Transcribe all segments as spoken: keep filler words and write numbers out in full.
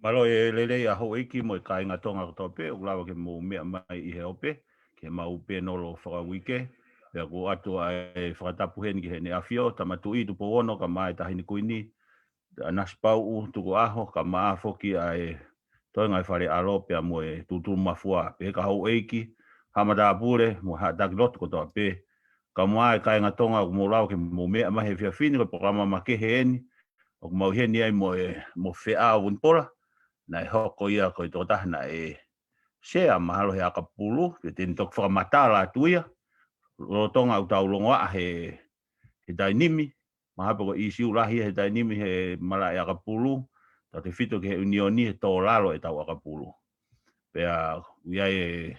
Mālō e lelei ʻa houʻeiki mo e kāinga Tonga kotoa pē, ʻoku lava ke mou meʻa mai ʻi he ope, ke mau pē nolo fakauike, pea ʻoku ʻoatu ʻa e fakatapu heni ki heʻene ʻAfio, Tama Tuʻi Tupou Ono, kae ʻumaʻā e Taʻahine Kuini, ʻa Nanasipauʻu Tukuʻaho, kae ʻumaʻā foki ʻa e toenga ʻo e Fale ʻAlo pea mo e Tūtū Mafua, pehē ki he houʻeiki, haʻa matāpule, mo e haʻa taki lotu kotoa pē, kae ʻumaʻā e kāinga Tonga, ʻoku mou lava ke mou meʻa mai he efiafi ni, ko e polokalama makehe eni, ʻoku mau ʻi heni ai mo e, mo Feʻao Vunipola, naʻe hoko ia ko e tokotaha naʻe sea mahalo he ʻakapulu, pea te ne toki fakamatala atu ia, lolotonga ʻoku tau longoaʻa he, he taimi ni, mahalo pē ko e ʻīsiu lahi he taimi ni he malaʻe ʻakapulu, tautefito ki he ʻunioni he tō lalo ʻetau ʻakapulu. Pea ʻoku ʻi ai e,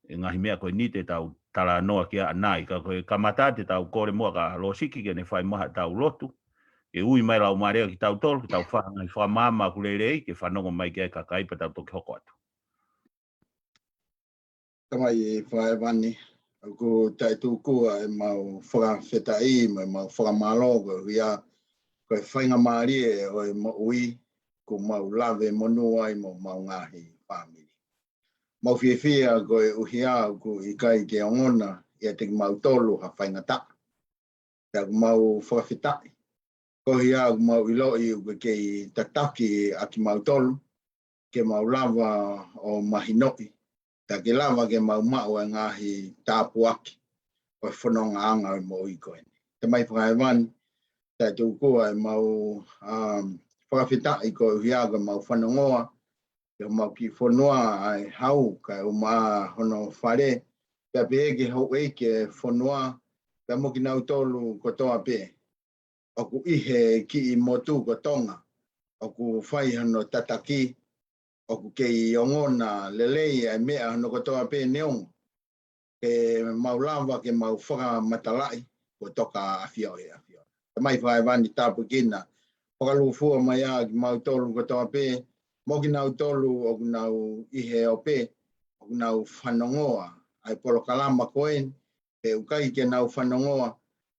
e ngaahi meʻa ko eni te tau talanoa ki ai ʻanai, ka ko e kamata te tau kole muʻa kia Losiki ke ne fai mai haʻatau lotu, ke ui mai Laumālie kia kitautolu, ke tau fai ha ngaahi fakamaama ʻoku lelei, ke fanongo mai ki ai e kakai pea tau toki hoko atu. Tamai Fakaʻevani, ʻoku taʻetuku ʻemau fakafetaʻi mo ʻemau fakamālō koeʻuhi ko e faingamālie ʻo e moʻui kuo mau lave monū ai mo homau ngaahi fāmili. Mau fiefia koeʻuhi ʻoku ʻikai ke ongona ʻiate kimautolu ha faingataʻa. Pea ʻoku mau fakafetaʻi. Koeʻuhi ʻoku mau ʻiloʻi ʻoku kei tataki ʻa kimautolu, ke mau lava ʻo mahinoʻi, pea ke lava ke mau maʻu e ngaahi tāpuaki ʻo e fonongaʻanga ʻo e moʻui ko eni. Tamai Fakaʻevani, taʻetuku ʻemau, um, fakafetaʻi koeʻuhi ko ʻemau fanongoa, ʻi homau kiʻi fonua ʻa e hau, kae ʻumaʻā hono fale, pea pehē ki he houʻeiki e fonua, pea mo kinautolu kotoa pē ʻoku ʻi he kiʻi motu ko Tonga, ʻoku fai hono tataki, ʻoku kei ongona lelei ʻa e meʻa hono kotoa pē neongo, ke mau lava ke mau fakamatalaʻi, kuo toka ʻafio ʻi he ʻAfio. Tamai Fakaʻevani, tāpuekina, fakalūkufua mai ʻa kimautolu kotoa pē, mo kinautolu ʻoku nau ʻi he ope, ʻoku nau fanongoa ʻa e polokalama ko eni, pe ʻoku ʻikai ke nau fanongoa,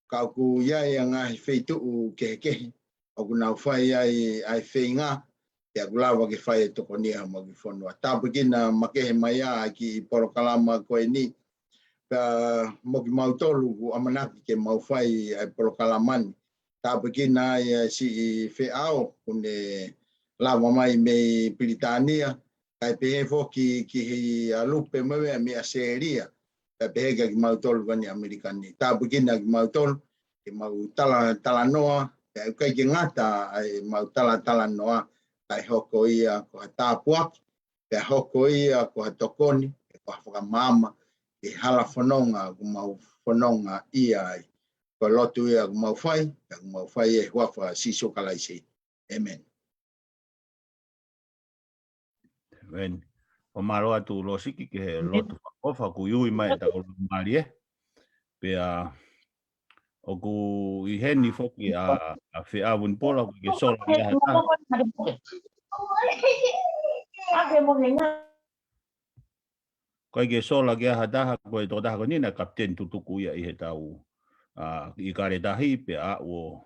ka ʻoku ʻi ai ʻa e ngaahi feituʻu kehekehe, ʻoku nau fai ai ʻa e feinga, pea ʻoku lava ke fai e tokoni ʻa homau kiʻi fonua. Tāpuekina makehe mai ʻa e kiʻi polokalama ko eni, pea mo kimautolu ʻoku ʻamanaki ke mau fai ʻa e polokalama ni. Tāpuekina ai ʻa e siʻi Feʻao, ʻoku ne lava mai mei Pilitānia, kae pehē foki ki he ʻa Lupe mo e mei ʻAositelēlia, pea pehē kia kimautolu ko eni ʻAmelika ni. Tāpuekina kimautolu, ke mau tala, talanoa, pea ʻikai ke ngata ʻa ʻemau tala, talanoa, kae hoko ia ko ha tāpuaki, pea hoko ia ko ha tokoni, pea ko ha fakamaama, ki he hala fononga ʻoku mau fononga ʻia ai. Ko e lotu ia ʻoku mau fai, pea ʻoku mau fai ʻi he huafa ʻo Sīsū Kalaisi. ʻĒmeni. ʻĒmeni. ʻOku mālō atu Losiki ki he lotu fakaʻofa kuo ui mai ʻetau Laumālie. Pea ʻoku ʻi heni foki ʻa, ʻa Feʻao Vunipola, ʻoku ʻikai ke sola ki ai ha taha. ʻIkai ke sola ki ai ha taha, ko e tokotaha ko eni naʻe kapiteni tutuku ia ʻi heʻetau, ʻa, ʻIkale Tahi, pea ʻo,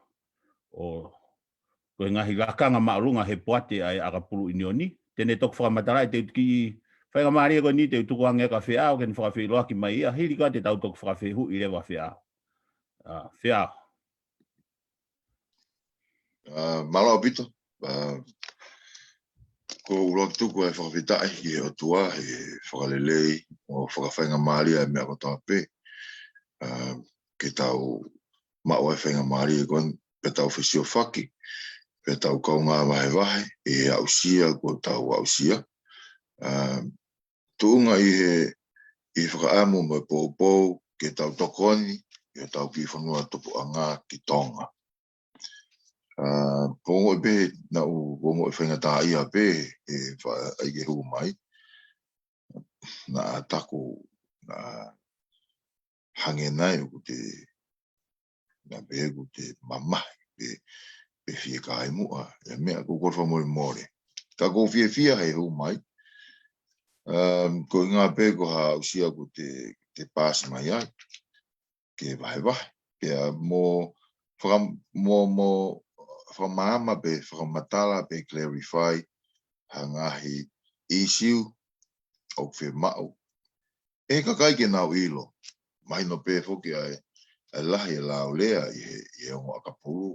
ʻo, ko e ngaahi lakanga māʻolunga he poate ʻa e ʻakapulu ʻunioni. Te ne toki fakamatalaʻi, te u toki, faingamālie ko eni te u tuku ange kia Feʻao, ke ne fakafeʻiloaki mai ia, hili ko ia te tau toki fakafehuʻi leva Feʻao. ʻA, Feʻao. ʻA, mālō ʻaupito. ʻA, ʻoku ou lotu ko e fakafetaʻi ki he ʻOtua, he fakalelei ʻo fakafaingamālie ʻa e meʻa kotoa pē. ʻA, ke tau maʻu ʻa e faingamālie ko eni, pea tau fesiofaki, pea tau kaungā vahevahe, ʻi he aʻusia kuo tau aʻusia. ʻA, tuʻunga ʻi he, ʻi he fakaʻamu mo e poupou, ke tau tokoni, ʻi hotau kiʻi fonua tupuʻanga ki Tonga. ʻA, ʻoku ou ongoʻi pē, naʻa ku, ʻoku ou ongoʻi faingataʻaʻia pē, ʻe fa-, ʻai ke hū mai. Naʻa taku, naʻa hangē nai ʻoku te, naʻa pehē ʻoku te mamahi, pe, pe fiekaʻi muʻa, ʻa e meʻa ʻoku ou kole fakamolemole. Ka ʻoku ou fiefia he hū mai. Um, ko e ʻuhinga pē ko ha aʻusia ʻoku te, te paasi mai ai. Ke vahevahe. Pea mo faka-, mo, mo fakamaama pe fakamatala pe clarify ha ngaahi ʻīsiu ʻoku fiemaʻu ʻe he kakai ke nau ʻilo. Mahino pē foki ʻa e, ʻa e lahi e laulea ʻi he, ʻi he ongo ʻakapulu.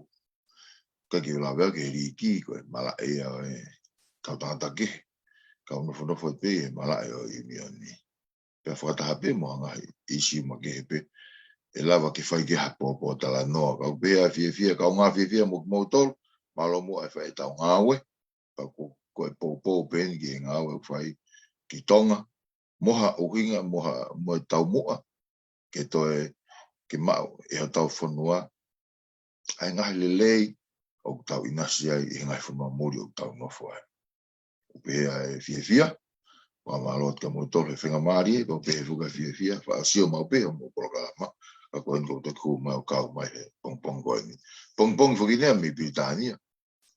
Ka ke lave ʻaki e liki ko e malaʻe ia ʻo e kau tangata kehe, kau nofonofo pē ʻi he malaʻe ʻo e ʻiunioni. Pea fakataha pē mo ha ngaahi ʻīsiu makehe pē ʻe lava ke fai ki ai ha pōpōtalanoa. Kau pehē ʻa e fiefia, kaungā fiefia mo kimoutolu, mālō muʻa e fai ʻetau ngāue, ka ko, ko e poupou pē eni ki he ngāue ʻoku fai ki Tonga, mo ha ʻuhinga, mo ha, mo e taumuʻa, ke toe, ke maʻu ʻe hotau fonua ʻa e ngaahi lelei ʻoku tau ʻinasi ai ʻi he ngaahi fonua muli ʻoku tau nofo ai. ʻOku pehē ʻa e fiefia, fakamālō atu kia moutolu he faingamālie, ʻoku pehē foki ʻa e fiefia, faʻa sio maʻu pē hoʻomou polokalama, ka ko eni ʻoku ou toki hū mai ʻo kau mai he pongipongi ko eni. Pongipongi foki eni ia mei Pilitānia,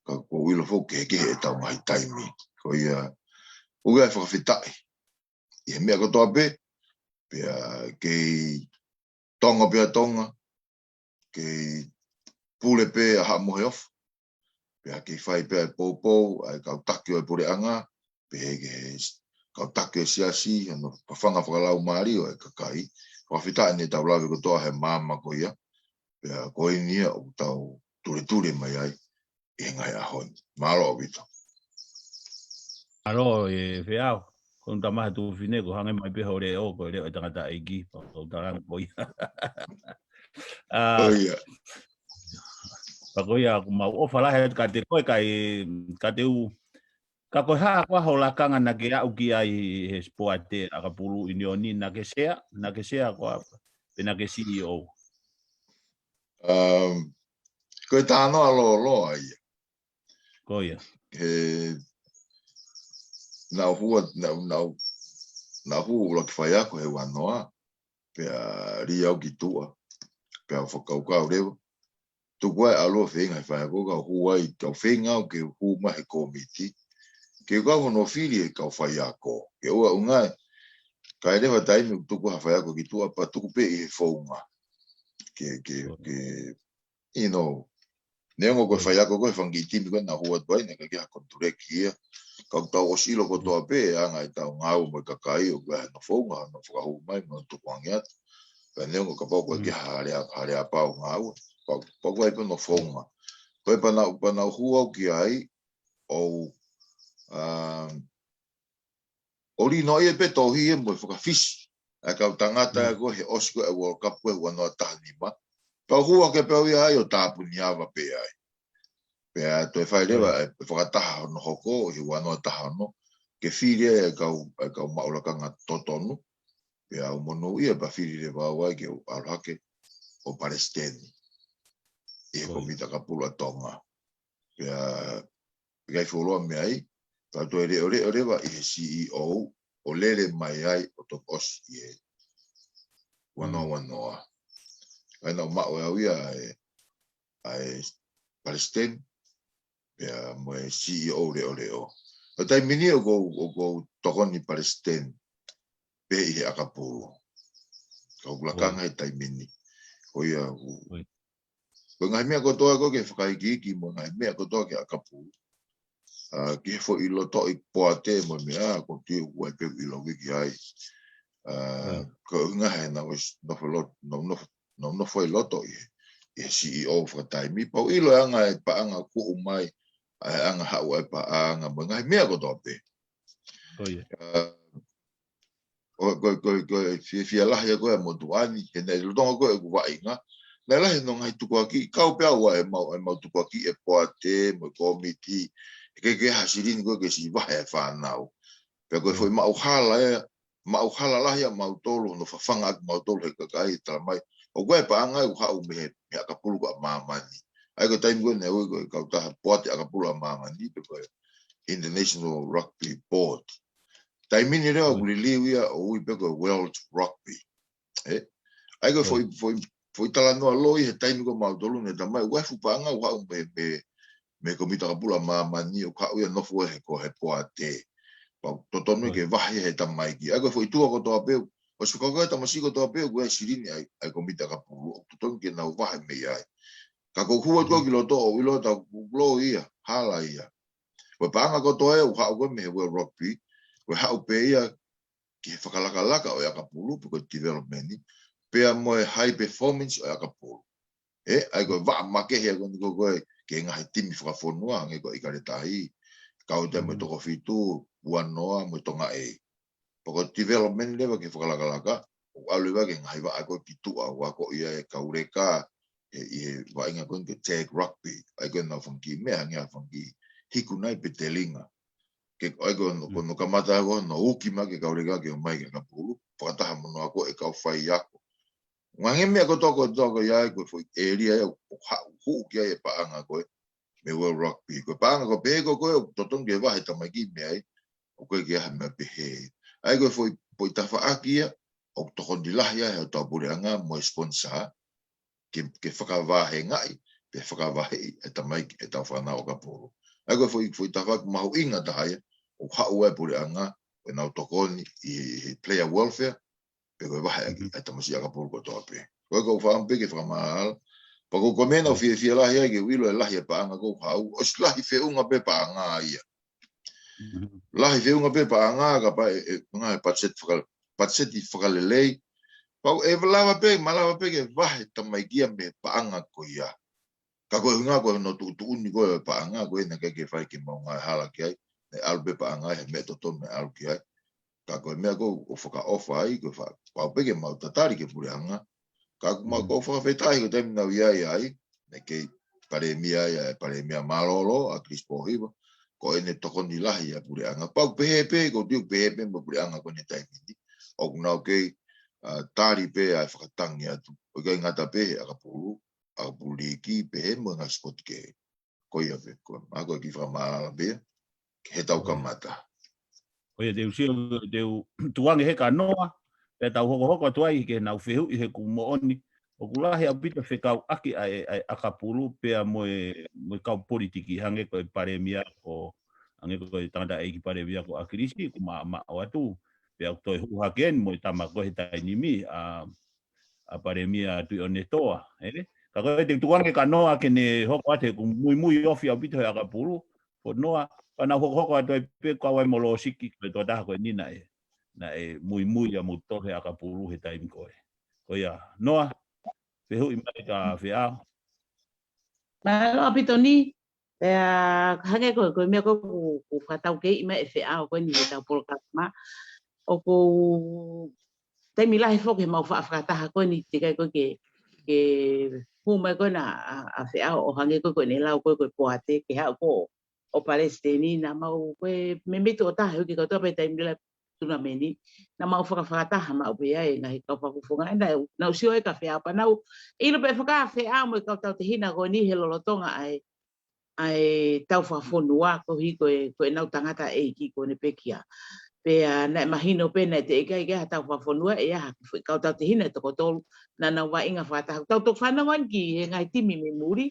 ka ʻoku ou ʻilo foki kehekehe ʻetau ngaahi taimi. Ko ia, ʻoku ʻi ai e fakafetaʻi ʻi he meʻa kotoa pē, pea kei Tonga pea Tonga, kei pule pē ʻa Haʻa Moheofo, pea kei fai pē ʻa e poupou ʻa e kau taki ʻo e puleʻanga, pehē ki he kau taki ʻo e siasi, hono fafanga fakalaumālie ʻo e kakai. Fakafetaʻi eni ʻetau lave kotoa he māmani ko ia, pea ko eni ia ʻoku tau tuletule mai ai ʻi he ngaahi ʻaho ni. Mālō ʻaupito. Mālō e Feau. Ko e tamaha tuofefine, ko e hangē mai pē hoʻo leʻo, ko e leʻo e tangataʻeiki, pea ko e talanga ko ia. ʻA, ʻo ia. Pea ko ia, ʻoku mau ʻofa lahi atu kiate koe, ka e, ka te u, ka ko e hā koā hoʻo lakanga naʻa ke aʻu ki ai he sipoate ʻakapulu ʻiunioni, naʻa ke sea, naʻa ke sea koā, pe naʻa ke C E O? Um, ko e talanoa lōloa ia. Ko ia. He, naʻa ku hū, naʻa, naʻa, naʻa ku ʻuluaki faiako he ua noa, pea lī au ki tuʻa, pea u fakakaukau leva. Tuku ai ʻalu ʻo feinga he faiako, kau hū ai, kau feinga au ke hū mai he kōmiti, ke kau hono fili e kau faiako. Ke ʻoua ʻe ngata ai, ka ʻi ai leva taimi ʻoku tuku ha faiako ki tuʻa, pea tuku pē ʻi he founga. Ke, ke, ke, you know, neongo ko e faiako ko e fanga kiʻi timi ko ē naʻa ku hū atu ai, naʻe ʻikai ke ʻi ai ha konituleki ia. Ka ʻoku tau ʻosi ʻilo kotoa pē, ʻa e anga ʻetau ngāue mo e kakai, ʻoku ʻi ai hono founga, hono fakahū mai, mo hono tukuange atu. Pea neongo kapau ʻoku ʻikai ke ʻi ai ha lea, ha lea pau ngāue. Pea, pea ʻoku ʻi ai pē hono founga. Ko e pea naʻa, pea naʻa ku hū au ki ai, ʻo, um, ʻo lī noa ia pē tohi ia mo e fakafisi ʻa e kau tangata ia ko ē he ʻosi ko ē ʻa e World Cup ko ē ua noa taha nima. Pea u hū hake pē au ia ai ʻo tāpuni ava pē ai. Pea toe fai leva e fakataha hono hoko ʻi he ua noa taha ono, ke fili ai e kau, e kau maʻu lakanga totonu. Pea u monūʻia pea fili leva au ai ke u ʻalu hake ʻo palesiteni ʻi he kōmiti ʻakapulu ʻa Tonga. Pea ʻikai fuoloa mei ai, pea toe leʻoleʻo leva ʻi he C E O, ʻo lele mai ai ʻo toki ʻosi ʻi he ua noa ua noa. ʻA ia naʻa ku maʻu ʻe au ia ʻa e, ʻa e palesiteni, pea mo e C E O leʻoleʻo. Ko e taimi ni ʻoku ou, ʻoku ou tokoni palesiteni pē ʻi he ʻakapulu. Ka ʻoku ou lakanga he taimi ni. Ko ia ʻoku, ko e ngaahi meʻa kotoa ko ē ke fakaikiiki mo e ngaahi meʻa kotoa ki he ʻakapulu. ʻA, ki he foʻi lotoʻi poate mo e meʻa, ko e tui ʻoku ʻi ai pē ʻilo ki ai. ʻA, ko e ngaahi naʻa ku nofo lot-, naʻa ku nofo, naʻa ku nofo ʻi loto ʻi he, ʻi he C E O fakataimi. Pea u ʻilo e anga e paʻanga kuo mai, ʻa e anga haʻu ʻa e paʻanga, mo e ngaahi meʻa kotoa pē. ʻA, ʻo, ko, ko, ko e fiefia lahi ʻa ko ē ʻa e motuʻa ni, he naʻe lolotonga ko ē ʻeku vaʻinga. Naʻe lahi hono ngaahi tukuakiʻi, kau pē au ʻa e mau, ʻa e mau tukuakiʻi e poate, mo e kōmiti, ʻikai ke ʻi ai ha silini ko ē ke siʻi vahe e fānau. Pea ko e foʻi maʻu hala ē, maʻu hala lahi ʻa mautolu, hono fafanga ʻaki mautolu he kakai, talamai. ʻOku ʻi ai e paʻanga ʻoku haʻu mei he, mei he ʻakapulu ko ē ʻa māmani. ʻA ia ko e taimi ko ē naʻe ui ko e kautaha poate ʻakapulu ʻa māmani, pe ko e International Rugby Board. Taimi ni leva ʻoku liliu ia ʻo ui pē ko e World Rugby. ʻE? ʻA ia ko e foʻi, foʻi, foʻi talanoa loi he taimi ko ē mautolu naʻe talamai, ʻoku ʻi ai e fuʻu paʻanga ʻoku haʻu mei, mei, mei he kōmiti ʻakapulu ʻa māmani ʻoku haʻu ia nofo he ko e he poate. Pea ʻoku totonu ke vahe he tamaiki. ʻA ia ko e foʻi tua kotoa pē, ʻosi fakakaukau e tamasiʻi kotoa pē, ʻoku ʻi ai e silini ʻa e, ʻa e kōmiti ʻakapulu, ʻoku totonu ke nau vahe mei ai. Ka ko e hū atu ko ē ki loto ʻo ʻilo atu ʻoku loi ia, hala ia. Ko e paʻanga kotoa ia ʻoku haʻu ko ē mei he World Rugby, ko e haʻu pē ia ki he fakalakalaka ʻo e ʻakapulu, pe ko e development, pea mo e high performance ʻo e ʻakapulu. ʻE, ʻa ia ko e vaʻa makehe ko eni ko ē ki he ngaahi timi fakafonua, hangē ko ʻIkale Tahi, kau atu mo e toko fitu, Ua Noa, mo e Tonga ʻEiki. Pea ko e development leva ki he fakalakalaka, ʻoku ʻalu leva ki he ngaahi vaʻa ko ē ki tuʻa, ʻoku akoʻi ia ʻe he kau leka, ʻi he, ʻi he vaʻinga ko eni ko e tag rugby, ʻa ia ko ʻenau fanga kiʻi meʻa, hangē ha fanga kiʻi hiku nai pe telinga. Ke, ʻa ia ko hono, ko hono kamata ko hono uki mai ki he kau leka ke ō mai ki he ʻakapulu, fakataha mo hono ako ʻe he kau faiako. Ngaahi meʻa kotoa ko ē ʻoku tau ako ia ai, ko e foʻi ʻēlia ia ʻoku haʻu, hū ki ai e paʻanga ko ē mei he World Rugby. Ko e paʻanga ko ē pehē ko ē ʻoku totonu ke vahe tamaiki mei ai, ʻoku ʻikai ke ʻi ai ha meʻa pehē. ʻA ia ko e foʻi, foʻi tafaʻaki ia ʻoku tokoni lahi ai hotau puleʻanga mo e sponsor ke, ke fakavahengaʻi, pe fakavaheʻi e tamaiki, ʻetau fānau ʻakapulu. ʻA ia ko e foʻi, foʻi tafaʻaki mahuʻinga taha ia ʻoku haʻu ai e puleʻanga, ʻenau tokoni ʻi he, he player welfare, pe ko e vaheʻaki ʻa e tamasiʻi ʻakapulu kotoa pē. Ko ia ʻoku ou fakaʻamu pē ke fakamālō. Pea ko e, ko e meʻa naʻa ku fiefia lahi ai ke u ʻilo e lahi e paʻanga ʻoku haʻu, ʻosi lahi feʻunga pē paʻanga ia. Lahi feʻunga pē paʻanga, kapau ʻe, ʻe, ngaahi patiseti faka-, patiseti fakalelei. Pea ʻe lava pē, malava pē ke vahe tamaiki ia mei he paʻanga ko ia. Ka ko e ʻuhinga ko hono tuʻutuʻuni ko ē paʻanga ko ē naʻe ʻikai ke fai ke maʻu ngaahi hala ki ai, naʻe ʻalu pē paʻanga ia he meʻa totonu naʻe ʻalu ki ai. Ka ko e meʻa ko ē ʻoku fakaʻofa ai, ko e fa-, pau pē ke mau tatali ki he puleʻanga. Ka ʻoku mau, ko e fakafetaʻi ko e taimi naʻa ku ʻi ai ai, naʻe kei palēmia ia, e palēmia mālōlō, ʻa Chris Pōhiva, ko ʻene tokoni lahi ʻa e puleʻanga. Pau pehē pē, ʻoku ou tui pehē pē mo e puleʻanga ko eni he taimi ni. ʻOku nau kei, ʻa, tali pē ʻa e fakatangi atu. ʻOku ʻikai ngata pē he ʻakapulu, ʻakapulu liiki, pehē mo e ngaahi sipoti kehe. Ko ia pē, ko ia. Ko e kiʻi fakamālō pē ia, ki heʻetau kamata. Ko ia te u sio, te u tuku ange he ka Noa, pea tau hokohoko atu ai ke nau fehuʻi he ʻoku moʻoni. ʻOku lahi ʻaupito fekauʻaki ʻa e, ʻa e ʻakapulu pea mo e, mo e kau politiki hangē ko e palēmia ko, hangē ko e tangataʻeiki palēmia ko ʻAkilisi, ʻoku ma, maʻu atu. Pea ʻoku toe hū hake eni mo e tama ko ē he taimi ni, ʻa, ʻa Palēmia Tuʻiʻonetoa, ē? Ka ko e te u tuku ange ka Noa ke ne hoko atu he ʻoku muimui ofi ʻaupito he ʻakapulu, ko Noa, ka nau hokohoko atu ai pē kau ai mo Losiki, ko e tokotaha ko eni naʻe, naʻe muimui ʻia moutolu he ʻakapulu he taimi ko ē. Ko ia, Noa, fehuʻi mai ka Feʻao. Mālō ʻaupito Ni, pea hangē ko, ko e meʻa ko ē ʻoku, ʻoku fakataukeiʻi mai ʻe Feʻao ko eni heʻetau polokalama. ʻOku ou taimi lahi foki he mau faʻa fakataha ko eni teʻeki ai ko ē ke, ke hū mai ko ena ʻa, ʻa Feʻao ʻo hangē ko ē ko ʻene lau ko ē ko e poate ke haʻu ko ē ʻo palesiteni naʻa mau ko e meimei tuʻo taha he uike kotoa pē taimi lahi tunameni. Naʻa mau fakafakataha maʻu pē ai ngaahi kau fakafofonga. Naʻa, naʻa ku sio ai ka Feʻao pea naʻa ku ʻilo pē fakafeʻao mo e kau tautehina ko eni he lolotonga ʻa e ʻa e tau fakafonua koeʻuhi ko e, ko ʻenau tangataʻeiki ko ʻene pekia. Pea naʻe mahino pē naʻe teʻeki ai ke ʻi ai ha tau fakafonua ʻe ʻi ai ha kiʻi foʻi kau tautehina ʻe toko tolu naʻa nau vaʻinga fakataha. Tau toki fanongo eni ki he ngaahi timi mei muli,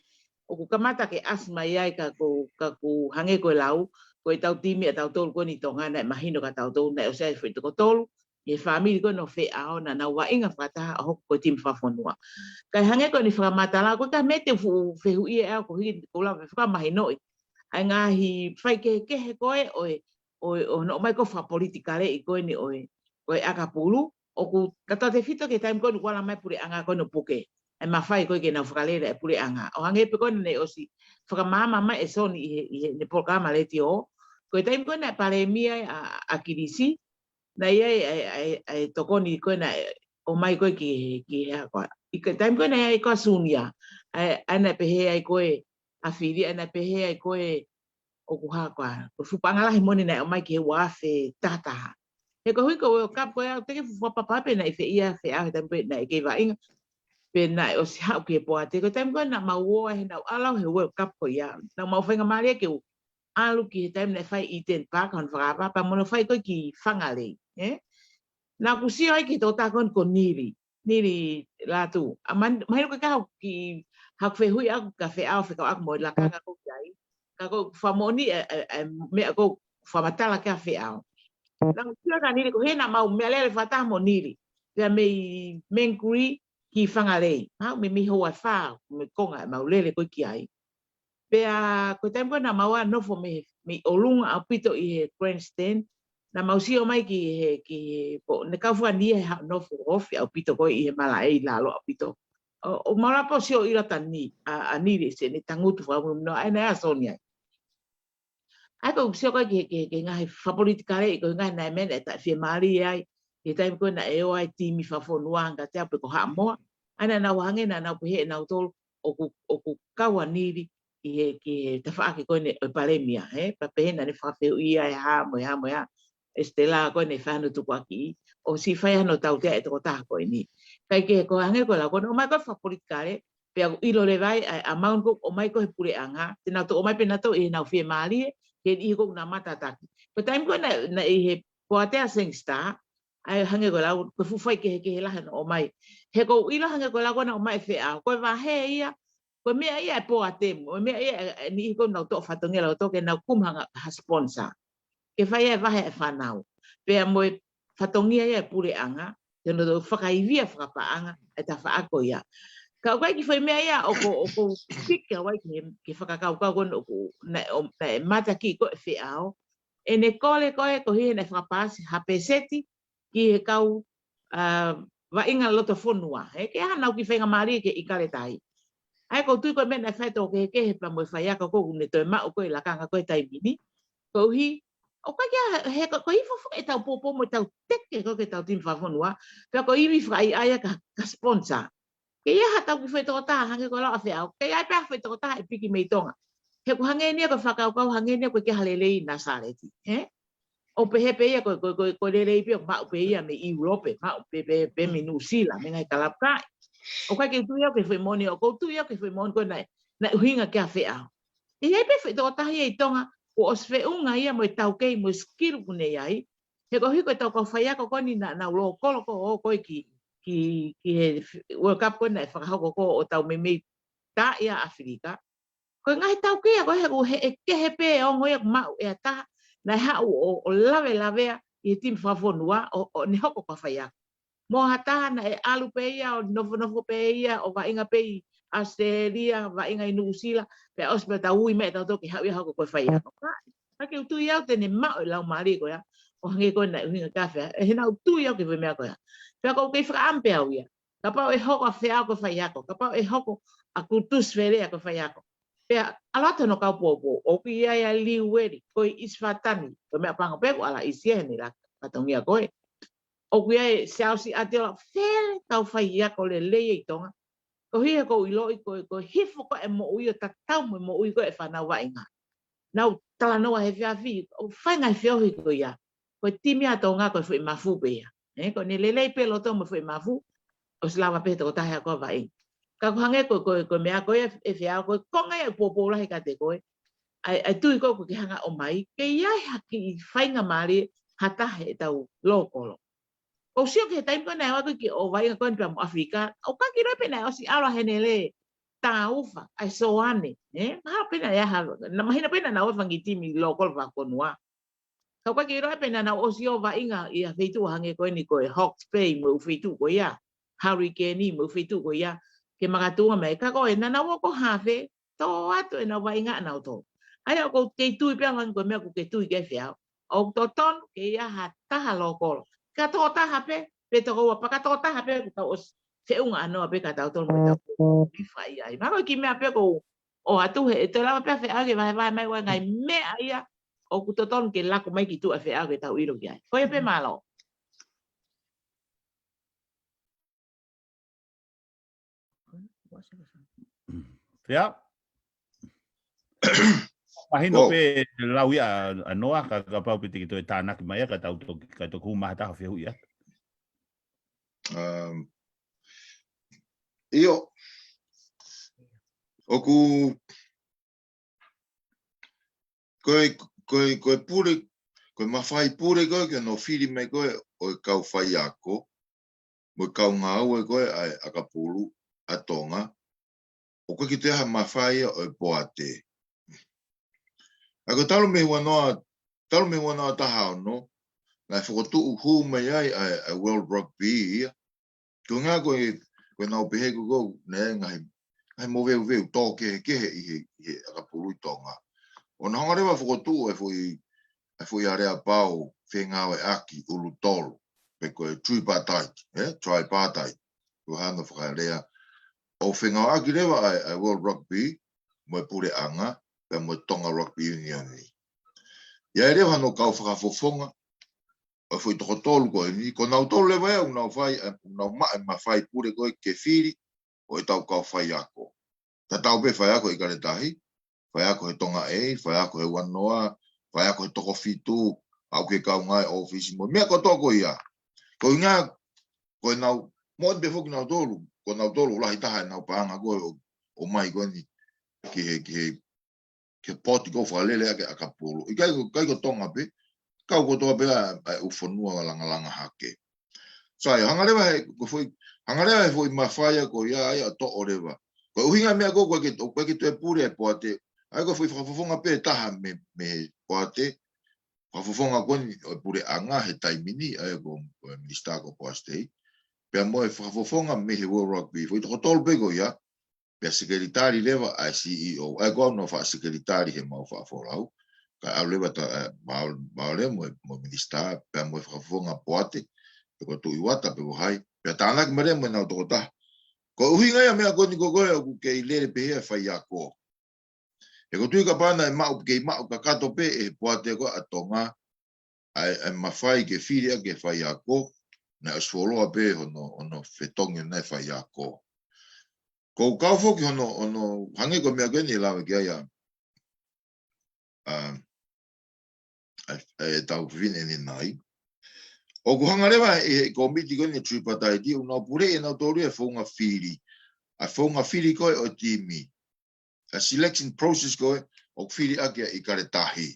ʻoku kamata ke ʻasi mai ai ka ko, ka ʻoku hangē ko e lau, ko e tau timi ʻa tautolu ko eni Tonga naʻe mahino ka tautolu naʻe ʻosi ʻi ai foʻi toko tolu, ʻi he fāmili ko ena ʻo Feʻao naʻa nau vaʻinga fakataha ʻo hoko ko e timi fakafonua. Kae hangē ko ʻene fakamatala, ko e ka mete fuʻu fehuʻi ʻe au koeʻuhi ko e lava fakamahinoʻi ʻa e ngaahi faikehekehe ko ē ʻo e, ʻo e, ʻo hono ʻomai ko e fakapolitikaleʻi ko eni ʻo e, ʻo e ʻakapulu, ʻoku tautefito ki he taimi ko eni kuo ala mai puleʻanga ko eni ʻo puke. ʻA e mafai ko ē ke nau fakalele ʻa e puleʻanga. ʻO hangē pē ko ena naʻe ʻosi fakamaama mai ʻe Soni ʻi he, ʻi heʻene polokalama letiō. Ko e taimi ko ena ʻa e palēmia ʻa, ʻa ʻAkilisi, naʻe ʻi ai ʻa e, ʻa e, ʻa e tokoni ko ena ʻomai ko ē ki, ki he hā koā. ʻI he taimi ko ena ʻi ai ko ā Sunia, ʻa e, ʻa e naʻe pehē ai ko ē ʻa Fili, ʻa e naʻe pehē ai ko ē ʻoku hā koā. Ko e fuʻu paʻanga lahi moʻoni naʻe ʻomai ki he ua afe taha taha. He koeʻuhi ko e World Cup ko ē ʻoku teʻeki fuʻu fakapapau pē naʻe fēfē ʻa Feʻao he taimi ko ē naʻe kei vaʻinga. Pea naʻe ʻosi haʻu ki he poate. Ko e taimi ko ē naʻa mau ō ai heʻenau ʻalu he World Cup ko ia. Naʻa mau faingamālie ke u ʻalu ki he taimi naʻe fai ʻi Eden Park, hono fakaava, pea mo hono fai ko ē ki Whangarei, ē? Naʻa ku sio ai ki he tokotaha ko eni ko Nili, Nili Latu. ʻA man-, mahino ko e ka hau ki, hau fehuʻi ʻaku ka Feʻao fekauʻaki mo e lakanga ko ē ki ai. Ka ko e fakamoʻoni ʻa e, ʻa e, ʻa e meʻa ko ē fakamatala kia Feʻao. Naʻa ku sio kia Nili ko ē naʻa mau meʻalele fakataha mo Nili. Pea mei Mangere ki Whangarei. Mau meimei houa ʻe fā, mei he konga ʻemau lele ko ē ki ai. Pea ko e taimi ko ē naʻa mau ō ʻo nofo mei, mei ʻolunga ʻaupito ʻi he grandstand, naʻa mau sio mai ki he, ki he, ko, ne kau fua ni he haʻu nofo ofi ʻaupito ko ē ʻi he malaʻe ʻi lalo ʻaupito. ʻO, ʻo mau lava pē ʻo sio ʻi lata ni, ʻa, ʻa Nili se ne tangutu fua mu no, ʻa ena ʻa Soni ai. ʻA ia ko u sio ko ē ki he, ki he, ki he ngaahi fakapolitikale, ko e ngaahi naʻe meʻa naʻe taʻefiemālie ai, ʻi he taimi ko ē naʻe ō ai timi fakafonua ange kiate au pe ko Haʻamoa. ʻA ia naʻa nau hangē naʻa nau pehē ʻe nautolu, ʻoku, ʻoku kau ʻa Nili ʻi he, ki he tafaʻaki ko eni ʻo e palēmia, he? Pea pehē naʻa ne fakafehuʻia e hā mo e hā mo e hā. Estela ko eni fai hano tukuakiʻi, ʻo siʻi fai hano tautea e tokotaha ko eni. Kae kehe ko e hangē ko e lau ko eni ʻomai ko e fakapolitikale, pea ʻoku ʻilo leva ai ʻa e amount ko ē ʻomai ko ē he puleʻanga, te nau toʻo mai pē nautolu ʻi heʻenau fiemālie, he ʻi he ko ē naʻa matataki. Ko e taimi ko ē naʻe, naʻe ʻi he poate ʻa Sangster, ʻa ia hangē ko e lau, ko e fuʻu faikehekehe lahi naʻe ʻomai. He ʻoku ou ʻilo hangē ko e lau ko ē naʻe ʻomai e feʻao, ko e vahe ia, ko e meʻa ia e poate mo, ko e meʻa ia e, e niʻihi ko ē naʻa nau toʻo fatongia ʻa lautolu ke nau kumi ha, ha sponsor. Ke fai e vahe e fānau. Pea mo e fatongia ia e puleʻanga, te nau toe fakaivia fakapaʻanga e tafaʻaki ko ia. Ka ʻoku ʻikai ke fai meʻa ia ʻoku, ʻoku piki au ai ke, ke fakakaukau ko ē ʻoku, naʻe, ʻo, naʻe matakiʻi ko ē e feʻao. ʻEne kole ko ē, ko e hā naʻe fakapaasi ha pēseti ki he kau, ā, vaʻinga loto fonua, he ke ʻai hanau kiʻi faingamālie ke ʻi kale tai. ʻA ia ʻoku ou tui ko e meʻa naʻe fai tō kehekehe pea mo e faiako ko ē ʻoku ne toe maʻu ko ē lakanga ko ē taimi ni. Koeʻuhi, ʻoku ʻikai ke ʻi ai, he ko, ko e hifo foki ʻetau poupou mo ʻetau teke ko ē ki heʻetau timi fakafonua, pea ko e ivi fakaʻaiʻai ia ka, ka sponsor. Ke ʻi ai haʻatau kiʻi foʻi tokotaha hangē ko e lau ʻa e feʻao, ke ʻi ai pē ha foʻi tokotaha ʻe piki mei Tonga. He ʻoku hangē ni ia ko e fakakaukau hangē ni ia ʻoku ʻikai ke ʻi ai ha lelei ʻi Nāsaleti, he? ʻO pehē pē ia ko, ko, ko, ko e lelei pē ʻoku maʻu pē ia mei ʻIulope, maʻu pē, pē, pē mei Nuʻusila, mei he ngaahi kalapu kai. ʻOku ʻikai ke u tui au ki he foʻi moʻoni, ʻoku ou tui au ki he foʻi moʻoni ko ē naʻe, naʻe ʻuhinga ki ai ʻa e feʻao. ʻI ai pē foʻi tokotaha ia ʻi Tonga, kuo ʻosi feʻunga ia mo e taukei mo e skill ʻoku ne ʻi ai. He koeʻuhi ko ʻetau kau faiako ko eni naʻa nau lōkolo ko ē ʻo ō ko ē ki, ki, ki he World Cup ko ē naʻe fakahoko ko ē ʻo tau meimei tā ia ʻAfilika. Ko e ngaahi taukia ko ē he ʻoku he, ʻe kehe pē e ongo ia ʻoku maʻu ʻe ha taha, naʻe haʻu ʻo, ʻo lavelavea ʻi he timi fakafonua ʻo, ʻo ne hoko ko ha faiako. Mo ha taha naʻe ʻalu pē ia ʻo nofonofo pē ia ʻo vaʻinga pē ʻi ʻAositelēlia, vaʻinga ʻi Nuʻusila, pea ʻosi pea tau ui mai tautolu ke haʻu ia hoko ko e faiako. Ka, ka ʻoku ou tui au te ne maʻu e laumālie ko ia, ʻo hangē ko ē naʻe ʻuhinga ki ai ʻa e feʻao, he naʻa ku tui au ki he foʻi meʻa ko ia. Pea ʻoku ou kei fakaʻamu pē au ia. Kapau ʻe hoko ʻa e feʻao ko e faiako, kapau ʻe hoko ʻa Kurutusi Felea ko e faiako. Pea ʻalu atu hono kau poupou, ʻoku ʻi ai ʻa Liueli, ko e ʻIsi Fatani, ko e meʻa pango pē ʻoku ʻalu ʻa ʻIsi ia he ne la fatongia ko ē. ʻOku ʻi ai ʻa Siaosi ʻAtiola, fele kau faiako lelei ʻi Tonga. Koeʻuhi he ʻoku ou ʻiloʻi ko e, ko e hifo ko ē e moʻui ʻo tatau mo e moʻui ko ē e fānau vaʻinga. Nau talanoa he efiafi, ʻo fai ngaahi feohi ko ia. Ko e timi ʻa Tonga ko e foʻi mafu pē ia. Ē, ko ʻene lelei pē loto mo e foʻi mafu, ʻosi lava pē he tokotaha ko ē ʻo vaʻinga. Ka ʻoku hangē ko, ko, ko e meʻa ko ē e feʻao ko e konga ia ʻoku poupou lahi kiate koe. ʻA e, ʻa e tui ko ē ʻoku ke hanga ʻo ʻomai, ke ʻi ai ha kiʻi faingamālie ha taha heʻetau lōkolo. ʻOku ou sio ki he taimi ko ē naʻe ō ai ko ē ki ʻo vaʻinga ko eni pea mo ʻAfilika, ʻoku ʻikai ke u ʻilo pe naʻe ʻosi ʻalu ʻa Henele Taufa, ʻa e Soane, ē? Mahalo pē naʻe ʻi ai ha, naʻe mahino pē naʻa nau ō he fanga kiʻi timi lōkolo fakafonua. Ka ʻoku ʻikai ke u ʻilo pe naʻa nau ʻosi ō vaʻinga ʻi ha feituʻu hangē ko eni ko e Hawke's Bay mo e ʻū feituʻu ko ia, Hurricane mo e ʻū feituʻu ko ia, ke makatuʻunga mai. Ka ko ē naʻa nau ō ko e hā fē, tō atu ʻenau vaʻinga ʻanautolu. ʻA ia ʻoku ou kei tui pē au hangē ko e meʻa ʻoku ke tui ki ai feʻao. ʻOku totonu ke ʻi ai ha taha lōkolo. Ka tokotaha pē, pe toko ua, pe ka tokotaha pē, ʻoku tau ʻosi feʻunga ʻanoa pē ka tautolu mo ʻetau faiako. Mahalo ko e kiʻi meʻa pē ʻoku ou ʻoatu he, ʻe toe lava pē ʻa e feʻao ke vahevahe mai ʻa e ngaahi meʻa ia ʻoku totonu ke laku mai ki tuʻa e feʻao ke tau ʻilo ki ai. Ko ia pē, mālō. Feʻao? Mahino pē lau ia ʻa, ʻa Noa, ka, kapau pē te ke toe tānaki mai ia ka tau toki, ka toki hū mai ha taha ʻo fehuʻi atu. Um, ʻio. ʻOku ko e, ko e, ko e pule, ko e mafai pule ko ē ke nofo fili mai ko ē ʻo e kau faiako, mo e kau ngāue ko ē ʻa e ʻakapulu ʻa Tonga, ʻoku ʻikai ke toe ʻi ai ha mafai ia ʻo e poate. ʻA ia ko e talu mei he ua noa, talu mei he ua noa taha ono, naʻe fokotuʻu hū mai ai ʻa e, ʻa e World Rugby ia. Ko e ʻuhinga ko e, ko ʻenau pehē ko ē ko ē, naʻe ngaahi ʻa e moveuveu tō kehekehe ʻi he, ʻi he ʻakapulu ʻi Tonga. ʻO nau hanga leva ʻo fokotuʻu e foʻi, e foʻi aleapau fengāueʻaki ʻulu tolu, pe ko e tripartite, ē? Tripartite. Ko hano fakalea. ʻO fengāueʻaki leva ʻa e, ʻa e World Rugby, mo e puleʻanga, pea mo e Tonga Rugby Union ni. ʻI ai leva hano kau fakafofonga, ʻo e foʻi toko tolu ko eni, ko nautolu leva ia, ʻoku nau fai, ʻoku nau maʻu e mafai pule ko ē ke fili, ʻo ʻetau kau faiako. Tatau pē faiako ʻIkale Tahi, faiako he Tonga A, faiako he Uanoa, faiako he Toko Fitu, ʻoku ke kaunga he ʻōfisi mo e meʻa kotoa ko ia. Ko e ʻuhinga, ko e nau, moʻoni pē foki nautolu, ko nautolu lahi taha ʻenau paʻanga ko ē ʻo, ʻomai ko eni ki he, ki he, ki he pooti ko ē fakalele ʻaki e ʻakapulu. ʻIkai ko, ʻikai ko Tonga pē, kau kotoa pē ʻa, ʻa e ʻū fonua langalanga hake. Sai, hanga leva he, ko e foʻi, hanga leva he foʻi mafai ko ia, ia ʻo toʻo leva. Ko e ʻuhinga meʻa ko ē, ʻoku ʻikai ke, ʻoku ʻikai ke toe pule e poate. ʻA ia ko e foʻi fakafofonga pē taha mei, mei he poate. Fakafofonga ko eni ʻo e puleʻanga he taimi ni, ʻa ia ko, ko e minisitā ko Poasi Tei. Pea mo e fakafofonga mei he World Rugby. Foʻi toko tolu pē ko ia, pea sekelitali leva ʻa e C E O. ʻA ia ko au naʻa ku faʻa sekelitali he mau faʻa folau. Kae ʻalu leva ta, ē, mau, mau leva mo, mo e minisitā, pea mo e fakafofonga poate, pe ko Tuʻi Uata, pe ko hai, pea tānaki mai leva mo ʻenau tokotaha. Ko e ʻuhinga ia meʻa ko eni ko ē ʻoku kei lele pē he faiako. He ʻoku ou tui kapau naʻe maʻu, kei maʻu kakato pē ʻe he poate ko ē ʻa Tonga, ʻa e, ʻa e mafai ke fili ʻaki e faiako, naʻe ʻosi fuoloa pē hono, hono fetongi ʻo e faiako. Ko e kau foki hono, hono hangē ko e meʻa ko eni ʻe lave ki ai ʻa, ʻa, ʻa, ʻa ʻetau fefine ʻanenai. ʻOku hanga leva ʻe he kōmiti ko eni tripartite, ʻoku nau pule ʻenau tolu e founga fili. ʻA e founga fili ko ē ʻo e timi. ʻA e selection process ko ē, ʻoku fili ʻaki ʻa ʻIkale Tahi.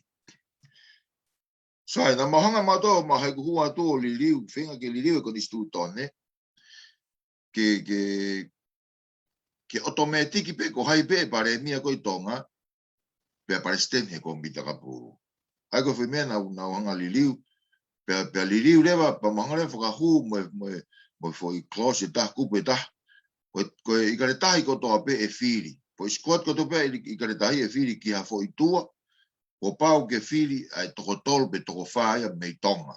Sai, naʻa mau hanga mautolu, mau haiku hua atu ʻo liliu, feinga ke liliu e konisitūtone, ke, ke, ke ʻotomētiki pē ko hai pē ʻe palēmia ko ē ʻi Tonga, pea palesiteni he kōmiti ʻakapulu. ʻA ia ko e foʻi meʻa naʻa ku, naʻa ku hanga liliu, pea, pea liliu leva, pea mau hanga leva ʻo fakahū mo e, mo e, mo e foʻi clause ʻe taha, kupu ʻe taha. Ko e, ko e ʻIkale Tahi kotoa pē ʻe fili. Foʻi squad kotoa pē ʻi, ʻIkale Tahi ʻe fili ki ha foʻi tour, kuo pau ke fili ʻa e toko tolu pe toko fā ia mei Tonga.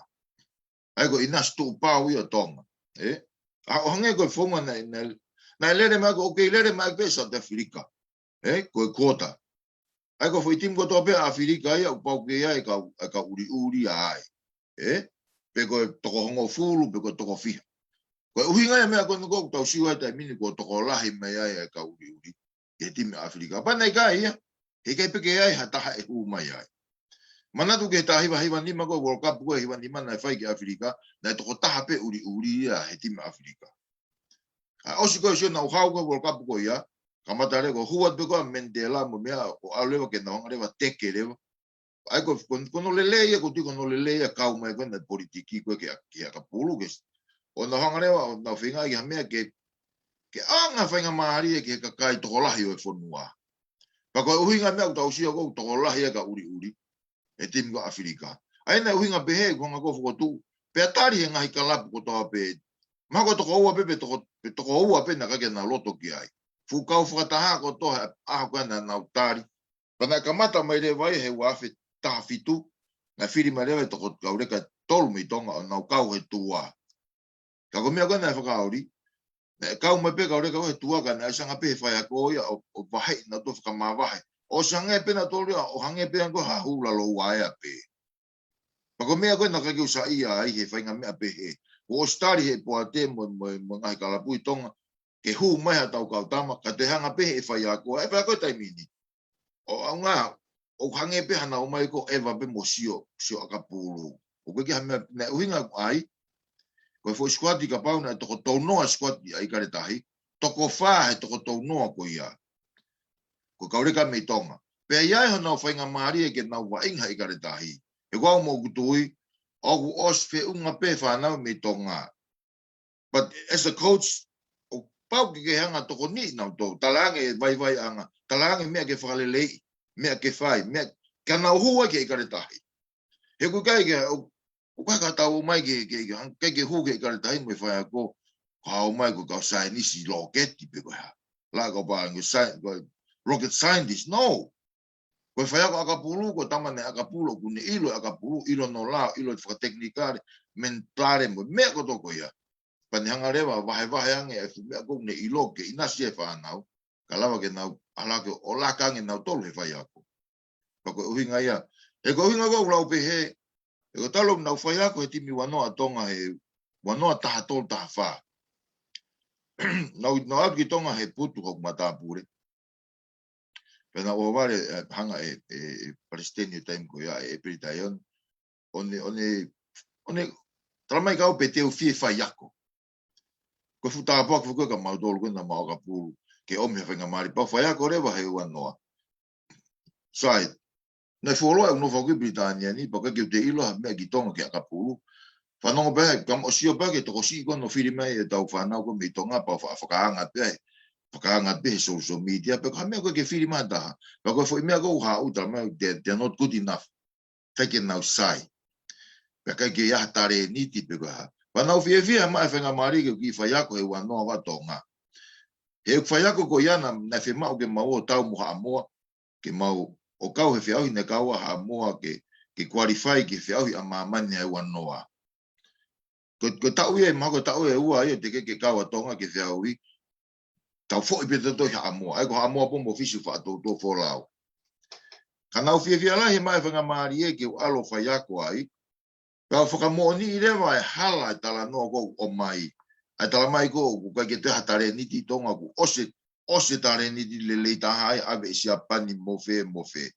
ʻA ia ko e ʻinasi tuʻupau ia ʻo Tonga. Ē? ʻA, ʻo hangē ko e founga naʻe, naʻe, naʻe lele mai ko ē, ʻoku kei lele mai pē South Africa. Ē? Ko e quota. ʻA ia ko e foʻi timi kotoa pē ʻa ʻAfilika ia, ʻoku pau ke ʻi ai e kau, e kau ʻuliʻuli ia ai. Ē? Pe ko e toko hongofulu, pe ko e toko fiha. Ko e ʻuhinga ia meʻa ko eni ko ē ʻoku tau sio ai he taimi ni kuo tokolahi mai ai e kau ʻuliʻuli. Ki he timi ʻa ʻAfilika. Pea naʻe ʻikai ia, heʻikai pē ke ʻi ai ha taha ʻe hū mai ai. Manatu ki he taha hiva hiva nima ko ē World Cup ko ē hiva nima naʻe fai ki ʻAfilika, naʻe tokotaha pē ʻuliʻuli ia he timi ʻa ʻAfilika. ʻA, ʻosi ko ē sio naʻa nau hao ko ē World Cup ko ia, kamata leva ko e hū atu pē ko ē ʻa Mandela mo e meʻa, ʻo ʻalu leva ke nau hanga leva ʻo teke leva. ʻA ia ko, ko, ko hono lelei ia, ʻoku ou tui ko hono lelei ia kau mai ko ē ʻenau politiki ko ē ki he, ki he ʻakapulu ke. ʻO nau hanga leva, ʻo nau feinga ia ha meʻa ke, ke ʻoange ha faingamālie ki he kakai tokolahi ʻo e fonua. Pea ko e ʻuhinga meʻa ʻoku tau sio ko ē ʻoku tokolahi ai e kau ʻuliʻuli he timi ko ē ʻa ʻAfilika. ʻA ia naʻe ʻuhinga pehē, ʻoku hanga ko ē ʻo fokotuʻu, pea tali he ngaahi kalapu kotoa pē. Mahalo ko e toko ua pē, pe toko, pe toko ua pē naʻe ʻikai ke nau loto ki ai. Fuʻu kau fakataha kotoa he ʻaho ko ē naʻa nau tali. Pea naʻe kamata mai leva ia he ua afe taha fitu, naʻe fili mai leva e toko kauleka ʻe tolu mei Tonga ʻo nau kau he tour. Ka ko e meʻa ko ē naʻe fakaoli, naʻe kau mai pē kauleka ko ē he tour ka naʻe ʻosi hanga pē he faiako ia ʻo, ʻo vaheʻi nautolu fakamavahe. ʻOsi hangē pē nautolu ia, ʻo hangē pē hangē ko ha hula lou aea pē. Pea ko e meʻa ko ē naʻe ʻikai ke u saiʻia ai he faʻahinga meʻa pehē. Kuo ʻosi tali he poate mo, mo, mo e ngaahi kalapu ʻi Tonga ke hū mai haʻatau kau tama, ka toe hanga pē he faiako, ʻe faiako he taimi ni. ʻO ʻaonga, ʻoku hangē pē haʻanau ō mai ko ē ʻeva pē mo sio, sio ʻakapulu. ʻOku ʻikai ke ha meʻa, naʻe ʻuhinga ai, ko e foʻi sikuati kapau naʻe toko tolu noa sikuati ʻa ʻIkale Tahi, toko fā he toko tolu noa ko ia. Ko e kauleka mei Tonga. Pea ʻi ai honau faingamālie ke nau vaʻinga ʻIkale Tahi. He ko au mo ʻeku tui, ʻoku ʻosi feʻunga pē fānau mei Tonga. But as a coach, ʻoku pau ke ke hanga ʻo tokoniʻi nautolu. Talaange e vaivaiʻanga. Talaange meʻa ke fakaleleiʻi. Meʻa ke fai. Meʻa ke nau hū ai ki ʻIkale Tahi. He ʻoku ʻikai ke, ʻo, ʻoku ʻikai ke tau ō mai ke, ke, ke, ke, ke hū ki ʻIkale Tahi mo e faiako, ko e hā ʻoku ō mai ko e kau saienisi lōketi pe ko e hā. la ko pa ngi sci-, ko rocket scientist, no. Ko e faiako ʻakapulu, ko e tama naʻe ʻakapulu, ʻoku ne ʻilo ʻakapulu, ʻilo hono lao, ʻilo fakatekinikale, mentale mo e meʻa kotoa ko ia. Pea ne hanga leva vahevahe ange e fuʻu meʻa ʻoku ne ʻilo ke ʻinasi e fānau, ka lava ke nau, ʻalu ke ʻo laka ange nautolu he faiako. Pea ko e ʻuhinga ia. He ko e ʻuhinga ʻoku ou lau pehē, he ko e talu ʻenau faiako he timi ua noa ʻa Tonga he ua noa taha tolu taha fā. Nau, nau ʻalu ki Tonga he putu hoku matāpule. Pea naʻa ku ʻohovale, eh, hanga ʻe, ʻe, ʻe Palesiteni ʻo e taimi ko ia, ʻe Pili Taione. ʻO ne, ʻo ne, ʻo ne, talamai kiate au pē te u fie faiako. Ko e fuʻu tāpuaki foki ko ē kia mautolu ko ē naʻa mau ʻakapulu, ke ʻomi ha faingamālie pea u faiako leva he ua noa. Sai, naʻe fuoloa ʻeku nofo ʻi Pilitānia ni, pea ʻikai ke u toe ʻilo ha meʻa ki Tonga ke ʻakapulu. Fanongo pē, ka mo sio pē ki he tokosiʻi ko ē naʻe fili mai ʻetau fānau ko ē mei Tonga, pea u fa-, fakaanga pē, fakaanga pē he social media, pea ko ha meʻa ʻoku ʻikai ke fili mai ha taha. Pea ko e foʻi meʻa ʻoku ou haʻu talamai, they're, they're not good enough. ʻIkai ke nau sai. Pea ʻikai ke ʻi ai ha talēniti pe ko e hā. Pea naʻa ku fiefia maʻu e faingamālie ke u kiʻi faiako he ua noa ʻa Tonga. He ʻeku faiako ko ia naʻa, naʻe fiemaʻu ke mau ō ʻo tau mo Haʻamoa, ke mau ō ʻo kau he feʻauhi naʻe kau ai Haʻamoa ke, ke qualify ki he feʻauhi ʻa māmani ʻa e ua noa. Ko, ko e taʻu ia, mahalo ko e taʻu ʻe ua ia teʻeki ke kau ʻa Tonga ki he feʻauhi. Tau foʻi pē tautolu ʻi Haʻamoa. ʻA ia ko Haʻamoa pē mo Fisi ʻoku faʻa toutou folau. Ka naʻa ku fiefia lahi he maʻu e faingamālie ke u ʻalu ʻo faiako ai. Pea u fakamoʻoniʻi leva e hala e talanoa ʻoku ʻomai. ʻA e talamai ko ē ʻoku ʻikai ke toe ha talēniti ʻi Tonga, ʻoku ʻosi, ʻosi e talēniti lelei taha ia ʻave ʻe Siapani mo fē mo fē.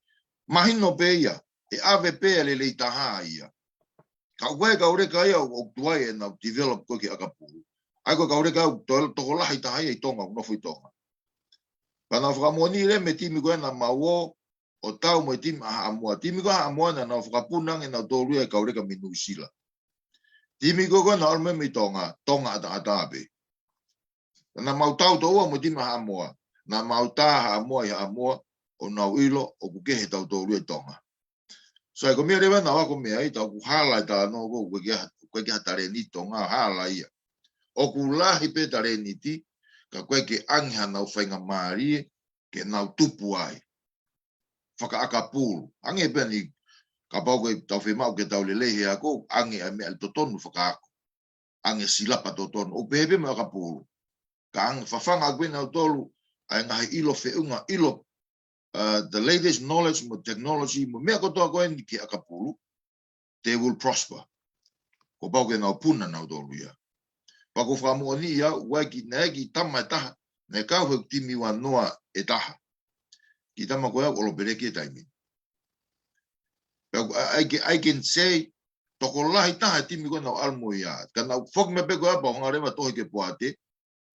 Mahino pē ia, ʻe ʻave pē ʻa e lelei taha ia. Ka ʻoku ʻi ai e kau leka ia ʻoku, ʻoku tuai ʻenau develop ko ē ki he ʻakapulu. ʻA ia ko e kau leka ʻoku to-, tokolahi taha ia ʻi Tonga, ʻoku nofo ʻi Tonga. Pea naʻa ku fakamoʻoniʻi leva mei he timi ko ē naʻa mau ō, ʻo tau mo e timi ʻa Haʻamoa. Timi ko ē ʻa Haʻamoa naʻa nau fakapuna ange nautolu ia e kau leka mei Nuʻusila. Timi ko ē naʻa nau ʻalu mei, mei Tonga, Tonga ʻataʻatā pē. Naʻa mau tau toʻua mo e timi ʻa Haʻamoa. Naʻa mau tā Haʻamoa ʻi Haʻamoa, ʻo nau ʻilo ʻoku kehe tautolu ʻi Tonga. So, ʻa ia ko e meʻa leva naʻa ku ako mei ai, tau ʻoku hala e talanoa ko ē, ʻoku ʻikai ke ha-, ʻoku ʻikai ke ha talēniti ʻi Tonga, hala ia. ʻOku lahi pē talēniti, ka ʻoku ʻikai ke ʻange haʻanau faingamālie ke nau tupu ai. Fakaʻakapulu. ʻAnge pē ni, kapau ko e tau fiemaʻu ke tau lelei he ako, ʻange ʻa e meʻa totonu fakaako. ʻAnge silapa totonu. ʻO pehē pē mo e ʻakapulu. Ka ʻange fafanga ʻaki pē nautolu, ʻa e ngaahi ʻilo feʻunga, ʻilo, uh, the latest knowledge mo technology mo e meʻa kotoa ko eni ki he ʻakapulu, they will prosper. Kuo pau ke nau puna nautolu ia. Pea ʻoku ou fakamoʻoniʻi au, ʻoku ʻi ai e kiʻi, naʻe ʻi ai e kiʻi tama ʻe taha, naʻe kau he timi ua noa ʻe taha. Kiʻi tama ko ia ʻoku ʻolopeleki he taimi ni. Pea ʻoku, I, I can, I can say, tokolahi taha e timi ko ē naʻa ku ʻalu mo ia. Ka naʻa ku foki mai pē ko ia pea u hanga leva ʻo tohi ki he poate,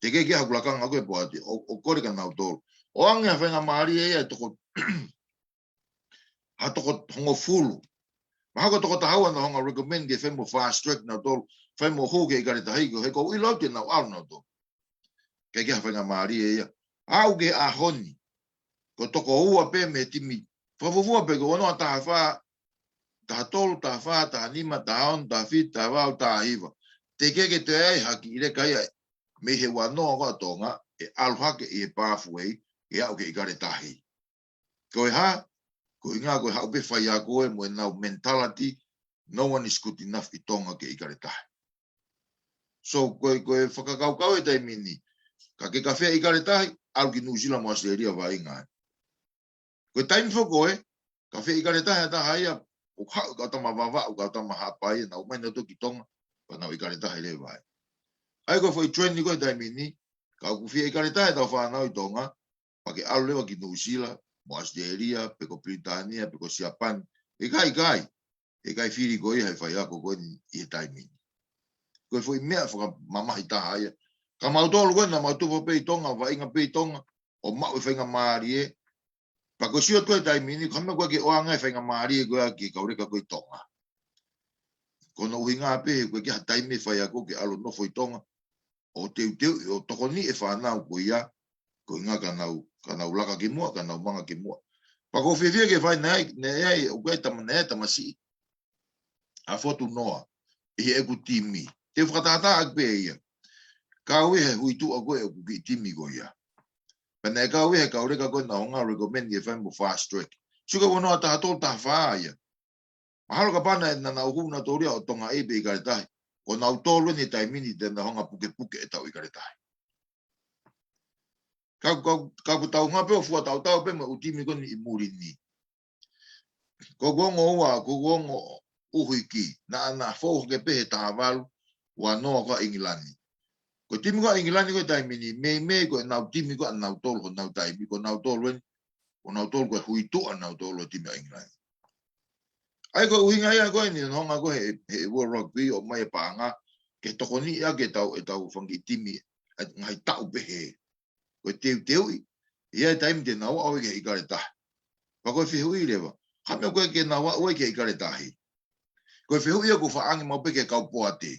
teʻeki ke ʻi ai haku lakanga ko ē he poate, ʻo, ʻo kole kia nautolu. ʻO ʻange ha faingamālie ia ʻe toko, ha toko hongofulu. Mahalo ko e toko taha ua naʻa ku hanga ʻo recommend ke fai mo fast track nautolu, fai mo hū ki he ʻIkale Tahi ko ē, he ʻoku ou ʻilo au te nau ʻalu nautolu. Kae kehe ha faingamālie ia. Aʻu ki he ʻaho ni, ko e toko ua pē mei he timi. Fakafuofua pē ko e ua noa taha fā, taha tolu, taha fā, taha nima, taha ono, taha fitu, taha valu, taha hiva. Teʻeki ke toe ʻi ai ha kiʻi leka ia mei he ua noa ko ē ʻa Tonga, ʻe ʻalu hake ʻi he pathway, ʻe aʻu ki he ʻIkale Tahi. Ko e hā, ko e ʻuhinga ko e haʻu pē faiako ē mo ʻenau mentality, no one is good enough ʻi Tonga ke ʻIkale Tahi. So, ko e, ko e fakakaukau he taimi ni, ka ke ka fie ʻIkale Tahi, ʻalu ki Nuʻusila mo ʻAositelēlia vaʻinga ai. Ko e taimi foki ko ē, ka fie ʻIkale Tahi ha taha ia, ʻoku haʻu e kau tama Vavaʻu, kau tama Haʻapai, nau ō mai nautolu ki Tonga, pea nau ʻIkale Tahi leva ai. ʻA ia ko e foʻi trend ko ē he taimi ni, ka ʻoku fie ʻIkale Tahi ʻetau fānau ʻi Tonga, pea ke ʻalu leva ki Nuʻusila, mo ʻAositelēlia, pe ko Pilitānia, pe ko Siapani. ʻIkai, ʻikai. ʻIkai fili ko ia he faiako ko eni ʻi he taimi ni. Ko e foʻi meʻa fakamamahi taha ia. Ka mautolu ko ē naʻa mau tupu pē ʻi Tonga, vaʻinga pē ʻi Tonga, ʻo maʻu e faingamālie. Pea ko e sio atu ko ē he taimi ni, ko e meʻa ko ē ke ʻoange e faingamālie ko ia ki he kau leka ko ē ʻi Tonga. Ko hono ʻuhinga pē he ʻoku ʻikai ke ʻi ai ha taimi faiako ke ʻalu ʻo nofo ʻi Tonga, ʻo teuteu, ʻo tokoniʻi e fānau ko ia, ko e ʻuhinga ka nau, ka nau laka ki muʻa, ka nau manga ki muʻa. Pea ʻoku ou fiefia ke fai naʻe, naʻe ʻi ai, ʻoku ʻi ai e tama, naʻe ʻi ai e tamasiʻi ʻa Fotu Noa, ʻi heʻeku timi. Te u fakatātā ʻaki pē ia. Kau ia he huituʻa ko ē ʻeku kiʻi timi ko ia. Pea naʻe kau ia he kau leka ko ē naʻa nau recommend ke fai mo fast track. Sio ki he ua noa taha tolu taha fā ia. Mahalo kapau naʻa nau hū nautolu ia ʻo Tonga ʻi he ʻIkale Tahi, ko nautolu eni he taimi ni te nau hanga pukepuke ʻetau ʻIkale Tahi. Ka, ka, ka ʻoku tau hanga pē ʻo fuatautau pē mo e ʻū timi ko eni ʻi muli ni. Ko ʻeku ongo ua, ko ʻeku ongo ʻuhiki, naʻa, naʻa fou hake pē he taha valu, ua noa ko ē ʻa ʻIngilani. Ko e timi ko ē ʻa ʻIngilani ko ē taimi ni, meimei ko ʻenau timi ko ē ʻanautolu, ko ʻenau taimi, ko nautolu eni, ko nautolu ko e hui tuʻa nautolu ʻo e timi ʻa ʻIngilani. ʻA ia ko e ʻuhinga ia ko eni, nonga ko ē he, he World Rugby ʻomai e paʻanga, ke tokoniʻi ʻaki ʻetau, ʻetau fanga kiʻi timi, ʻa e ngaahi taʻu pehē. Ko e teuteuʻi, ʻi he taimi te nau aʻu ai ki he ʻIkale Tahi. Pea ko e fehuʻi leva, ko e hā e meʻa ko ē ke nau aʻu ai ki he ʻIkale Tahi. Ko e fehuʻi ia ʻoku faʻa ʻange maʻu pē ki he kau poate.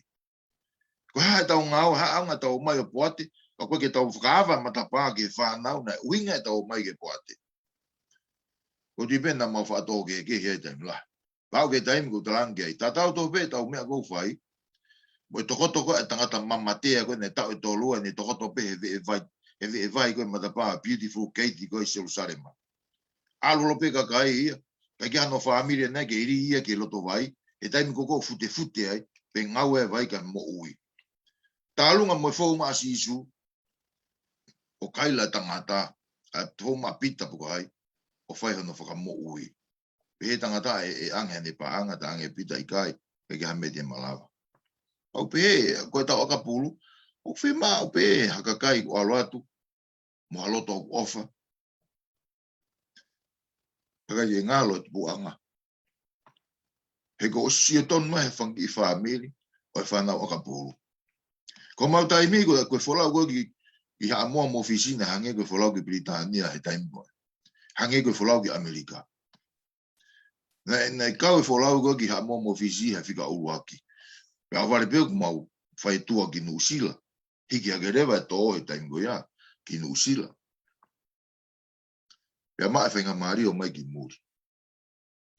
Ko e hā ʻetau ngāue, hā e ʻaonga ʻetau ō mai ʻo poate, ka ʻoku ʻikai ke tau fakaava matapā ki he fānau naʻe ʻuhinga ʻetau ō mai ki he poate. Ko e tui pē naʻa mau faʻa tō kehekehe he taimi lahi. Pea aʻu ki he taimi ʻoku ou talaange ai, tatau tofu pē ʻetau meʻa ʻoku ou fai. Mo e tokoto ko ē ʻa e tangata mamatea ko ē naʻe taʻu ʻe tolu ʻene tokoto pē he veʻe vai, he veʻe vai ko ē matapā Beautiful Gate ko ē ʻi Selusalema. ʻAlu holo pē kakai ia, ʻikai ke ʻi ai hano fāmili ʻe niʻihi ke ʻi ai ia ki he loto vai, he taimi ko ē ʻoku futefute ai, pea ngāue vai kae moʻui. Tālunga mo e fou mai ʻa Sīsū, ʻo kaila e tangata, ʻa e fou mai ʻa Pita pe ko hai, ʻo fai hono fakamoʻui. Pehē tangata ē, ʻe ʻange ʻene paʻanga, talaange ʻe Pita ʻikai, ʻikai ke ʻi ai ha meʻa te ne malava. ʻOku pehē, ko ʻetau ʻakapulu, ʻoku fiemaʻu pē ha kakai ʻoku ʻalu atu, mo ha loto ʻoku ʻofa. Kakai ʻe ngalo e tupuʻanga. He kuo ʻosi sio tonu mai he fanga kiʻi fāmili ʻo e fānau ʻakapulu. Ko homau taimi ko ē, ko e folau ko ē ki, ki Haʻamoa mo Fisi naʻe hangē ko e folau ki Pilitānia he taimi ko ē. Hangē ko e folau ki ʻAmelika. Naʻe, naʻe kau e folau ko ē ki Haʻamoa mo Fisi he fika ʻuluaki. Pea ʻohovale pē ʻoku mau fai tua ki Nuʻusila. Hiki hake leva e tō he taimi ko ia ki Nuʻusila. Pea maʻu e faingamālie ʻo ō mai ki muli.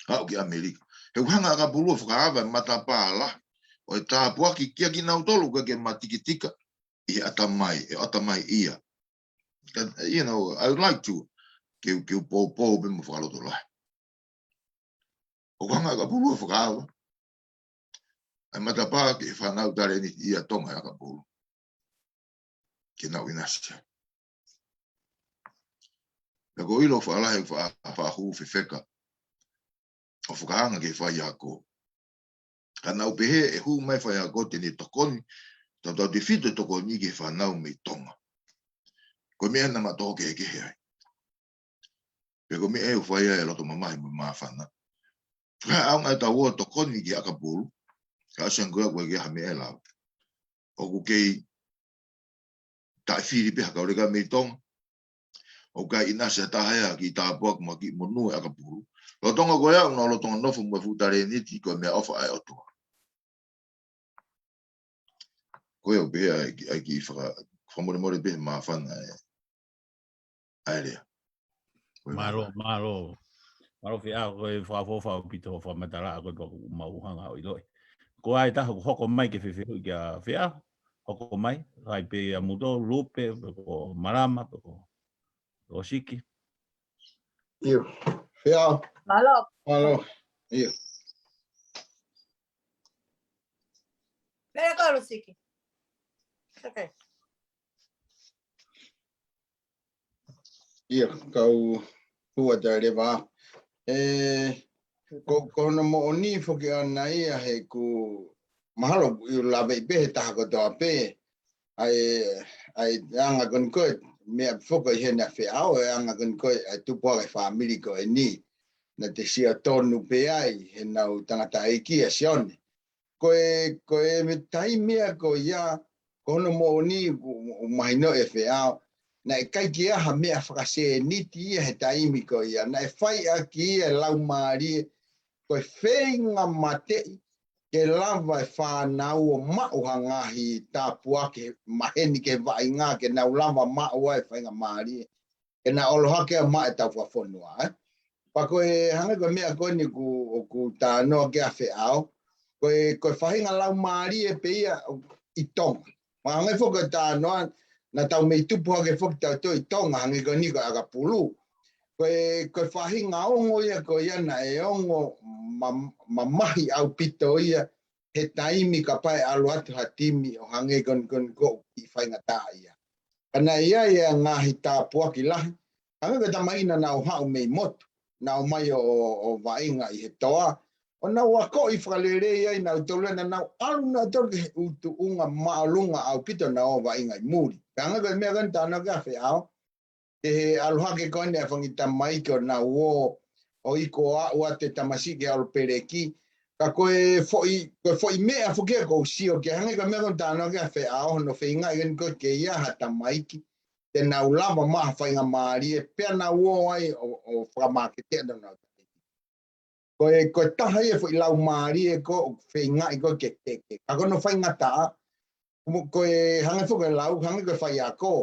Aʻu ki ʻAmelika. He ʻoku hanga ʻe he ʻakapulu ʻo fakaava e matapā lahi ʻo e tāpuaki kia kinautolu ʻoku ʻikai ke matikitika ʻi he ʻatamai, ʻe ʻatamaiʻia. Ka, you know, I would like to, ke, ke u poupou pē mo fakalotolahi. ʻOku hanga ʻe he ʻakapulu ʻo fakaava ʻa e matapā ki he fānau talēniti ia ʻa Tonga ʻi he ʻakapulu. Ke nau ʻinasi ai. Pea ʻoku ou ʻilo faʻa lahi, faʻa, faʻa hū fefeka ʻo fakahanga ki he faiako. Ka naʻa ku pehē ʻe hū mai e faiako te ne tokoni, tautautefito e tokoni ki he fānau mei Tonga. Ko e meʻa naʻa ma tō kehekehe ai. Pea ko e meʻa ʻoku fai ai e loto mamahi mo e māfana. Ka ʻaonga ʻetau ō ʻo tokoni ki he ʻakapulu, ka ʻosi ange ko ia ʻoku ʻikai ke ʻi ai ha meʻa ʻe lava. ʻOku kei taʻefili pē ha kau leka mei Tonga. ʻOku ʻikai ʻinasi ha taha ia ki he tāpuaki mo e kiʻi monū ʻa e ʻakapulu. Lolotonga ko ia, ʻoku nau lolotonga nofo mo e fuʻu talēniti ko e meʻaʻofa ʻa e ʻOtua. Ko ia ʻoku pehē ai ki, ai ki faka-, fakamolemole pē he māfana ē. ʻA e lea. Ko ia. Mālō, mālō. Mālō Feʻao, ko e fakaʻofoʻofa ʻaupito e fakamatala ko ē pea ʻoku mau hanga ʻo ʻiloʻi. Ko e taha ʻoku hoko mai ke fefehuʻi kia Feʻao, hoko mai, ʻai pē ia muto, Lupe, pe ko Malama, pe ko Losiki. ʻIo, Feʻao. Mālō. Mālō. ʻIo. Pea ko Losiki. Okay. ʻIo, kau hua tai leva. ʻE, ko, ko hono moʻoni foki ʻana ia he ʻoku mahalo ʻi lave pē he taha kotoa pē. ʻA e, ʻa e anga ko eni ko e meʻa foki ʻi hena Feʻao, e anga ko eni ko e, ʻa e tupu ʻa e fāmili ko eni. Naʻa te sio tonu pē ai, he naʻa ku tangataʻeiki ʻa Sione. Ko e, ko e meʻa taimi ia ko ia, ko hono moʻoni ʻoku, ʻoku mahino ʻe Feʻao. Naʻe ʻikai ke ʻi ai ha meʻa fakasēniti ia he taimi ko ia. Naʻe fai ʻaki ia e laumālie, ko e feinga mateʻi, ke lava e fānau ʻo maʻu ha ngaahi tāpuaki maheni ki he vaʻinga ke nau lava maʻu ai e faingamālie. Ke nau ʻalu hake ʻo maʻu ʻetau fakafonua, ē. Pea ko e hangē ko e meʻa ko eni ʻoku, ʻoku talanoa ki ai ʻa Feʻao. Ko e, ko e faʻahinga laumālie pē ia ʻi Tonga. Mahalo hangē foki ko e talanoa, Naʻa tau mei tupu hake foki tautolu ʻi Tonga, hangē ko eni ko e ʻakapulu. Ko e, ko e faʻahinga ongo ia, ko ia naʻe ongo ma-, mamahi ʻaupito ia, he taimi kapau ʻe ʻalu atu ha timi ʻo hangē ko eni ko eni ko ē ʻoku faingataʻaʻia. Ka naʻe ʻi ai e ngaahi tāpuaki lahi, hangē ko e tamaiki naʻa nau haʻu mei motu, nau ō mai ʻo, ʻo, ʻo vaʻinga ʻi he toa, ʻo nau akoʻi fakalelei ai nautolu, naʻa nau ʻalu nautolu ki he ʻū tuʻunga māʻolunga ʻaupito naʻa nau vaʻinga ʻi muli. Pea hangē ko e meʻa ko eni naʻe talanoa ki ai ʻa Feao, ki he ʻalu hake ko eni ʻa e fanga kiʻi tamaiki ʻo nau ō, ʻo iko ʻo aʻu atu e tamasiʻi ki he ʻAlo Peleki. Ka ko e foʻi, ko e foʻi meʻa foki ia ʻoku ou sio ki ai, hangē ko e meʻa ko eni naʻe talanoa ki ai ʻa Feao, hono feingaʻi ko eni ke ʻi ai ha tamaiki te nau lava maʻu ha faingamālie, pea nau ō ai ʻo, ʻo fakamāketi ʻa honau tamaiki. Ko e, ko e taha ia e foʻi laumālie ko ē ʻoku feingaʻi ko ē ke, ke, ke. Ka ko hono faingataʻa, mo-, ko e hangē foki ko e lau, hangē ko e faiako.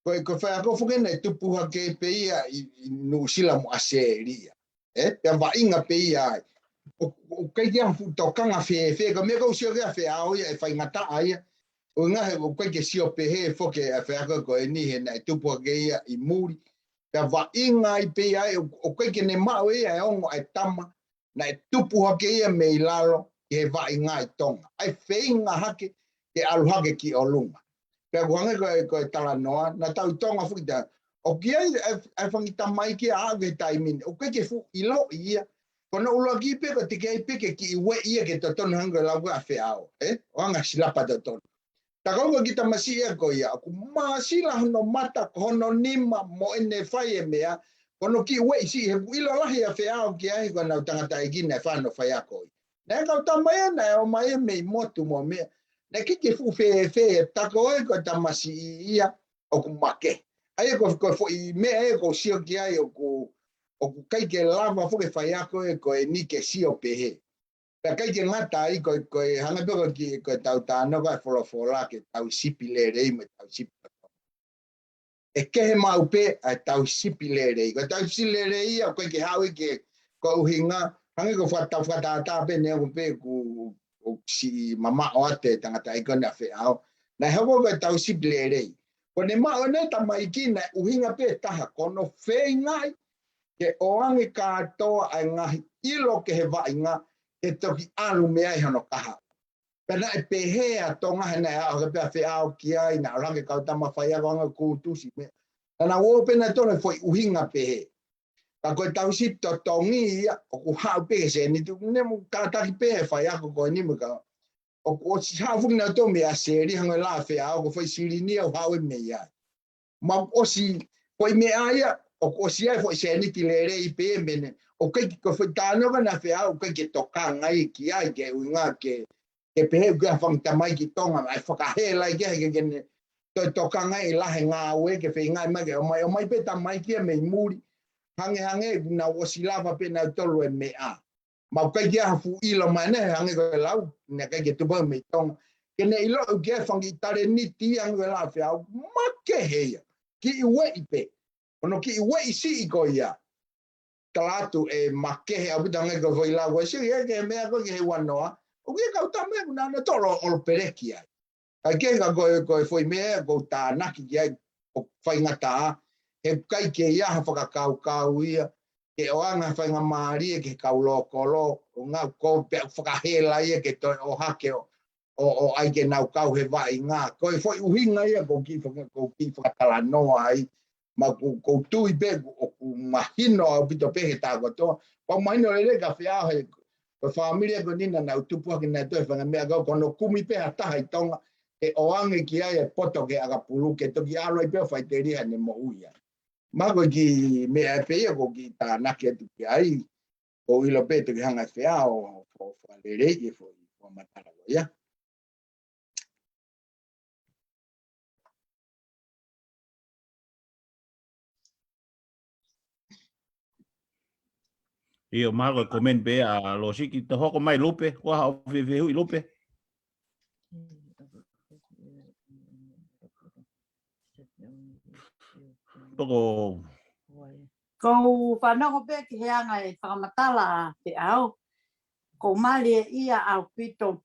Ko e, ko e faiako foki naʻe tupu hake pē ia ʻi, ʻi Nuʻusila mo ʻAositelēlia. Ē? Pea vaʻinga pē ia ai. ʻO, ʻoku ʻikai ke ʻi ai ha fuʻu tokanga fēfē, ko e meʻa ʻoku ou sio ki ai ʻa Feao ia e faingataʻa ia. ʻUhinga he ʻoku ʻikai ke sio pehē foki ʻa e faiako ko eni he naʻe tupu hake ia ʻi muli. Pea vaʻinga ai pē ia ai, ʻo, ʻoku ʻikai ke ne maʻu ia e ongo ʻa e tama naʻe tupu hake ia mei lalo ʻi he vaʻinga ʻi Tonga. ʻA e feinga hake ke ʻalu hake ki ʻolunga. Pea ʻoku hangē ko e, ko e talanoa, naʻa tau ʻi Tonga foki ta, ʻoku ʻi ai e, e fanga kiʻi tamaiki ʻa ʻave taimi ni, ʻoku ʻikai ke fuʻu ʻiloʻi ia. Ko hono ʻuluaki pē ko e teʻeki ai pē ke kiʻi ueʻi ia ke totonu hangē ko e lau ko ē ʻa Feao, ē? ʻO anga silapa totonu. Ka ko e kiʻi tamasiʻi ia ko ia, ʻoku māsila hono mata, ko hono nima, mo ʻene fai e meʻa, ko hono kiʻi ueʻi siʻi he ʻoku ʻilo lahi ʻa Feao ki ai ko ʻenau tangataʻeiki naʻe fai hono faiako ia. Naʻe kau tama ia naʻe ō mai mei motu mo meʻa. Naʻe ʻikai ke fuʻu fēfē, tā ko ē ko e tamasiʻi ia ʻoku makehe. ʻA ia ko, ko e foʻi meʻa ē ʻoku ou sio ki ai ʻoku, ʻoku ʻikai ke lava foki e faiako ē ko eni ke sio pehē. Pea ʻikai ke ngata ai ko e, ko e hangē pē ko e kiʻi, ko e tau talanoa ko e folofola ki he tauhi sipi lelei mo e tauhi sipi totonu. ʻE kehe maʻu pē ʻa e tauhi sipi lelei. Ko e tauhi sipi lelei ia, ʻoku ʻikai ke haʻu ia ke, ko e ʻuhinga, hangē ko e faka-, tau fakatātā pē ʻeni ʻoku pehē ʻoku, ʻoku siʻi mamaʻo atu e tangataʻeiki ko eni ʻa Feao. Naʻe hoko ko e tauhi sipi lelei. Ko ʻene maʻu ʻeni e tamaiki naʻe ʻuhinga pē taha, ko hono feingaʻi ke ʻoange kātoa ʻa e ngaahi ʻilo ki he vaʻinga, ke toki ʻalu mei ai hono kahaʻu. Pea naʻe pehē ʻa Tonga he naʻe aʻu hake pē ʻa Feao ki ai, naʻe ʻalu hake kau tama faiako anga kūtusi meʻa. Naʻa nau ō pē nautolu he foʻi ʻuhinga pehē. Ka ko e tauhi sipi totongi ia, ʻoku haʻu pē he sēniti, ne mo kātaki pē he faiako ko eni mo e kau. ʻOku ʻosi haʻu foki nautolu mei ʻAositelēlia hangē ko e lau ʻa Feao, ko e foʻi silini ia ʻoku haʻu ia mei ai. Mo e ʻosi, foʻi meʻa ia, ʻoku ʻosi ʻi ai e foʻi sēniti lelei pē mei heni. ʻOku ʻikai ke, ko e foʻi talanoa ko eni ʻa Feao, ʻoku ʻikai ke tokanga ia ki ai, ke ʻuhinga ke, ke pehē ʻoku ʻi ai ha fanga tamaiki Tonga, ʻai fakahela ia ke, ke, ke ne, toe tokanga ʻi he lahi e ngāue, ke feingaʻi mai, ke ʻomai, ʻomai pē tamaiki ia mei muli. Hangehangē, ʻoku nau ʻosi lava pē nautolu e meʻa. Mo ʻoku ʻikai ke ʻi ai ha fuʻu ʻilo mai ʻeni, hangē ko e lau, naʻe ʻikai ke tupu mei Tonga. Ke ne ʻilo ʻoku ʻi ai e fanga kiʻi talēniti hangē ko e lau ʻa Feao, makehe ia. Kiʻi ueʻi pē. Hono kiʻi ueʻi siʻi ko ia. Tala atu ʻe makehe ʻaupito hangē ko e foʻi lau ko ē siʻi, ʻe ke meʻa ko ē ki he ua noa. ʻOku ʻi ai e kau tama ʻoku nau ō nautolu ʻo ʻAlo Peleki ai. Kae kehe ka ko e, ko e foʻi meʻa ʻoku ou tānaki ki ai ʻoku faingataʻa, he ʻikai ke ʻi ai ha fakakaukau ia, ke ʻoange ha faingamālie ki he kau lōkolo, ʻo ngāue ko ē pea fakahela ia ke toe ō hake ʻo, ʻo, ʻo ʻai ke nau kau he vaʻinga. Ko e foʻi ʻuhinga ia ʻoku ou kiʻi faka-, ʻoku ou kiʻi fakatalanoa ai, mo ʻoku, ʻoku ou tui pē ʻoku mahino ʻaupito pē he taha kotoa. Pea mahino lelei kia Feao he, ko e fāmili ko eni naʻa nau tupu hake nautolu he fanga meʻa ko ē, ko hono kumi pē ha taha ʻi Tonga, ke ʻoange ki ai e poto ki he ʻakapulu, ke toki ʻalu ai pē ʻo faʻiteliha ʻene moʻui ia. Mo e kiʻi meʻa pē ia ʻoku ou kiʻi tānaki atu ki ai, ʻoku ou ʻilo pē toki hanga ʻe Feao ʻo, ʻo, ʻo fakaleleiʻi e foʻi, fakamatala ko ia. ʻIo, mahalo ko e comment pē ʻa Losiki, toe hoko mai Lupe, ko e hā hoʻo fehuʻi Lupe? Toko. Kou fanongo pē ki he anga e fakamatala ʻa Feao. Kou mālieʻia ʻaupito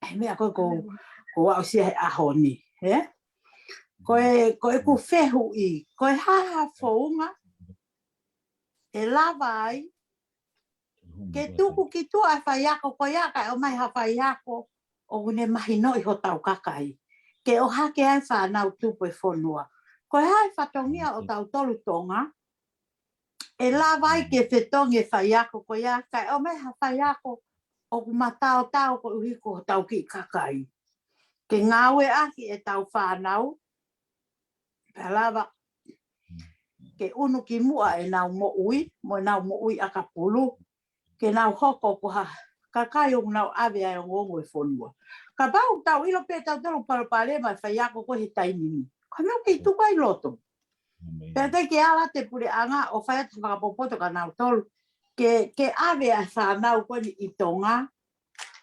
he meʻa ko ē kou, kou aʻusia he ʻaho ni, ē? Ko e, ko ʻeku fehuʻi, ko e hā ha founga ʻe lava ai ke tuku ki tuʻa e faiako ko ia kae ʻomai ha faiako ʻoku ne mahinoʻi hotau kakai, ke ʻohake ai e fānau tupu e fonua. Ko e hā e fatongia ʻo tautolu Tonga ʻe lava ai ke fetongi e faiako ko ia kae ʻomai ha faiako ʻoku mataotao koeʻuhi ko hotau kiʻi kakai, ke ngāueʻaki ʻetau fānau, pea lava ke ʻunu ki muʻa ʻenau moʻui mo ʻenau moʻui ʻakapulu, ke nau hoko ko ha kakai ʻoku nau ʻave ai e ongoongo e fonua. Kapau ʻoku tau ʻilo pē tautolu palopalema e faiako ko ē he taimi ni, ko e meʻa ʻoku kei tuku ai loto. Pea ʻikai ke ala atu e puleʻanga ʻo fai atu ha fakapotopoto kia nautolu ke, ke ʻave ʻa e fānau ko eni ʻi Tonga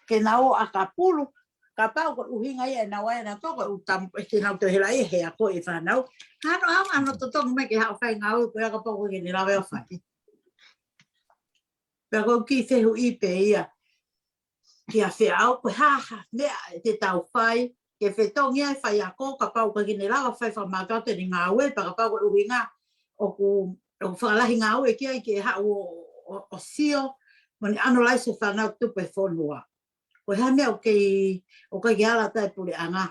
ke nau ō ʻakapulu. Kapau ko e ʻuhinga ia ʻenau ʻai ʻenau toko ʻu tam-, ke nau toe helaʻia he ako e fānau. Ka hano hanga ʻo totongi mai ke haʻu ʻo fai e ngāue ko ia kapau ʻoku ʻikai ke ne lava ia ʻo fai. Pea ko e kiʻi fehuʻi pē ia kia Feau, ko e hā ha meʻa te tau fai ke fetongi ai e faiako kapau ʻoku ʻikai ke ne lava ʻo fai fakamātoato ʻene ngāue, pea kapau ko e ʻuhinga ʻoku, ʻoku fakalahi ngāue ki ai ke haʻu ʻo, ʻo, ʻo sio mo ne analyze e fānau tupu e fonua. Ko e hā e meʻa ʻoku kei, ʻoku ʻikai ke ala atu ai e puleʻanga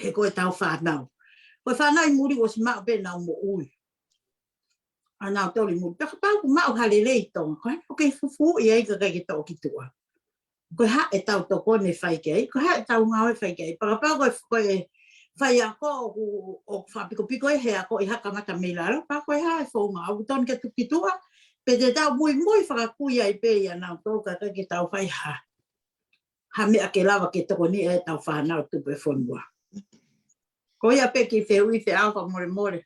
he ko ʻetau fānau. Ko e fānau ʻi muli ʻosi maʻu pē ʻenau moʻui ʻanautolu ʻi muli. Pea kapau ʻoku maʻu ha lelei ʻi Tonga, ko e hā ʻoku kei fufuuʻi ai kae ʻikai ke toʻo ki tuʻa? Ko e hā ʻetau tokoni ʻe fai ki ai? Ko e hā ʻetau ngāue ʻe fai ki ai? Pea kapau ko e, ko e faiako ʻoku, ʻoku fakapikopiko ai he ako ʻi ha kamata mei lalo, pea ko e hā e founga ʻoku totonu ke tuku ki tuʻa? Pe te tau muimui fakakui ai pē ʻia nautolu kae ʻikai ke tau fai ha, ha meʻa ke lava ke tokoniʻi ai ʻetau fānau tupu e fonua. Ko ia pē kiʻi fehuʻi Feau, fakamolemole.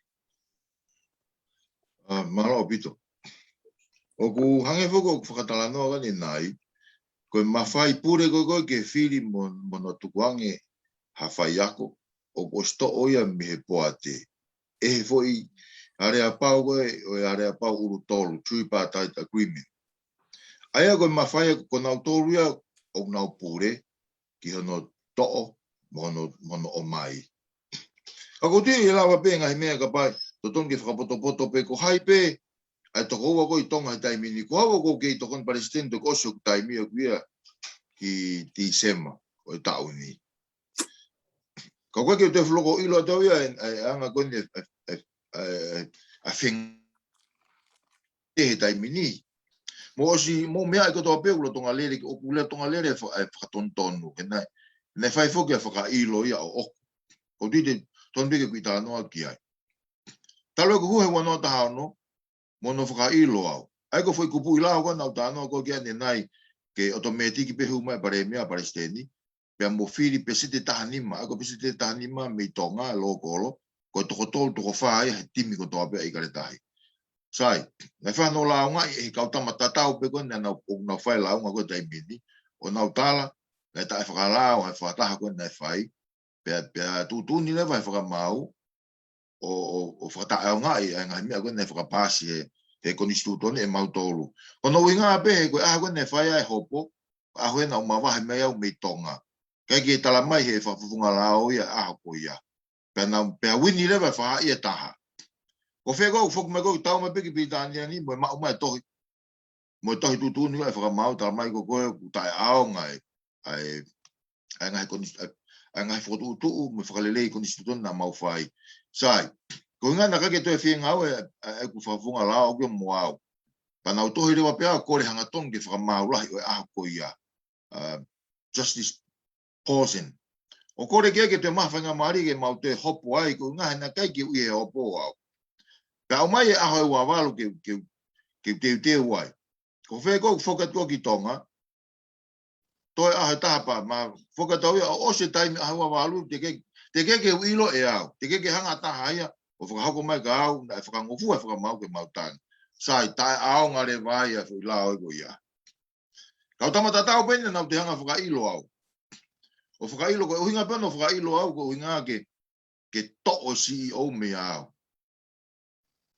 ʻA, mālō ʻaupito. ʻOku hangē foki ʻoku fakatalanoa ʻanenai, ko e mafai pule ko ē ko ē ke fili mo, mo nau tukuange ha faiako, ʻoku ʻosi toʻo ia mei he poate. ʻE he foʻi aleapau ko ē, ʻo e aleapau ʻulu tolu, tripartite agreement. ʻA ia ko e mafai ko nautolu ia ʻoku nau pule ki hono toʻo mo hono, mo hono ʻomai. Ka ʻoku ou tui ʻe lava pē ngaahi meʻa kapau ʻe totonu ke fakapotopoto pē ko hai pē ʻa e tokoua ko ē ʻi Tonga he taimi ni. Ko au ʻoku ou kei tokoni palesiteni toki ʻosi hoku taimi ʻaʻaku ia ki Tīsema ʻo e taʻu ni. Ka ʻoku ʻikai ke u toe fuʻu loko ʻilo atu au ia ʻa e, ʻa e anga ko eni ʻa e, ʻa e, ʻa e, ʻa e feng- he taimi ni. Mou ʻosi, mou meaʻi kotoa pē ʻoku lolotonga lele, ʻoku lolotonga lele e fa-, e fakatonutonu. Ke naʻe, naʻe fai foki ʻa e fakaʻilo ia ʻoʻoku. ʻOku ou tui te tonu pē ke u kiʻi talanoa ki ai. Talu ʻeku hū he ua noa taha ono, mo hono fakaʻilo au. ʻA ia ko e foʻi kupuʻi lao ko ē naʻa ku talanoa ko ē ki ai ʻanenai, ke ʻotomētiki pē hū mai e palēmia, palesiteni, pea mo fili peseti ʻe taha nima, ʻa ia ko e peseti ʻe taha nima mei Tonga, lōkolo, ko e toko tolu, toko fā ia he timi kotoa pē ʻa ʻIkale Tahi. Sai, naʻe fai hono lāungaʻi ʻe he kau tama tatau pē ko ē naʻa nau, ʻoku nau fai e lāunga ko ē he taimi ni, ʻo nau tala, naʻe taʻefakalao ʻa e fakataha ko ē naʻe fai, pea, pea tuʻutuʻuni leva ʻe he fakamaau, ʻo, ʻo, ʻo fakataʻeʻaongaʻi ʻa e ngaahi meʻa ko ē naʻe fakapaasi he, he konisitūtone ʻe mautolu. Ko hono ʻuhinga pē he ko e ʻaho ko ē naʻe fai ai e hopo, ʻaho ia naʻa ku mavahe mai au mei Tonga. ʻIkai ke tala mai ʻe he fakafofonga lao ia e ʻaho ko ia. Pea naʻa, pea uini leva e faʻahi ʻe taha. Ko fē ko ē ʻoku foki mai ko ē ʻoku tau mai pē ki Pilitānia ni mo e maʻu mai e tohi, mo e tohi tuʻutuʻuni ʻa e fakamaau, tala mai ko ē ʻoku taʻeʻaonga e, ʻa e, ʻa e ngaahi konis-, ʻa e, ʻa e ngaahi fokotuʻutuʻu mo e fakalelei konisitūtone naʻa mau fai. Sai, ko e ʻuhinga naʻe ʻikai ke toe fie ngāue ʻa e, ʻa e, ʻeku fakafofonga lao ʻoku ʻi ai mo au. Pea naʻa ku tohi leva pē au ʻo kole hangatonu ki he fakamaau lahi ʻo e ʻaho ko ia. ʻA, Justice Pawson. ʻO kole ki ai ke toe maʻu ha faingamālie ke mau toe hopo ai, ko e ʻuhinga he naʻe ʻikai ke u ʻi he hopo au. Pea aʻu mai e ʻaho ʻe ua valu ke, ke, ke teuteu ai. Ko fē ko ē ʻoku foki atu ko ē ki Tonga, toe ʻaho ʻe taha pē, ma foki atu au ia ʻo ʻosi e taimi ʻaho ʻe ua valu, teʻeki, teʻeki ke u ʻilo ʻe au, teʻeki ke hanga ʻe ha taha ia ʻo fakahoko mai kia au, naʻe fakangofua e fakamaau ke mau tangi. Sai, taʻeʻaonga leva ia e foʻi lao ko ia. Kau tama tatau pē eni naʻa nau toe hanga ʻo fakaʻilo au. ʻO fakaʻilo ko e ʻuhinga pē hono fakaʻilo au, ko e ʻuhinga ke, ke toʻo e CEO mei au.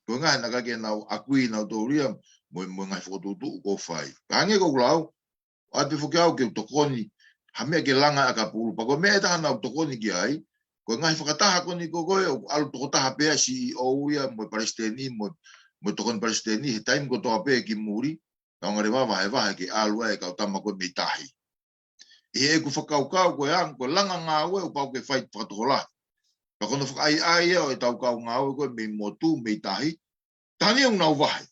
Ko e ʻuhinga he naʻe ʻikai ke nau ʻakui nautolu ia mo, mo e ngaahi fokotuʻutuʻu kuo fai. Ka hangē ko ʻeku lau, ʻoatu pē foki au ke u tokoni ha meʻa ke langa e ʻakapulu. Pea ko e meʻa ʻe taha naʻa ku tokoni ki ai, Ko e ngaahi fakataha ko eni ko ē, ʻoku ʻalu tokotaha pē ʻa e C E O ia, mo e palesiteni, mo, mo e tokoni palesiteni, he taimi kotoa pē ki muli, naʻa nau ngāue vahevahe ke ʻalu ai e kau tama ko ē mei tahi. ʻI heʻeku fakakaukau ko e anga, ko e langa ngāue ʻoku pau ke fai fakatokolahi. Pea ko hono fakaʻaiʻai ia ʻo e tau kau ngāue ko ē mei motu, mei tahi, taha ni ʻoku nau vahe.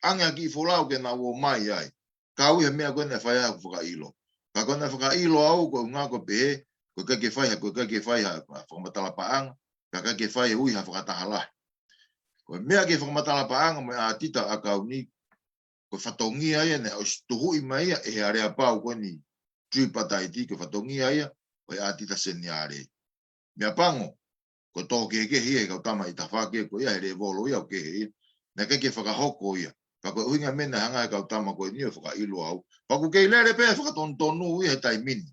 ʻAnge ha kiʻi folau ke nau ō mai ai. Ka ʻoku ʻi ai ha meʻa ko ē naʻe fai ai ʻeku fakaʻilo. Ka ko ʻene fakaʻilo au ko e ʻuhinga ko e pehē, ko e ʻikai ke fai ha, ko e ʻikai ke fai ha, ha fakamatala paʻanga, ka ʻikai ke fai ʻe ui ha fakataha lahi. Ko e meʻa ki he fakamatala paʻanga mo e ʻātita ʻakau ni, ko e fatongia ia naʻe ʻosi tuhuʻi mai ia ʻe he aleapau ko eni, tripartite, ko e fatongia ia ʻo e ʻātita seniale. Meʻapango, ko e tō kehekehe ia he kau tama ʻi tafaʻaki ko ia he lēvolo ia ʻoku kehe ia. Naʻe ʻikai ke fakahoko ia. Pea ko e ʻuhinga meʻa naʻe hanga he kau tama ko eni ʻo fakaʻilo au. Pea ʻoku kei lele pē fakatonutonu ia he taimi ni.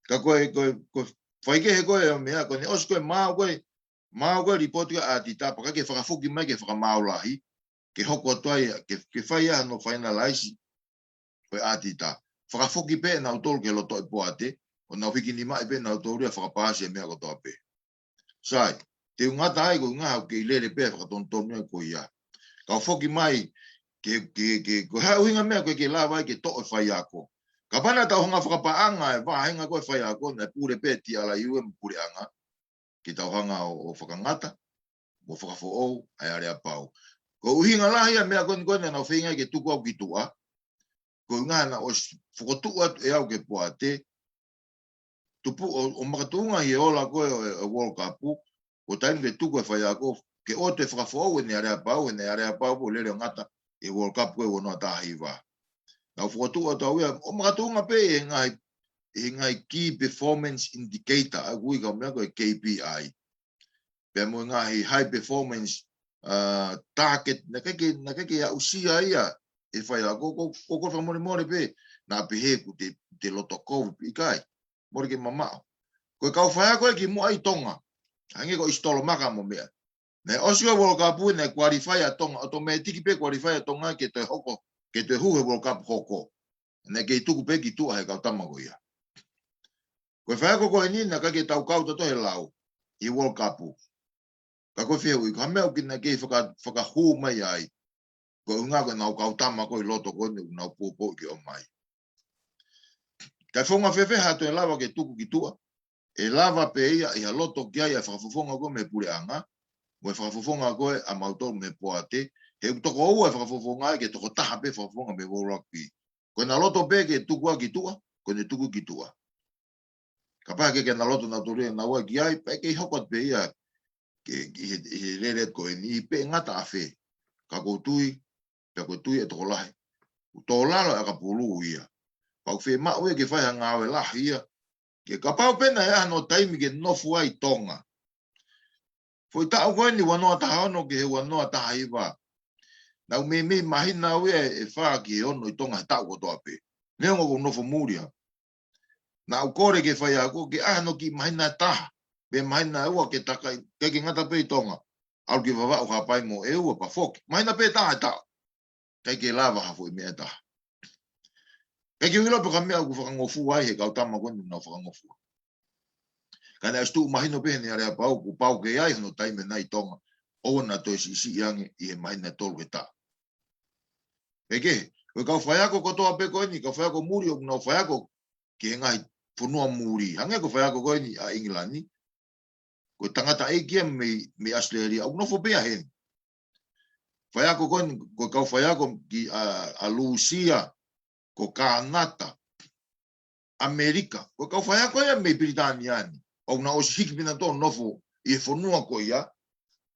Ka ko e, ko e, ko e faikehe ko ē ʻo e meʻa, ko ʻene ʻosi ko ē maau ko ē, maau ko ē lipooti ʻa e ʻātita, pea ʻikai ke fakafoki mai ke fakamaau lahi, ke hoko atu ai, ke, ke fai ai hano finalize, ko e ʻātita. Fakafoki pē nautolu ki he loto ʻo e poate, ʻo nau hiki nimaʻi pē nautolu ia fakapaasi e meʻa kotoa pē. Sai, te u ngata ai ko e ʻuhinga ʻoku kei lele pē fakatonutonu ia ko ia. Kau foki mai, ke, ke, ke, ko e hā e ʻuhinga meʻa ko ē ke lava ai ke toʻo e faiako. Kapau naʻa tau hanga fakapaʻanga e vāhenga ko ē faiako, naʻe pule pē T R U mo e puleʻanga, ke tau hanga ʻo, ʻo fakangata, mo fakafoʻou ʻa e aleapau. Ko e ʻuhinga lahi ʻa e meʻa ko eni ko ē naʻa nau feinga ke tuku au ki tuʻa. Ko e ʻuhinga naʻe ʻosi fokotuʻu atu ʻe au ki he poate, tupu ʻo, ʻo makatuʻunga ʻi he ola ko ē ʻo e, ʻo e World Cup, ko e taimi ke tuku e faiako, ke ʻoua toe fakafoʻou ʻene aleapau, ʻene aleapau pea lele ʻo ngata ʻi he World Cup ko ē ua noa taha hiva. Naʻa ku fokotuʻu atu au ia, ʻo makatuʻunga pē ʻi he ngaahi, ʻi he ngaahi key performance indicator, ʻa ia ʻoku ui ʻe he kau meʻa ko e K P I. Pea mo e ngaahi high performance, uh, target, naʻe ʻikai ke, naʻe ʻikai ke aʻusia ia ʻe he faiako, ko, ko, ko e fakamolemole pē, naʻa pehē ʻoku te, te loto kovi pē ʻikai. Mole ke mamaʻo. Ko e kau faiako ē kimuʻa ʻi Tonga. Hangē ko ʻIsi Tolomaka mo meʻa. Naʻe ʻosi ko ē World Cup, naʻe qualify ʻa Tonga, automatic pē qualify ʻa Tonga ke toe hoko, ke toe hū he World Cup hoko. Naʻe kei tuku pē ki tuʻa he kau tama ko ia. Ko e faiako ko eni naʻe ʻikai ke tau kau tautolu he lau ʻi he World Cup. Ka ko e fehuʻi, ko e hā e meʻa ʻoku kei faka-, fakahū mai ai. Ko e ʻuhinga ko ʻenau kau tama ko ē ʻi loto ko eni ʻoku nau poupou ke ō mai. Kae founga fēfē haʻatau lava ke tuku ki tuʻa. ʻE lava pē ia ʻi ha loto ki ai ʻa e fakafofonga ko ē mei he puleʻanga, mo e fakafofonga ko ē ʻa mautolu mei he poate, he ʻoku toko ua e fakafofonga ia ke tokotaha pē fakafofonga mei he World Rugby. Ko ʻena loto pē ke tuku ā ki tuʻa, ko ʻene tuku ki tuʻa. Kapau ʻe ʻikai ke na loto nautolu ia naua ki ai, pea ʻe kei hoko atu pē ia, ke, ʻi he, ʻi he lele ko eni, ʻi he pē ngata ʻafē. Ka ʻoku ou tui, pea ʻoku ou tui ʻe tokolahi. ʻOku tō lalo ʻa e ʻakapulu ia. Pea ʻoku fiemaʻu ia ke fai ha ngāue lahi ia. Ke kapau pē naʻe ʻi ai hano taimi ke nofo ai ʻi Tonga. Foʻi taʻu ko eni ua noa taha ono ki he ua noa taha hiva. Naʻa ku meimei mahino au ia ʻe fā ki he ono ʻi Tonga he taʻu kotoa pē. Neongo ʻoku ou nofo muli au. Naʻa ku kole ki he faiako ke ʻai hano kiʻi māhina ʻe taha, pe māhina ʻe ua ke takai, ke ke ngata pē ʻi Tonga. ʻAlu ki Vavaʻu, Haʻapai mo ʻEua pea foki. Māhina pē ʻe taha he taʻu. ʻIkai ke lava ha foʻi meʻa ʻe taha. ʻIkai ke u ʻilo pe ko e hā e meʻa ʻoku fakangofua ai he kau tama ko eni ʻoku nau fakangofua. Ka naʻe ʻosi tuʻu mahino pē heʻene aleapau, kuo pau ke ʻi ai hano taimi ʻe nai ʻi Tonga, ʻoua naʻa toe siʻisiʻi ange ʻi he māhina ʻe tolu he taʻu. Pea kehe, ko e kau faiako kotoa pē ko eni, kau faiako muli ʻoku nau faiako ki he ngaahi fonua muli. Hangē ko e faiako ko eni ʻa ʻIngilani, ko e tangataʻeiki ia mei, mei ʻAositelēlia, ʻoku nofo pē ia heni. Faiako ko eni, ko e kau faiako ki ʻa, ʻa Lūsia, ko Kānata, ʻAmelika, ko e kau faiako ia mei Pilitānia ni. ʻOku nau ʻosi hiki pē nautolu ʻo nofo ʻi he fonua ko ia.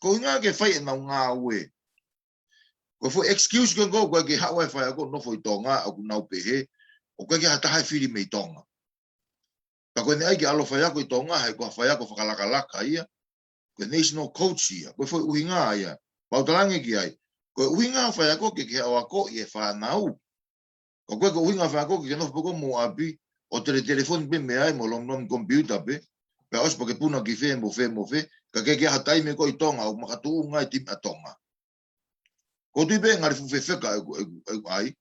Ko e ʻuhinga ke fai ʻenau ngāue. Ko e foʻi excuse ko ē ko ē ke haʻu ai e faiako ʻo nofo ʻi Tonga, ʻoku nau pehē, ʻoku ʻikai ke ʻi ai ha taha ʻe fili mei Tonga. Pea ko ʻene ʻai ke ʻalu ʻo faiako ʻi Tonga, he ko ha faiako fakalakalaka ia, ko e national coach ia, ko e foʻi ʻuhinga ia. Pea u talaange ki ai, ko e ʻuhinga e faiako ke ke haʻu ʻo akoʻi e fānau. Ka ko e, ko e ʻuhinga e faiako ke ke nofo pē koe mo ʻapi, ʻo tele telefoni pē mei ai mo lomolomi komipiuta pē, pea ʻosi pē ke puna ki fē mo fē mo fē, ka ke ke ʻi ai ha taimi koe ʻi Tonga, ʻo makatuʻunga ai e timi ʻa Tonga. ʻOku ou tui pē ngali fuʻu fefeka ʻeku, ʻeku, ʻeku ʻai,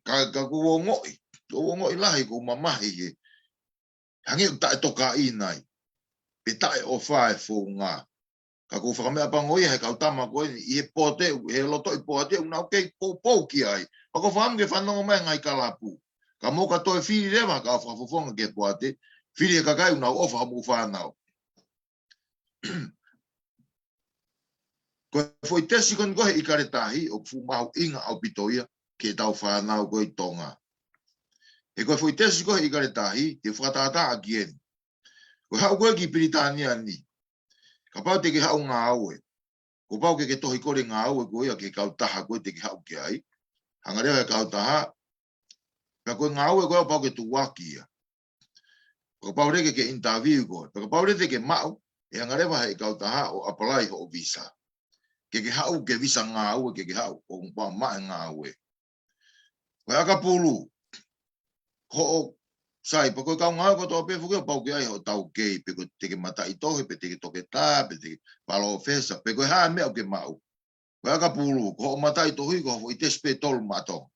ka, ka ʻoku ou ongoʻi, ʻoku ou ongoʻi lahi, ʻoku ou mamahi he, hangē ʻoku taʻetokaʻi nai. pe taʻeʻofa e founga. Ka ʻoku ou fakameʻapango ia he kau tama ko eni, ʻi he poate, he loto ʻi poate, ʻoku nau kei poupou ki ai. Pea ʻoku ou fakaʻamu ke fanongo mai e ngaahi kalapu. Ka mou ka toe fili leva, kau fakafofonga ki he poate, fili e kakai ʻoku nau ʻofa homou fānau. Ko e foʻi tesi ko eni ko ē he ʻIkale Tahi, ʻoku fuʻu mahuʻinga ʻaupito ia, ki heʻetau fānau ko ē ʻi Tonga. He ko e foʻi tesi ko ē he ʻIkale Tahi, te u fakatātā ʻaki eni. Ko e haʻu ko ē ki Pilitānia ni. Kapau te ke haʻu ngāue. Kuo pau ke ke tohi kole ngāue ko ia ki he kautaha ko ē te ke haʻu ki ai. Hanga leva he kautaha. Pea ko e ngāue ko ia pau ke tuʻuaki ia. Pea kapau leva ke ke interview ko ē. Pea kapau leva te ke maʻu. ʻE hanga leva he kautaha ʻo apply hoʻo visa. Ke ke haʻu ke visa ngāue, ke ke haʻu ʻo pau maʻu e ngāue. Ko e ʻakapulu, hoʻo sai, pea ko e kau ngāue kotoa pē foki ʻoku pau ke ʻi ai hoʻo taukei, pe ko te ke mataʻitohi, pe te ke toketā, pe te ke palōfesa, pe ko e hā e meʻa ʻoku ke maʻu. Ko e ʻakapulu, ko hoʻo mataʻitohi, ko hoʻo foʻi tesi pē ʻe tolu maʻa Tonga.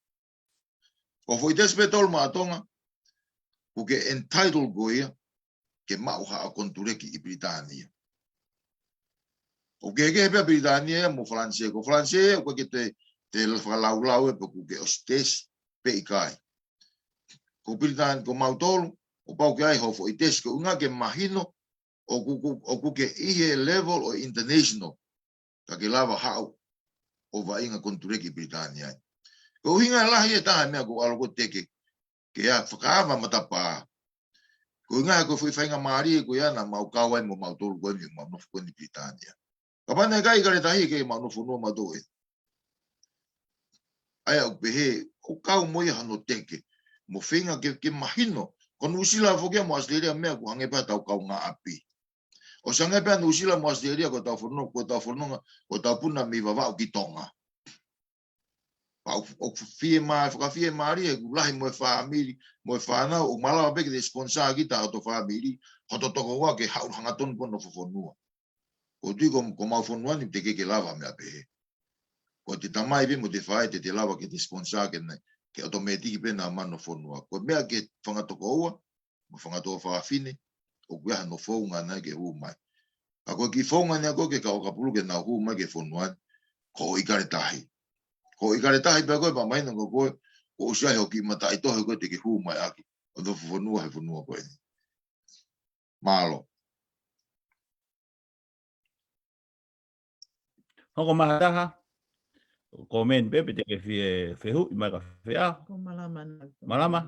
Ko hoʻo foʻi tesi pē ʻe tolu maʻa Tonga, ʻoku ke entitled ko ia, ke maʻu haʻo konituleki ʻi Pilitānia. ʻOku kehekehe pē ʻa Pilitānia ia mo Falanisē. Ko Falanisē, ʻoku ʻikai ke te, te fakalaulau ia pe ʻoku ke ʻosi tesi pe ʻikai. Ko Pilitānia, ko mautolu, ʻoku pau ke ʻi ai hoʻo foʻi tesi, ko e ʻuhinga ke mahino, ʻoku, ʻoku, ʻoku ke ʻi he level ʻo e international. Ka ke lava haʻu ʻo vaʻinga konituleki ʻi Pilitānia ai. Ko e ʻuhinga lahi e taha e meʻa ʻoku ou ʻalu ko ē ʻo teke, ke ʻai fakaava matapā. Ko e ʻuhinga ko e foʻi faingamālie ko ia naʻa mau kau ai mo mautolu ko eni ʻoku mau nofo ko eni ʻi Pilitānia. Kapau naʻe ʻikai ʻIkale Tahi ʻikai ke mau nofo fonua mautolu ē. ʻA ia ʻoku pehē, ʻoku kau mo ia hano teke. Mo feinga ke, ke mahino. Ko Nuʻusila foki ia mo ʻAositelēlia meʻa ʻoku hangē pē ha tau kaungāʻapi. ʻOsi hangē pē ʻa Nuʻusila mo ʻAositelēlia ko ʻetau fononga, ko ʻetau fononga, ko ʻetau puna mei Vavaʻu ki Tonga. Pea ʻoku, ʻoku fiemā-, fakafiemālie ʻeku lahi mo e fāmili, mo e fānau, ʻoku malava pē ke te sponsor kita hoto fāmili, hoto tokoua ke haʻu hangatonu pē ʻo nofo fonua. ʻOku ou tui ko, ko homau fonua ni te ke ke lava meʻa pehē. Ko ʻete tamai pē mo ʻete faʻē te te lava ke te sponsor ke ne, ke automatic pē naʻa mau nofo fonua. Ko e meʻa ki he fanga tokoua, mo e fanga tuofāfine, ʻoku ʻi ai hano founga ʻanai ke hū mai. Ka ko e kiʻi founga ʻanai ko ē ki he kau ʻakapulu ke nau hū mai ki he fonua ni, ko hoʻo ʻIkale Tahi. Ko hoʻo ʻIkale Tahi pē ko ē pea mahino ko koe, kuo ʻosi ʻi ai hoʻo kiʻi mataʻitohi ko ē te ke hū mai ʻaki, ʻo nofo fonua he fonua ko eni. Mālō. Hoko mai ha taha, comment pē, pe te ke fie fehuʻi mai ka fea. Ko Malama na. Malama.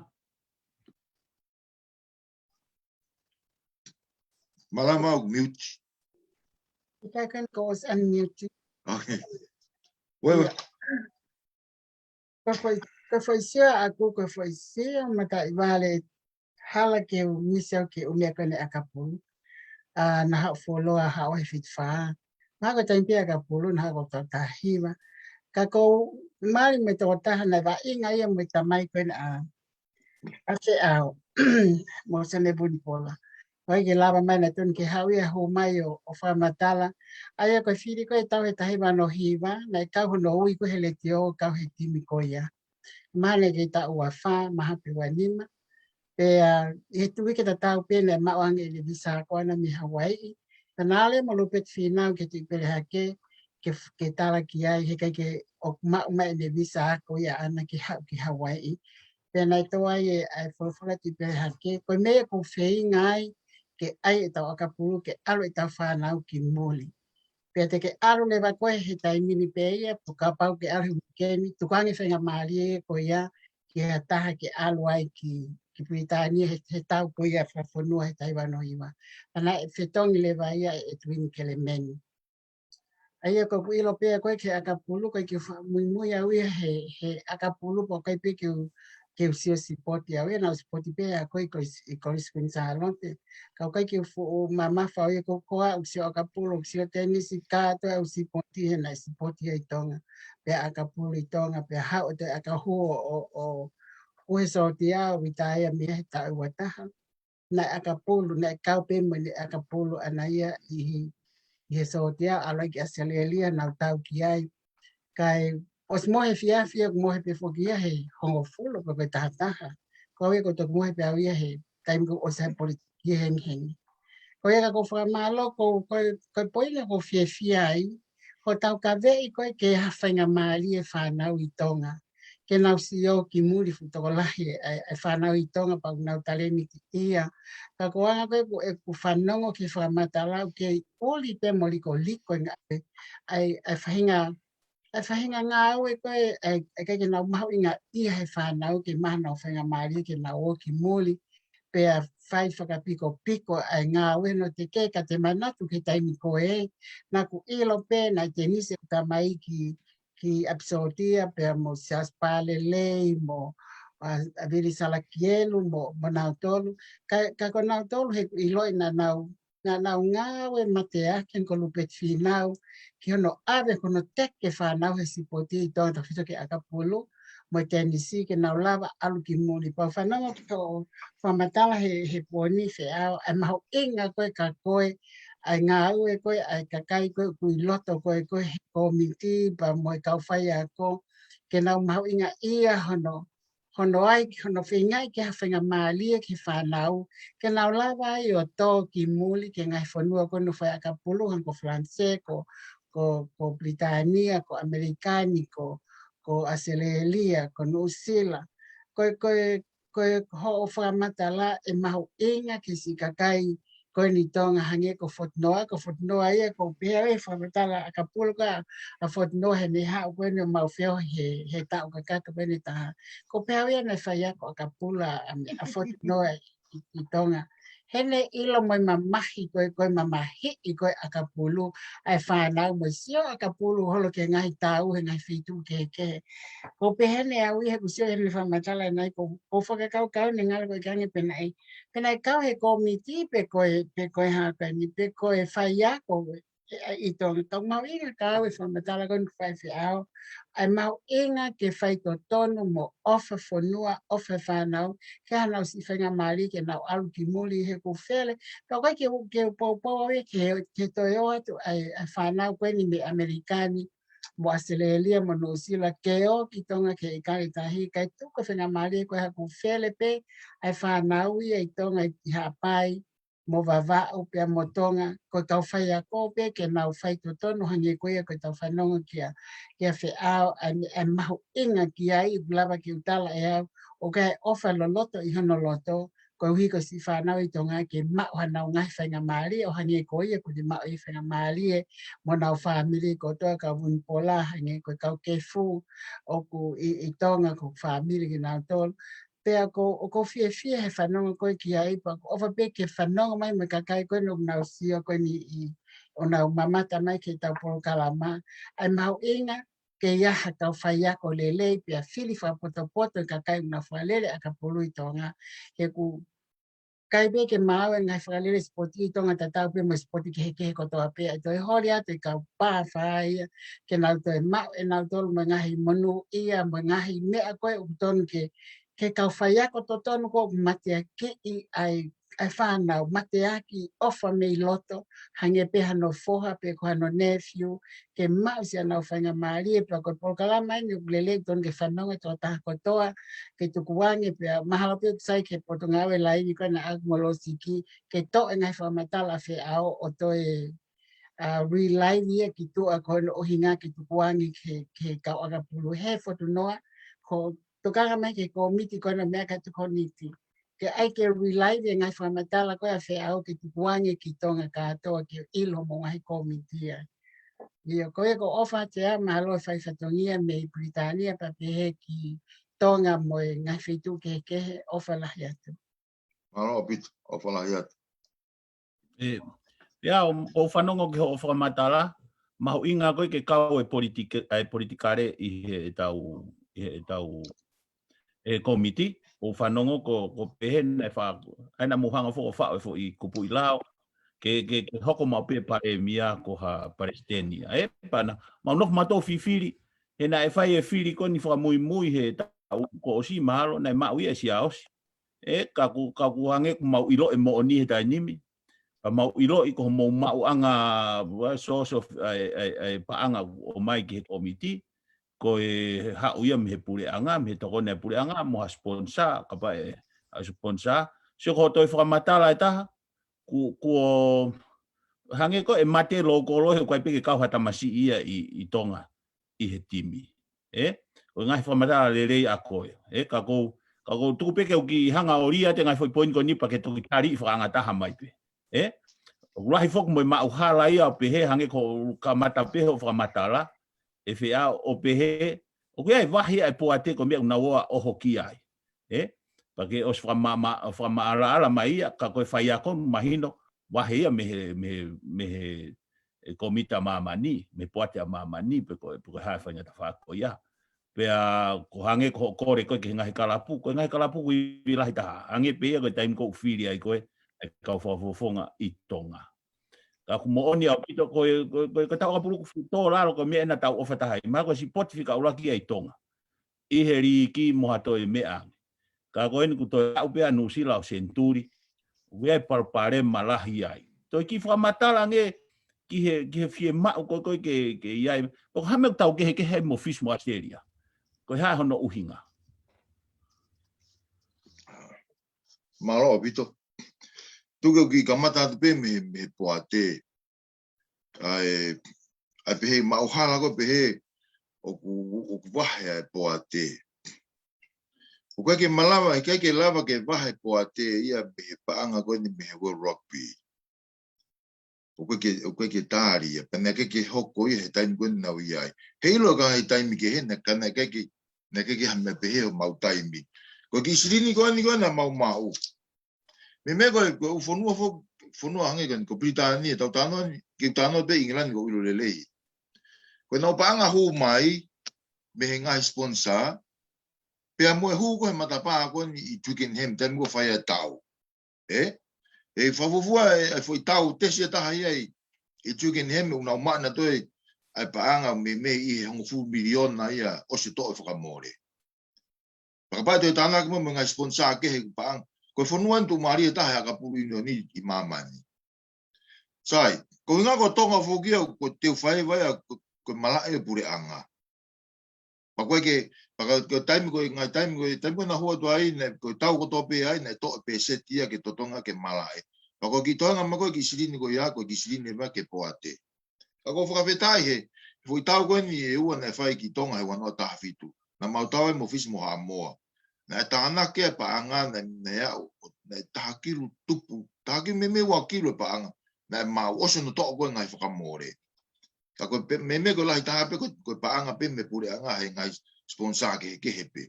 Malama ʻoku mute. ʻIkai ke ko ʻosi unmute. Okay. Wewe. Ia. Ko e foʻi, ko e foʻi sio ʻaʻaku, ko e foʻi sio mataʻi vale, hala ke u misi au ke u meʻa ko eni ʻakapulu. ʻA, naʻa haʻu fuoloa haʻu he fitu fā. Naʻa ko e taimi pē ʻakapulu, naʻa ko e taʻu taha hiva. Ka ko e mali mo e tokotaha naʻe vaʻinga ia mo e tamai ko eni ʻa, ʻa Feʻao. Mo Sene Vunipola. ʻOku ʻikai ke lava mai naʻe tonu ke haʻu ia hū mai ʻo, ʻo fakamatala. ʻA ia ko e fili ko ē ʻetau he taha hiva noa hiva, naʻe kau hono ui ko ē he letiō, kau he timi ko ia. Mahalo naʻe kei taʻu ua fā, mahalo pē ua nima. Pea, ʻi he tuʻu ʻikai tatau pē naʻe maʻu ange ʻene visa ako ʻana mei Hawaiʻi. Pea naʻe ʻalu mo Lupeti Fīnau ki he Tuʻipelehake, ke, ke tala ki ai, he ʻikai ke ʻoku maʻu mai ʻene visa ako ia ʻana ke haʻu ki Hawaiʻi. Pea naʻe tō ai e, ʻa e folofola Tuʻipelehake, ko e meʻa ʻoku feinga ai, ke ʻai ʻetau ʻakapulu, ke ʻalu ʻetau fānau ki muli. Pea te ke ʻalu leva koe he taimi ni pē ia, pe kapau ke ʻalu he uike ni, tuku ange faingamālie ko ia, ki ha taha ke ʻalu ai ki, ki Pilitānia he, he taʻu ko ia fakafonua he taha hiva noa hiva. Pea naʻe fetongi leva ia ʻe Tuini Kelemeni. ʻA ia ko ʻeku ʻilo pē ko ē ki he ʻakapulu, ʻoku ʻikai ke u faʻa muimui au ia he, he ʻakapulu pea ʻoku ʻikai pē ke u, ke u sio sipoti au ia, naʻa ku sipoti pē ʻa koe ko ē ʻi, ʻi Kolisi Kuini Sālote. Ka ʻoku ʻikai ke u fuʻu mamafa au ia ko, ko au sio ʻakapulu, sio tenisi, kātoa au sipoti he naʻe sipoti ia ʻi Tonga. Pea ʻakapulu ʻi Tonga, pea haʻu ʻo toe ʻakapulu ʻo, ʻo, ʻo, ʻo he sōtia ʻo litaea mei he taʻu ua taha. Naʻe ʻakapulu, naʻe kau pē mo ʻene ʻakapulu ʻana ia ʻi he, ʻi he sōtia, ʻalu ai ki ʻAositelēlia, naʻa ku tau ki ai. Kae, ʻosi mohe fiefia, kuo mohe pē foki ia he hongofulu, pe ko e taha taha. Ko au ia kuo toki mohe pē au ia he, taimi kuo ʻosi ai e politiki hengihengi. Ko ia ka ʻoku ou fakamālō, ko, ko, ko e poini ʻoku ou fiefia ai, ko ʻetau kaveinga ko ē ke ʻi ai ha faingamālie e fānau ʻi Tonga ke nau sio ki muli fuʻu tokolahi e, e, e fānau ʻi Tonga pea ʻoku nau talēniti ia. Ka ko e anga ko ē ʻeku, ʻeku fanongo ki he fakamatala ʻoku kei ʻuli pē mo likoliko e ngā-, e, e, e faʻahinga, e faʻahinga ngāue ko ē, e, e ʻikai ke nau mahuʻingaʻia he fānau ke maʻu honau faingamālie ke nau ō ki muli, pea fai fakapikopiko e ngāue hono teke. Ka te manatu ki he taimi ko ē, naʻá ku ʻilo pē naʻe Tenisi ʻeku tamaiki ki ʻApisōtia, pea mo Siaosi Palelei, mo, a, ʻa Vili Salakielu, mo, mo nautolu. Ka, ka ko nautolu he ʻiloʻi naʻa nau, naʻa nau ngāue mateaki ko Lupeti Fīnau, ki hono ʻave hono teke fānau he sipoti ʻi Tonga, tautefito ki he ʻakapulu mo e tenisi, ke nau lava ʻalu ki muli. Pea u fanongo ki hoʻo fakamatala he, he poini Feʻao, e mahuʻinga ko ē ka ko e, e ngāue ko ē ʻa e kakai ko ē ʻoku ʻi loto ko ē ko ē he kōmiti pea mo e kau faiako, ke nau mahuʻingaʻia hono, hono ʻai, hono feingaʻi ke ʻi ai ha faingamālie ki he fānau, ke nau lava ai ʻo tō ki muli ki he ngaahi fonua ko ē ʻoku nau fai ʻakapulu, hangē ko Falanisē, ko, ko, ko Pilitānia, ko ʻAmelika ni, ko, ko ʻAositelēlia, ko Nuʻusila. Ko e, ko e, ko e hoʻo fakamatala e mahuʻinga ki he siʻi kakai ko eni ʻi Tonga hangē ko Fotunoa, ko Fotunoa ia ʻoku ou pehē au he fakamatala ʻakapulu ko ē ʻa Fotunoa heʻene haʻu ko eni ʻo maʻu feohi he, he taʻu kakato ko eni ʻe taha. ʻOku ou pehē au ia naʻe faiako ʻakapulu ʻa, ʻa Fotunoa ʻi, ʻi Tonga. Heʻene ʻilo mo e mamahi ko ē, ko e mamahiʻi ko ē ʻakapulu ʻa e fānau mo e sio ʻakapulu holo ki he ngaahi taau he ngaahi feituʻu kehekehe. ʻOku ou pehē ni au ia he ʻoku ou sio heʻene fakamatala ʻanenai, ʻoku ou, ʻoku ou fakakaukau naʻe ngalo ko e kange pē naʻe, pē naʻe kau he kōmiti pe ko e, pe ko e hā ko eni, pe ko e faiako ʻi, ʻi Tonga. Ka ʻoku mahuʻinga ka au e fakamatala ko eni ʻoku fai ʻe Feʻao, ʻa e mahuʻinga ke faitotonu mo ʻofa fonua, ʻofa e fānau, ke ʻi ai haʻanau siʻi faingamālie ke nau ʻalu ki muli he ʻoku fele. Pea ʻoku ʻikai ke u, ke u poupou au ia ke, ke toe ō atu ʻa e, ʻa e fānau ko eni mei ʻAmelika ni mo ʻAositelēlia mo Nuʻusila ke ō ki Tonga ki he ʻekale tahi, kae tuku e faingamālie ko ē he ʻoku fele pē ʻa e fānau ia ʻi Tonga ʻi Haʻapai mo Vavaʻu pea mo Tonga, ko e kau faiako pē ke nau faitotonu hangē ko ia ko ʻetau fanongo kia, kia Feʻao, ʻa e, ʻa e mahuʻinga ki ai, ʻoku lava ke u tala ʻe au, ʻoku ʻi ai e ʻofa loloto ʻi hono loto, koeʻuhi ko e siʻi fānau ʻi Tonga ke maʻu haʻanau ngaahi faingamālie, ʻo hangē ko ia kuo ne maʻu e faingamālie mo honau fāmili kotoa, kau Vunipola, hangē ko e kau Kefu ʻoku ʻi, ʻi Tonga, ko e fāmili kinautolu. Pea ʻoku, ʻoku ou fiefia he fanongo ko ē ki ai, pea ʻoku ou ʻofa pē ke fanongo mai mo e kakai ko ē ʻoku nau sio ko eni ʻi, ʻo nau mamata mai ki heʻetau polokalama, ʻa e mahuʻinga ke ʻi ai ha kau faiako lelei pea fili fakapotopoto e kakai ʻoku nau fakalele ʻakapulu ʻi Tonga. He ʻoku ʻikai pē ke maau e ngaahi fakalele sipoti ʻi Tonga, tatau pē mo e sipoti kehekehe kotoa pē, ʻa e toe holi atu e kau pā fai ia ke nau toe maʻu ʻe nautolu mo e ngaahi monūʻia mo e ngaahi meʻa ko ē ʻoku tonu ke, ke kau faiako totonu ko ē ʻoku mateakiʻi ai ʻa e fānau, mateaki, ʻofa mei loto, hangē pē hano foha pe ko hano nephew, ke maʻu siʻanau faingamālie. Pea ko e polokalama eni ʻoku lelei, tonu ke fanongo e tokotaha kotoa, ke tukuange, pea mahalo pē ʻoku sai ki he potungāue laivi ko ena ʻaku mo Losiki, ke toʻo e ngaahi fakamatala ʻa Feʻao ʻo toe, a, relive ia ki tuʻa, ko hono ʻuhinga ke tukuange ki he, ki he kau ʻakapulu he Fotunoa, ko e tokanga mai ki he kōmiti ko ena meʻa ka tukoniti ke ʻai ke relive e ngaahi fakamatala ko ē ʻa Feʻao ke tukuange ki Tonga kātoa ke ʻilo mo e ngaahi kōmiti ia. ʻIo, ko ia, ʻoku ou ʻofa atu ē, mahalo e fai fatongia mei Pilitānia pea pehē ki Tonga mo e ngaahi feituʻu kehekehe, ʻofa lahi atu. Mālō ʻaupito, ʻofa lahi atu. ʻE, pea ʻoku ou fanongo ki hoʻo fakamatala, mahuʻinga ko ē ke kau e politika-, e politikale ʻi heʻetau, ʻi heʻetau, e kōmiti, ʻoku ou fanongo ko, ʻoku pehē naʻe fa-, ʻa ia naʻa mou hanga foki ʻo faʻu e foʻi kupuʻi lao, ke, ke, ke hoko maʻu pē palēmia ko ha palesiteni. ʻA ē, pea naʻa mau nofo mautolu ʻo fifili, he naʻe fai e fili ko eni fakamuimui he taʻu kuo ʻosi mahalo, naʻe maʻu ia ʻe Siaosi. ʻE, ka ʻoku, ka ʻoku hangē ʻoku mau ʻiloʻi e moʻoni he taimi ni. Ka mau ʻiloʻi ko hoʻomou maʻuʻanga, ua, source of, ʻa e, ʻa e, ʻa e paʻanga ʻoku ʻomai ki he kōmiti, ko e haʻu ia mei he puleʻanga, mei he tokoni ʻa e puleʻanga, mo ha sponsor, kapau ʻe, ha sponsor. Sio, ko hoʻo toe fakamatala ʻe taha, Ku, kuo hangē ko e mate lou kolo he ʻoku ʻikai pē ke kau ha tamasiʻi ia ʻi, ʻi Tonga ʻi he timi. ʻE? Ko e ngaahi fakamatala lelei ʻa koe. ʻE? Ka ʻoku ou, ka ʻoku ou tuku pē ke u kiʻi hanga ʻo lia atu e ngaahi foʻi poini ko eni pea ke toki tali fakaangataha mai pē. ʻE? ʻOku lahi foki mo e maʻuhala ia ʻo pehē hangē ko e kamata pē hoʻo fakamatala. ʻE feʻao ʻo pehē, ʻoku ʻi ai e vahe ʻa e poate ko e meʻa ʻoku nau ō ʻo hoki ai. ʻE? Pea ke ʻosi fakama-, ma-, fakamaʻalaʻala mai ia, ka ko e faiako mahino, vahe ia mei he, mei he, mei he, ʻe, Komiti ʻa Māmani, mei he Poate ʻa Māmani, pe ko e, pe ko e hā e faingataʻa ko ia. Pea ko e hangē ko hoʻo kole ko ē ki he ngaahi kalapu, ko e ngaahi kalapu ʻoku ʻi ai e lahi taha. Hangē pē ia ko e taimi ʻoku fili ai ko ē, e kau fakafofonga ʻi Tonga. Ka ʻoku moʻoni ʻaupito ko e, ko e, ko e, ko e tau ʻakapulu ʻoku tō lalo ko e meʻa naʻa tau ʻofa taha ai. Mahalo ko e sipoti fika ʻuluaki ia ʻi Tonga. ʻI he liiki mo ha toe meʻa ange. Ka ko eni kuo toe aʻu pē ʻa Nuʻusila ʻo senituli. ʻOku ʻi ai e palopalema lahi ai. Toe kiʻi fakamatala ange ki he, ki he fiemaʻu ko ē ko ē ke, ke ʻi ai. Pea ko e hā e meʻa ʻoku tau kehekehe ai mo Fisi mo ʻAositelēlia. Ko e hā hono ʻuhinga. Mālō ʻaupito. Tuku ke u kiʻi kamata atu pē mei, mei he poate. ʻA e, ʻa e pehē maʻuhala ko e pehē ʻoku, ʻoku vahe ʻa e poate. ʻOku ʻikai ke malava, ʻikai ke lava ke vahe poate ia mei he paʻanga ko eni mei he World Rugby. ʻOku ʻikai ke, ʻoku ʻikai ke tali ia, pea naʻe ʻikai ke hoko ia he taimi ko eni naʻa nau ʻi ai. Heiʻilo ka ʻi he taimi kehe, naʻe, ka naʻe ʻikai ke, naʻe ʻikai ke ha meʻa pehē ʻo mau taimi. Ko e kiʻi silini ko eni ko ē naʻa mau maʻu. Meimei ko e, ko e ʻū fonua fo-, fonua hangē ko eni, ko Pilitānia, tau talanoa ni, ke talanoa pē ʻIngilani ʻoku ou ʻilo lelei. Ko ʻenau paʻanga hū mai, mei he ngaahi sponsor, pea mo e hū ko ē he matapā ko eni ʻi Twickenham, taimi ko ē fai ai e tau. ʻE? ʻE fakafuofua e, e foʻi tau tesi ʻe taha ia ʻi, ʻi Twickenham, ʻoku nau maʻu ʻenautolu ʻa e paʻanga meimei ʻi he hongofulu miliona ia ʻosi toʻo e fakamole. Fakapā ʻe toe tānaki mo e ngaahi sponsor kehe ʻoku paʻanga. Ko e fonua eni tuʻumālie taha he ʻakapulu ʻiunioni ʻi māmani. Sai, ko e ʻuhinga ko Tonga foki ia, ko e teu faiva ia, ko, ko e malaʻe ʻo e puleʻanga. Pea ko e ke, pea ko e taimi ko e, ngaahi taimi ko e, taimi ko ē naʻa hū atu ai, naʻe, ko e tau kotoa pē ai, naʻe toʻo e pēseti ia ke totongi ke malaʻe. Pea ko e kiʻi toenga mai ko ē kiʻi silini ko ia, ko e kiʻi silini mai ke poate. Ka ʻoku ou fakafetaʻi he, he foʻi tau ko eni ʻe ua naʻe fai ki Tonga he ua noa taha fitu. Naʻa mau tau ai mo Fisi mo Haʻamoa. Naʻe tānaki e paʻanga naʻe, naʻe aʻu, naʻe taha kilu tupu, taha kilu meimei ua kilu e paʻanga. Naʻe maʻu ʻosi hono toʻo ko ē ngaahi fakamole. Ka ko e pē, meimei ko e lahi taha pē ko, ko e paʻanga pē mei he puleʻanga he ngaahi sponsor kehekehe pē.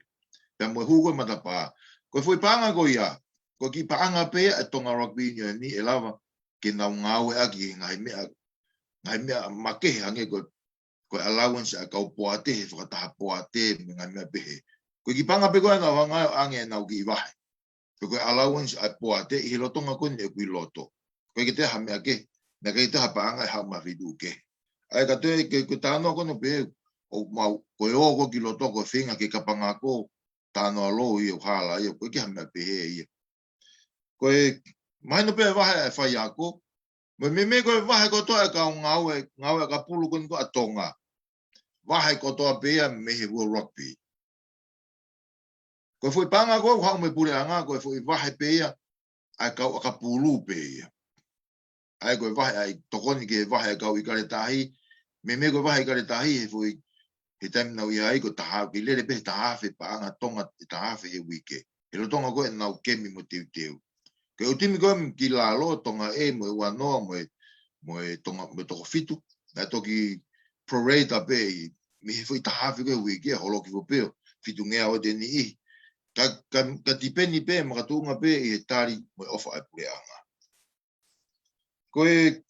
Pea mo e hū ko ē matapā. Ko e foʻi paʻanga ko ia, ko e kiʻi paʻanga pē ʻa e Tonga Rugby Union ni ʻe lava ke nau ngāueʻaki he ngaahi meʻa, ngaahi meʻa makehe hangē ko e, ko e allowance ʻa e kau poate he fakataha poate mo e ngaahi meʻa pehē. Ko e kiʻi paʻanga pē ko ē naʻa nau hanga ʻo ʻoange ʻenau kiʻi vahe. Pe ko e allowance ʻa e poate ʻi he lolotonga ko eni ʻoku ʻi loto. ʻOku ʻikai ke toe ha meʻa kehe, naʻe ʻikai toe ha paʻanga ʻe haʻu mei ha feituʻu kehe. ʻA ia ka toe ke, ko e talanoa ko eni pē, ʻoku mau, ko e ō ko ē ki loto ko e feinga ke kapanga ko, talanoa lō ia ʻoku hala ia, ʻoku ʻikai ke ha meʻa pehē ia. Ko e, mahino pē vahe ʻa e faiako, mo e meimei ko e vahe kotoa e kau ngāue, ngāue ʻakapulu ko eni ko ē ʻa Tonga. Vahe kotoa pē ia mei he World Rugby. Ko e foʻi paʻanga ko ē ʻoku haʻu mei he puleʻanga, ko e foʻi vahe pē ia, ʻa e kau ʻakapulu pē ia. ʻA ia ko e vahe ʻa e tokoni ki he vahe ʻa e kau ʻIkale Tahi, meimei ko e vahe ʻIkale Tahi, he foʻi, he taimi naʻa nau ʻi ai, ko e taha, ke lele pē he taha afe paʻanga Tonga, he taha afe he uike. He lolotonga ko ē ʻenau kemi mo teuteu. Ko e ʻū timi ko ē ki lalo, Tonga A mo e ua noa, mo e, mo e Tonga, mo e toko fitu, naʻe toki prorata pē ʻi, mei he foʻi taha afe ko ē he uike, holoki foki pē ʻo fitungeau ʻo te niʻihi. Ka, ka, ka tipeni pē, makatuʻunga pē ʻi he tali mo e ʻofa ʻa e puleʻanga. Ko e,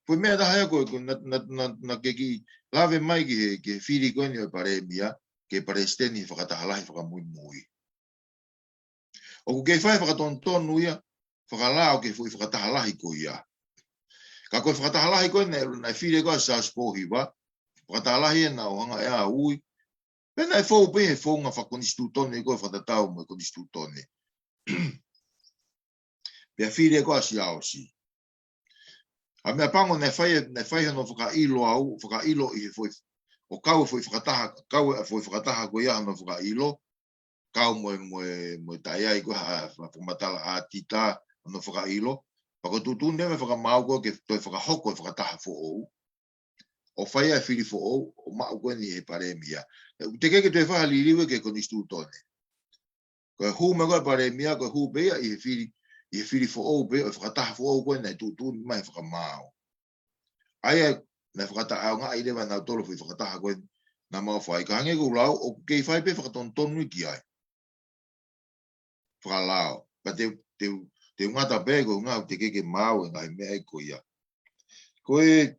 ko e meʻa taha ia ko e, ko e na, na, na, naʻa ke kiʻi lave mai ki he, ki he fili ko eni ʻo e palēmia, ki he palesiteni he fakataha lahi fakamuimui. ʻOku kei fai fakatonutonu ia, fakalao ki he foʻi fakataha lahi ko ia. Ka ko e fakataha lahi ko ē naʻe, naʻe fili ko ē ʻa Siaosi Pōhiva, fakataha lahi ʻena ʻo hanga ʻe ia ʻo ui. Pea naʻe fou pē he founga fakakonisitūtone ko ē fakatatau mo e konisitūtone. Pea fili ko ē ʻa Siaosi. ʻA e meʻa pango naʻe fai, naʻe fai hano fakaʻilo au, fakaʻilo ʻi he foʻi, ʻo kau e foʻi fakataha, kau e foʻi fakataha ko ia hano fakaʻilo, kau mo e, mo e, mo e taiai ko ē ha, ha fakamatala ʻa Tita, hano fakaʻilo. Pea ko e tuʻutuʻuni ʻa e fakamaau ko ē ke toe fakahoko e fakataha foʻou, ʻo fai ʻa e fili foʻou, ʻo maʻu ko eni ʻe he palēmia. ʻE, ʻoku teʻeki ke toe fai ha liliu ki he konisitūtone. Ko e hū mai ko ē ʻa e palēmia, ko e hū pē ia ʻi he fili, ʻi he fili foʻou pē, ʻo e fakataha foʻou ko ē naʻe tuʻutuʻuni mai he fakamaau. ʻA ia, naʻe fakataʻeʻaongaʻi leva ʻe nautolu e foʻi fakataha ko ē naʻa mau fai. Ka hangē ko ʻeku lau, ʻoku kei fai pē fakatonutonu ki ai. Fakalao. Pea te, te, te u ngata pē, ko e ʻuhinga ʻoku teʻeki ke maau e ngaahi meʻa ko ia. Ko e,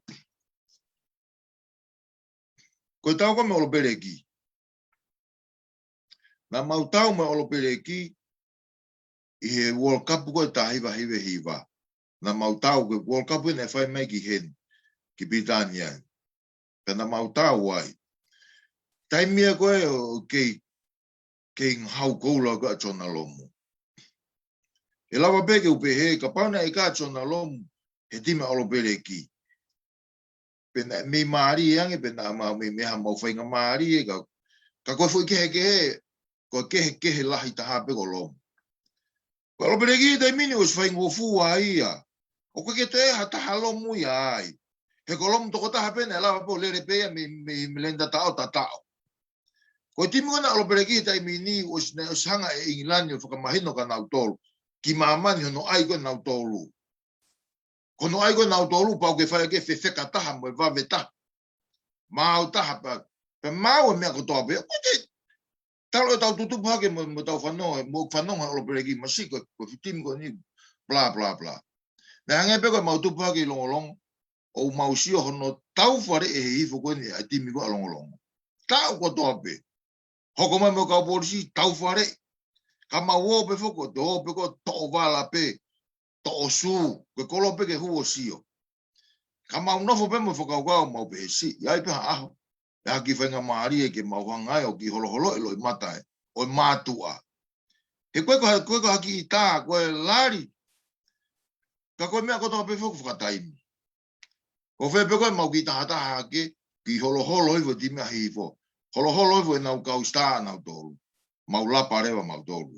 ko e tau ko ē mo ʻAlopeleki. Naʻa mau tau mo ʻAlopeleki ʻi he World Cup ko ē taha hiva hiva hiva. Naʻa mau tau ko e World Cup ko ē naʻe fai mai ki heni, ki Pilitānia. Pea naʻa mau tau ai. Taimi ia ko ē ʻoku kei, kei ngahau koula ko ē ʻa Jonah Lomu. ʻE lava pē ke u pehē, kapau naʻe ʻikai ʻa Jonah Lomu he timi ʻa ʻAlopeleki, pe naʻe mei mālie ange, pe naʻa mau mei, mei ha mau faingamālie, ka, ka ko e foʻi kehekehe, ko e kehekehe lahi taha pē ko Lomu. Ko ʻAlopeleki he taimi ni ʻosi faingofua ia. ʻOku ʻikai ke toe ʻi ai ha taha Lomu ia ai. He ko Lomu tokotaha pē naʻe lava pē ʻo lele pē ia mei, mei, mei Leni tataʻo tataʻo. Ko e timi ko ena ʻa ʻAlopeleki he taimi ni ʻosi, naʻe ʻosi hanga ʻe ʻIngilani ʻo fakamahino kia nautolu ki māmani hono ʻai ko ē ʻe nautolu. Ko hono ʻai ko ē ʻe nautolu pau ke fai ʻaki e fefeka taha mo e vave taha. Maau taha pē, pea maau e meʻa kotoa pē. Ko e te, talu ʻetau tutupu hake mo, mo ʻetau fanongo, mo fanongo ʻa ʻAlopeleki masiʻi ko, ko e timi ko eni, bla, bla, bla. Naʻe hangē pē ko ʻemau tupu hake ʻi Longolongo, ʻo mau sio hono tau faleʻi ʻe he hihifo ko eni ʻa e timi ko ē ʻa Longolongo. Tau kotoa pē. Hoko mai mo e kau polisi, tau faleʻi. Ka mau ō pē foki, te ō pē ko e toʻo vala pē, toʻo sū, ko e kolo pē ke hū ʻo sio. Ka mau nofo pē mo e fakakaukau mau pehē siʻi, ʻe ʻi ai pē ha ʻaho, ʻe ʻi ai ha kiʻi faingamālie ke mau hanga ai ʻo kiʻi holoholoʻi e loʻimata ē, ʻo e mātuʻa. He ko e ko ha, ko e ko ha kiʻi tā, ko e lali. Ka ko e meʻa kotoa pē foki fakataimi. Ko fē pē ko ē mau kiʻi tahataha hake, kiʻi holoholo hifo e timi ʻa hihifo. Holoholo hifo ʻenau kau sitā ʻanautolu. Mau lapa leva mautolu.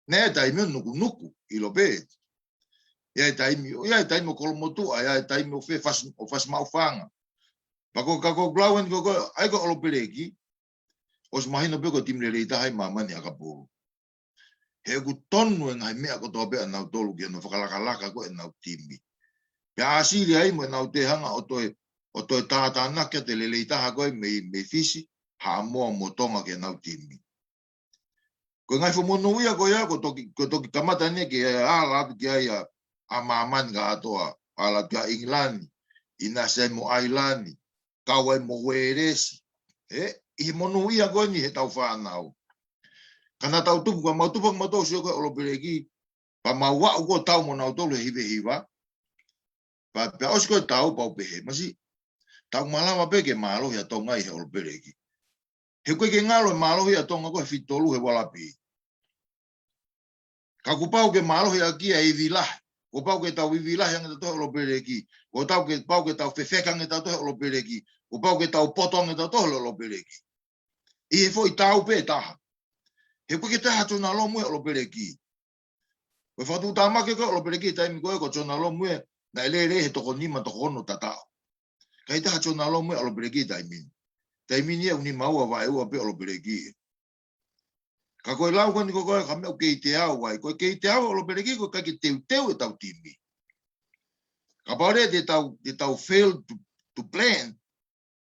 Naʻe ʻi ai e taimi ʻo nukunuku, ʻilo pē. ʻI ai e taimi, ʻi ai e taimi ʻo kolomotuʻa, ʻi ai e taimi ʻo fē fasi, ʻo fasi maʻufanga. Pea ko, ka ko e lau eni ko, ko, ʻa ia ko ʻAlopeleki, ʻosi mahino pē ko e timi lelei taha ʻi māmani ʻakapulu. He ʻoku tonu e ngaahi meʻa kotoa pē ʻanautolu ki hono fakalakalaka ko ē ʻenau timi. Pea ʻāsili ai mo ʻenau toe hanga ʻo toe, ʻo toe tātānaki atu e lelei taha ko ē mei, mei Fisi, Haʻamoa mo Tonga ki heʻenau timi. Ko e ngaahi fakamonūʻia ko ia, ko e toki, ko e toki kamata eni ke ala atu ki ai ʻa, ʻa māmani kātoa, ala atu ki ʻIngilani, ʻinasi ai mo ʻAilani, kau ai mo Uēlesi. ʻE, ʻi he monūʻia ko eni heʻetau fānau. Ka naʻa tau tupu, ka mau tupu, ka mau tau sio ko ē ʻAlopeleki, pea mau aʻu ko ē ʻo tau mo nautolu he hiva hiva. Pea, pea ʻosi ko ē ʻetau pau pehē, masiʻi, tau malava pē ke mālohi ʻa Tonga ʻi he ʻAlopeleki. He ʻoku ʻikai ke ngalo e mālohi ʻa Tonga ko ē he fitu tolu he ualapi. Ka kuo pau ke mālohi ʻaki ʻa e ivi lahi. Kuo pau ke tau ivi lahi ange tautolu he ʻAlopeleki. Kuo tau ke, pau ke tau fefeka ange tautolu he ʻAlopeleki. Kuo pau ke tau poto ange tautolu he ʻAlopeleki. ʻI he foʻi tau pē taha. He ʻoku ʻikai ke toe ʻi ai ha Jonah Lomu he ʻAlopeleki. Ko e fakatuʻutāmaki ko ē ʻa ʻAlopeleki he taimi ko ē ko Jonah Lomu ē, naʻe lele he toko nima, toko ono tataʻo. ʻIkai toe ʻi ai ha Jonah Lomu he ʻAlopeleki he taimi ni. Taimi ni ʻoku nima ua, vaʻe ua pē ʻa ʻAlopeleki. Ka ko e lau ko eni ko ē, ka meʻa ʻoku kei teau ai. Ko e kei teau ʻa ʻAlopeleki ko e ʻikai ke teuteu ʻetau timi. Kapau leva te tau, te tau fail to, to plan.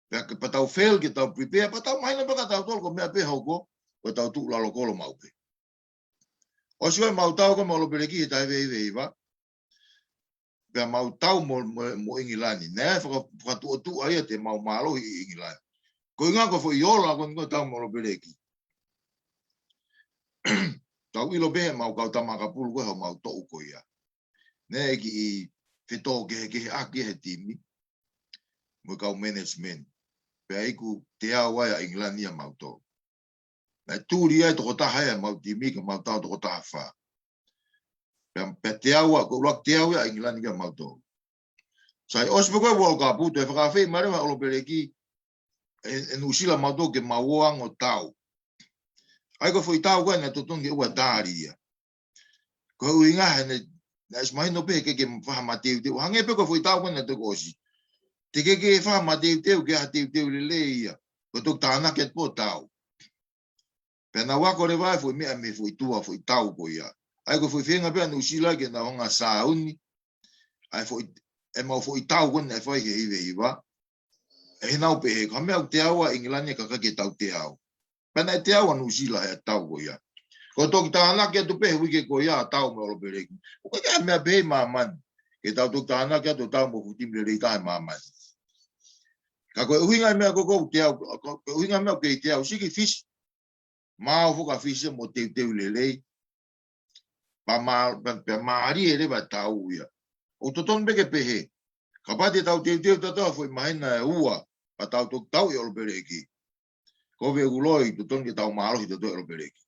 Pea ke, pea tau fail ke tau prepare, pea tau mahino pē kia tautolu ko e meʻa pē hoko, ko ʻetau tuʻu lalo kolo maʻu pē. ʻOsi ko ē ʻemau tau ko ē mo ʻAlopeleki he taha hiva hiva hiva. Pea mau tau mo, mo, mo ʻIngilani. Naʻe faka-, fakatuʻotuʻa ia te mau mālohi ʻi ʻIngilani. Ko e ʻuhinga ko e foʻi ola ko eni ko e tau mo ʻAlopeleki. Tau ʻilo pē heʻemau kau tama ʻakapulu ko ē homau toʻu ko ia. Naʻe kiʻi fetōkehekeheʻaki he timi mo e kau management. Pea ʻoku teau ai ʻa ʻIngilani ʻia mautolu. Naʻe tuli ai tokotaha ʻi heʻemau timi ka mau tau tokotaha fā. Pea, pea teau ai, ko e ʻuluaki teau ia ʻa ʻIngilani kia mautolu. Sai, ʻosi pē ko ē World Cup, toe fakaafeʻi mai leva ʻa ʻAlopeleki ʻe, ʻe Nuʻusila mautolu ke mau ō ange ʻo tau. ʻA ia ko e foʻi tau ko ē naʻe totonu ke ʻoua tali ia. Ko e ʻuhinga he naʻe, naʻe ʻosi mahino pē he ʻikai ke fai ha mateuteu. Hangē pē ko e foʻi tau ko ena naʻe toki ʻosi. Te ke ke fai ha mateuteu, ke ʻi ai ha teuteu lelei ia. Ko e toki tānaki atu pē ʻo tau. Pea nau ako leva e foʻi meʻa mei he foʻi tua, foʻi tau ko ia. ʻA ia ko e foʻi feinga pē ʻa Nuʻusila ke nau hanga ʻo sāuni ʻa e foʻi, ʻemau foʻi tau ko ena naʻe fai he hivahiva. ʻE, heʻenau pehē, ko e meʻa ʻoku teau ʻa ʻIngilani ka ʻikai ke tau teau. Pea naʻe teau ʻa Nuʻusila he tau ko ia. Ko e toki tānaki atu pē he uike ko ia ʻa e tau mei ʻOlopeleki. ʻOku ʻikai ke ʻi ai ha meʻa pehē ʻi māmani ke tau toki tānaki atu ʻo tau mo e fuʻu timi lelei taha ʻi māmani. Ka ko e ʻuhinga e meʻa ko ē ʻoku teau, ko e ʻuhinga e meʻa ʻoku kei teau, sio ki Fisi. Maau foki ʻa Fisi mo e teuteu lelei. Pea mā-, pea, pea mālie leva e tau ia. ʻOku totonu pē ke pehē, kapau te tau teuteu tautolu he foʻi māhina ʻe ua, pea tau toki tau ʻi ʻOlopeleki, ko e ʻoku ou ʻiloʻi ʻoku totonu ke tau mālohi tautolu ʻi ʻOlopeleki.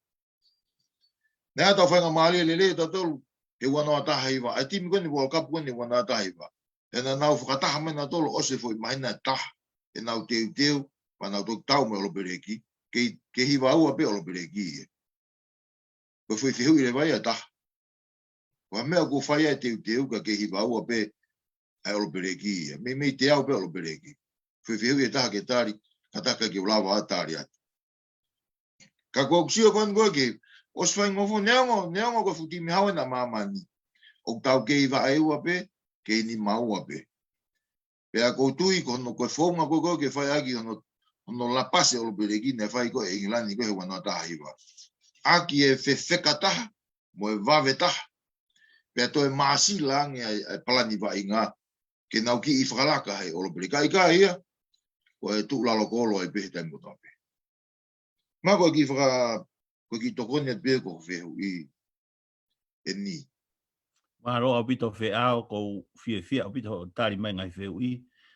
Naʻa tau faingamālie lelei tautolu he ua noa taha hiva, ʻa e timi ko eni World Cup ko eni ua noa taha hiva. He naʻa nau fakataha mai nautolu ʻosi e foʻi māhina ʻe taha ʻenau teuteu, pea nau toki tau mei ʻOlopeleki, kei, kei hiva ua pē ʻOlopeleki ia. Ko e foʻi fehuʻi leva ia ʻe taha. Ko e hā e meʻa ʻoku fai ai e teuteu ka kei hiva ua pē ʻa e ʻOlopeleki ia. Meimei teau pē ʻOlopeleki. Foʻi fehuʻi ʻe taha ke tali, ka ʻikai ke u lava ʻo tali atu. Ka ʻoku ou sio ko eni ko ē ke ʻosi faingofua, neongo, neongo ko e fuʻu timi hau ena ʻa māmani, ʻoku tau kei vaʻe ua pē, kei nima ua pē. Pea ʻoku ou tui ko hono, ko e founga ko ē ko ē ke fai ʻaki hono, hono lapasi ʻOlopeleki naʻe fai ko ē ʻe ʻIngilani ko ē he ua noa taha hiva. ʻAki e fefeka taha mo e vave taha. Pea toe māsila ange ʻa e, ʻa e palani vaʻinga ke nau kiʻi fakalaka he ʻOlopeleki. Ka ʻikai ia, ko e tuʻu lalo kolo ai pē he taimi kotoa pē. Mahalo ko e kiʻi faka-, ko e kiʻi tokoni atu pē ko e fehuʻi eni. Mālō ʻaupito Feʻao, ʻoku ou fiefia ʻaupito hoʻo tali mai e ngaahi fehuʻi.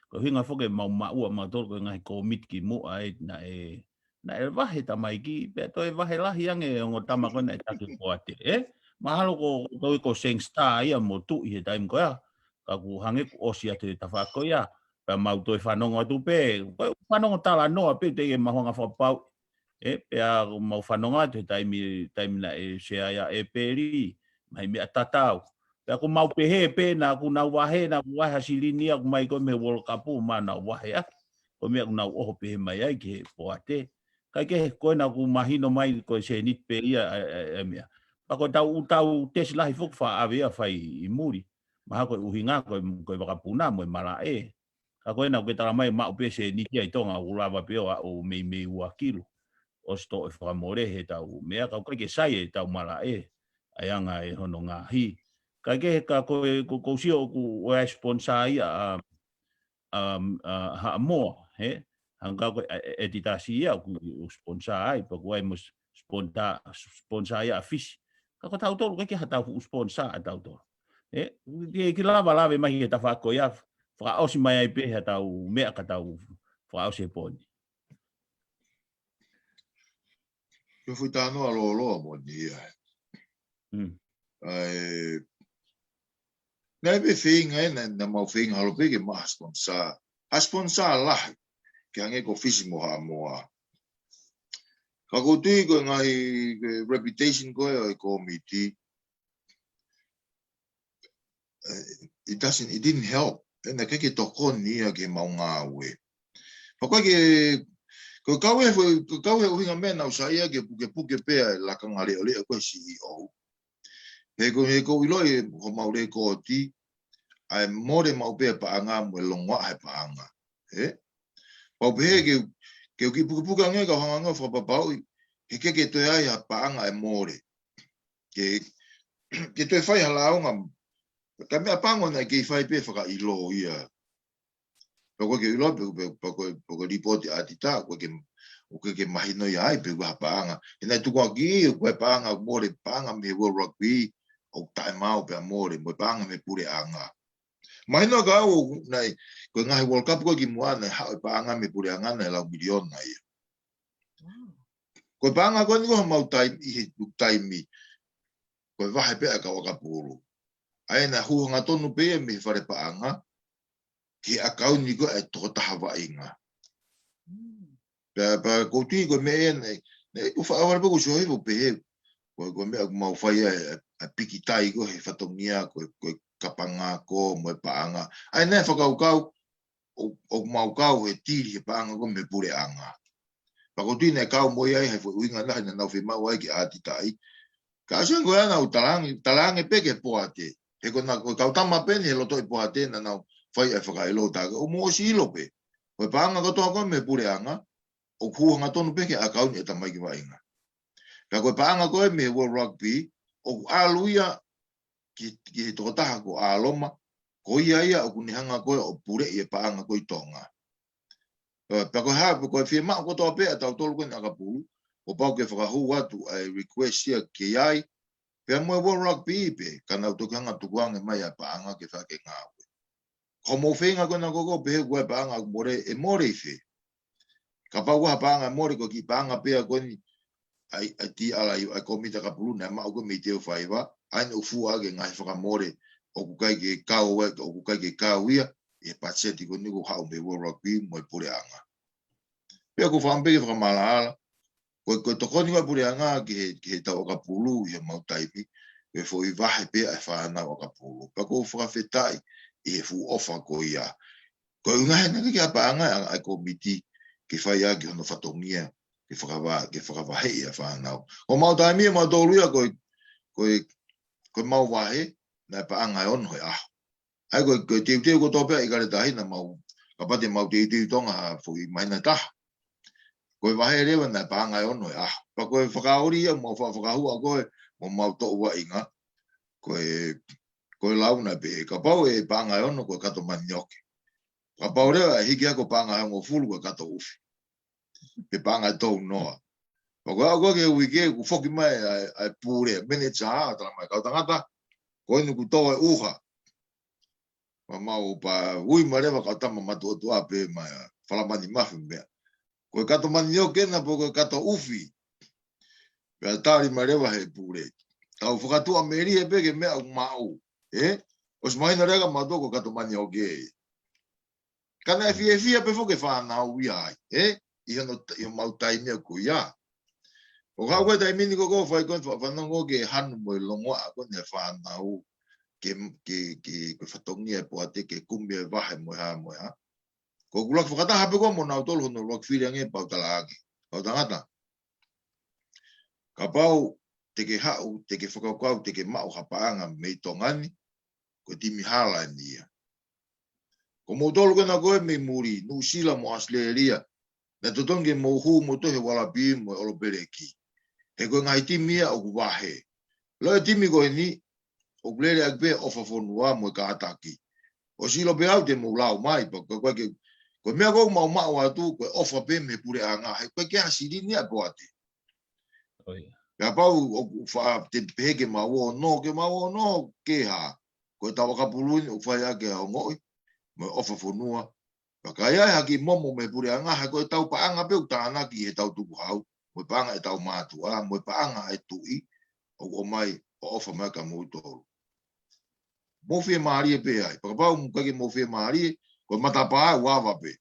Ko e ʻuhinga foki ʻemau maʻu ʻa mautolu ko e ngaahi kōmiti kimuʻa ē naʻe, naʻe vahe tamaiki, pea toe vahe lahi ange e ongo tama ko ē naʻe taki poate, ē? Mahalo ko, ko, ko Sangster ia mo Tuʻi he taimi ko ia, ka ʻoku hangē kuo ʻosi atu e tafaʻaki ko ia, pea mau toe fanongo atu pē, ko e fanongo talanoa pē teʻeki ke mau hanga ʻo fakapapauʻi. Ē, pea ʻoku mau fanongo atu he taimi, taimi naʻe sea ai ʻa ʻEpeli, ngaahi meʻa tatau. Pea ʻoku mau pehē pē naʻa kuo nau vahe, naʻa kuo vahe ha silini ʻoku ʻomai ko ē mei he World Cup, mahalo nau vahe ʻaki. Ko e meʻa ʻoku nau ʻoho pehē mai ai ki he poate. Kae kehe ko ena ʻoku mahino mai ko e sēniti pē ia ʻa e, ʻa e, ʻa e meʻa. Pea ko ʻetau, ʻetau tesi lahi foki faʻa ʻave ia ʻo fai ʻi muli. Mahalo ko e ʻuhinga ko e, ko e vakapuna mo e malaʻe. Ka ko ena ʻoku ke tala mai maʻu pē sēniti ia ʻi Tonga ʻoku lava pē ʻo aʻu meimei ua kilo. ʻOsi toʻo e fakamole heʻetau meʻa ka ʻoku ʻikai ke sai ʻetau malaʻe. ʻA e anga ʻe hono ngaahi. Kae kehe ka ko e, ko, ʻoku ou sio ʻoku ʻi ai e sponsor ia ʻa, ʻa, ʻa Haʻamoa, hē? Hangē ko e, ʻa, ʻa Adidas ia ʻoku, ʻoku sponsor ai, pea ʻoku ʻi ai mo e sponsor, sponsor ia ʻa Fisi. Ka ko tautolu, ʻikai ke ʻi ai haʻatau fuʻu sponsor ʻatautolu. Ē, ke, ke lava lave mai he tafaʻaki ko ia, fakaʻosi mai ai pē haʻatau meʻa ka tau fakaʻosi he pō ni. Ko e fuʻu talanoa lōloa moʻoni ia. Mm. ʻA e, naʻe pē feinga ē, naʻa, naʻa mau feinga holo pē ke maʻu ha sponsor. Ha sponsor lahi, ke hangē ko Fisi mo Haʻamoa. Ka ʻoku ou tui ko e ngaahi, ko e reputation ko ē ʻo e kōmiti, eh, it doesn't, it didn't help. Ē, naʻe ʻikai ke tokoni ia ki heʻemau ngāue. Pea ko e ke, ko e kau he, ko e kau he ʻuhinga meʻa naʻa ku saiʻia ke pukepuke pē ʻa e lakanga leʻoleʻo ko e C E O. He ko, he ʻoku ou ʻiloʻi homau lekooti, ʻa e mole maʻu pē paʻanga mo e longoaʻa he paʻanga. Ē? Pau pē he ke, ke u kiʻi pukepuke ange ka u hanga ange ʻo fakapapauʻi, he ʻikai ke toe ʻi ai ha paʻanga ʻe mole. Ke, ke toe fai ha lāunga, ka meʻapango naʻe kei fai pē fakaʻilo ia. Pea ko e ke ʻilo pē, pē, pea ko e, pea ko e lipooti ʻa Adita, ʻoku ʻikai ke, ʻoku ʻikai ke mahino ia ai, pe ko e hā e paʻanga. He naʻe tukuakiʻi, ko e paʻanga, mole paʻanga mei he World Rugby, ʻoku taʻemaau pea mole, mo e paʻanga mei he puleʻanga. Mahino ka au, naʻe, ko e ngaahi World Cup ko ē kimuʻa, naʻe haʻu e paʻanga mei he puleʻanga, naʻe lau miliona ia. Wow. Ko e paʻanga ko eni ko ē homau taimi, ʻi he taimi, ko e vahe pē ʻa e kau ʻakapulu. ʻA ia naʻe hū hangatonu pē ia mei he fale paʻanga, ki he ʻakauni ko ē ʻa e tokotaha vaʻinga. Mm. Pea, pea ʻoku ou tui ko e meʻa ia naʻe, naʻe ʻoku ou faʻa ʻalu pē ʻo sio hifo pē he, ko e, ko e meʻa ʻoku mau fai ai, ʻa e, ʻa e pikitai ko ē he fatongia, ko e, ko e kapanga ko mo e paʻanga. ʻA ia naʻe fakakaukau, ʻo, ʻoku mau kau he tili he paʻanga ko ē mei he puleʻanga. Pea ko e tui naʻe kau mo ia ai he foʻi ʻuhinga naʻa, naʻa nau fiemaʻu ai ke ʻatitaʻi. Ka ʻosi ko ia naʻa nau talaange, talaange pē ki he poate. He ko ena, ko e kau tama pē eni he loto ʻi poate naʻa nau fai ai fakaʻilo tā ke ʻoku mou ʻosi ʻilo pē. Ko e paʻanga kotoa ko ē mei he puleʻanga, ʻoku hū hangatonu pē ki he ʻakauni ʻa e tamaiki vaʻinga. Ka ko e paʻanga ko ē mei he World Rugby, ʻoku ʻalu ia ki, ki he tokotaha ko ʻAloma, ko ia ia ʻoku ne hanga ko ē ʻo puleʻi e paʻanga ko ē ʻi Tonga. Ē, pea ko e hā, pea ko e fiemaʻu kotoa pē ʻa tautolu ko eni ʻakapulu, ʻoku pau ke fakahū atu ʻa e request ia ki ai, pea mo e World Rugby pē, ka nau toki hanga tukuange mai ʻa e paʻanga ke fai ʻaki e ngāue. Ko hoʻomou feinga ko ena ko ē ʻo pehē ko e paʻanga ʻoku mole, ʻe mole ʻi fē? Kapau ʻoku ʻi ai ha paʻanga ʻe mole, ko e kiʻi paʻanga pē ia ko eni, ʻa e, ʻa e T R U, ʻa e kōmiti ʻakapulu naʻe maʻu ko ē mei Teo Faiva, ʻa ia naʻe fua ʻaki e ngaahi fakamole, ʻoku ʻikai ke kau, ʻoku ʻikai ke kau ia ʻi he patiseti ko eni ʻoku haʻu mei he World Rugby mo e puleʻanga. Pea ʻoku ou fakaʻamu pē ke fakamaʻalaʻala, ko e, ko e tokoni ko ē ʻa e puleʻanga ki he, ki he tau ʻakapulu ʻi heʻemau taimi, ko e foʻi vahe pē ʻa e fānau ʻakapulu. Pea ʻoku ou fakafetaʻi ʻi he fuʻu ʻofa ko ia. Ko e ʻuhinga he naʻe ʻikai ke ʻi ai ha paʻanga ʻa e, ʻa e kōmiti ke fai ʻaki hono fatongia, ke fakava-, ke fakavaheʻi ʻa e fānau. Ko ʻemau taimi ʻe mautolu ia ko e, ko e, ko ʻemau vahe, naʻe paʻanga ʻe ono he ʻaho. ʻA ia ko e, ko e teuteu kotoa pē ʻa ʻIkale Tahi naʻa mau, kapau te mau teuteu ʻi Tonga ha foʻi māhina ʻe taha. Ko e vahe leva naʻe paʻanga ʻe ono he ʻaho. Pea ko e fakaoli ia ʻoku mau fa-, fakahua ko ē mo ʻemau toʻu vaʻinga. Ko e, ko e lau naʻe pehē, kapau ʻe paʻanga ʻe ono ko e kato manioke. Kapau leva ʻe hiki hake ʻo paʻanga ʻe hongofulu ko e kato ʻufi. Pe paʻanga ʻe tolu noa. Pea ko e aʻu ko ē ki he uike, kuo foki mai ʻa e, ʻa e pule, manager, ʻo talamai, kau tangata, ko eni kuo tō e ʻuha. Pea mau pā ui mai leva kau tama matuʻotuʻa pē mai ʻa Falamani Mafi meʻa. Ko e kato manioke ena pe ko e kato ʻufi? Pea tali mai leva he pule, tau fakatuʻamelie pē ki he meʻa ʻoku maʻu. Ē? ʻOsi mahino leva kia mautolu ko e kato manioke. Ka naʻe fiefia pē foki e fānau ia ai, ē? ʻI hono, ʻi homau taimi ko ia. ʻO ka ko e taimi ni ko ē ʻoku fai ko ē fa-, fanongo ke hanu mo e longoaʻa ko eni e fānau ke, ke, ke, ko e fatongia e poate ke kumi e vahe mo e hā mo e hā. Ko ʻeku ʻuluaki fakataha pē ko ē mo nautolu hono ʻuluaki fili ange pea u talaange, kau tangata, kapau te ke haʻu, te ke fakakaukau, te ke maʻu ha paʻanga mei Tonga ni, ko e timi hala eni ia. Ko moutolu ko ena ko ē mei muli, Nuʻusila mo ʻAositelēlia, naʻe totonu ke mou hū moutolu he Ualapi mo e ʻOlopeleki. He ko e ngaahi timi ia ʻoku vahe. Loi e timi ko eni, ʻoku lele ʻaki pē ʻofa fonua mo e kātaki. ʻOsi ʻilo pē au te mou lau mai, pea ko e, ko e, ko e meʻa ko ē ʻoku mau maʻu atu, ko e ʻofa pē mei he puleʻanga, he ʻoku ʻikai ke ʻi ai ha silini ʻa e poate. ʻIo. Kapau ʻoku fa-, te pehē ke mau ō noa, ke mau ō noa, ke hā. Ko e tau ʻakapulu ni ʻoku fai ʻaki e ongoʻi mo e ʻofa fonua. Pea ka ʻi ai ha kiʻi momo mei he puleʻanga, he ko e tau paʻanga pē ʻoku tānaki he tau tukuhau, mo e paʻanga ʻetau mātuʻa, mo e paʻanga ʻa e tuʻi, ʻoku ʻomai ʻo ʻofa mai kia moutolu. Mou fiemālie pē ai, pea kapau ʻoku ʻikai ke mou fiemālie, ko e matapā ʻoku ava pē.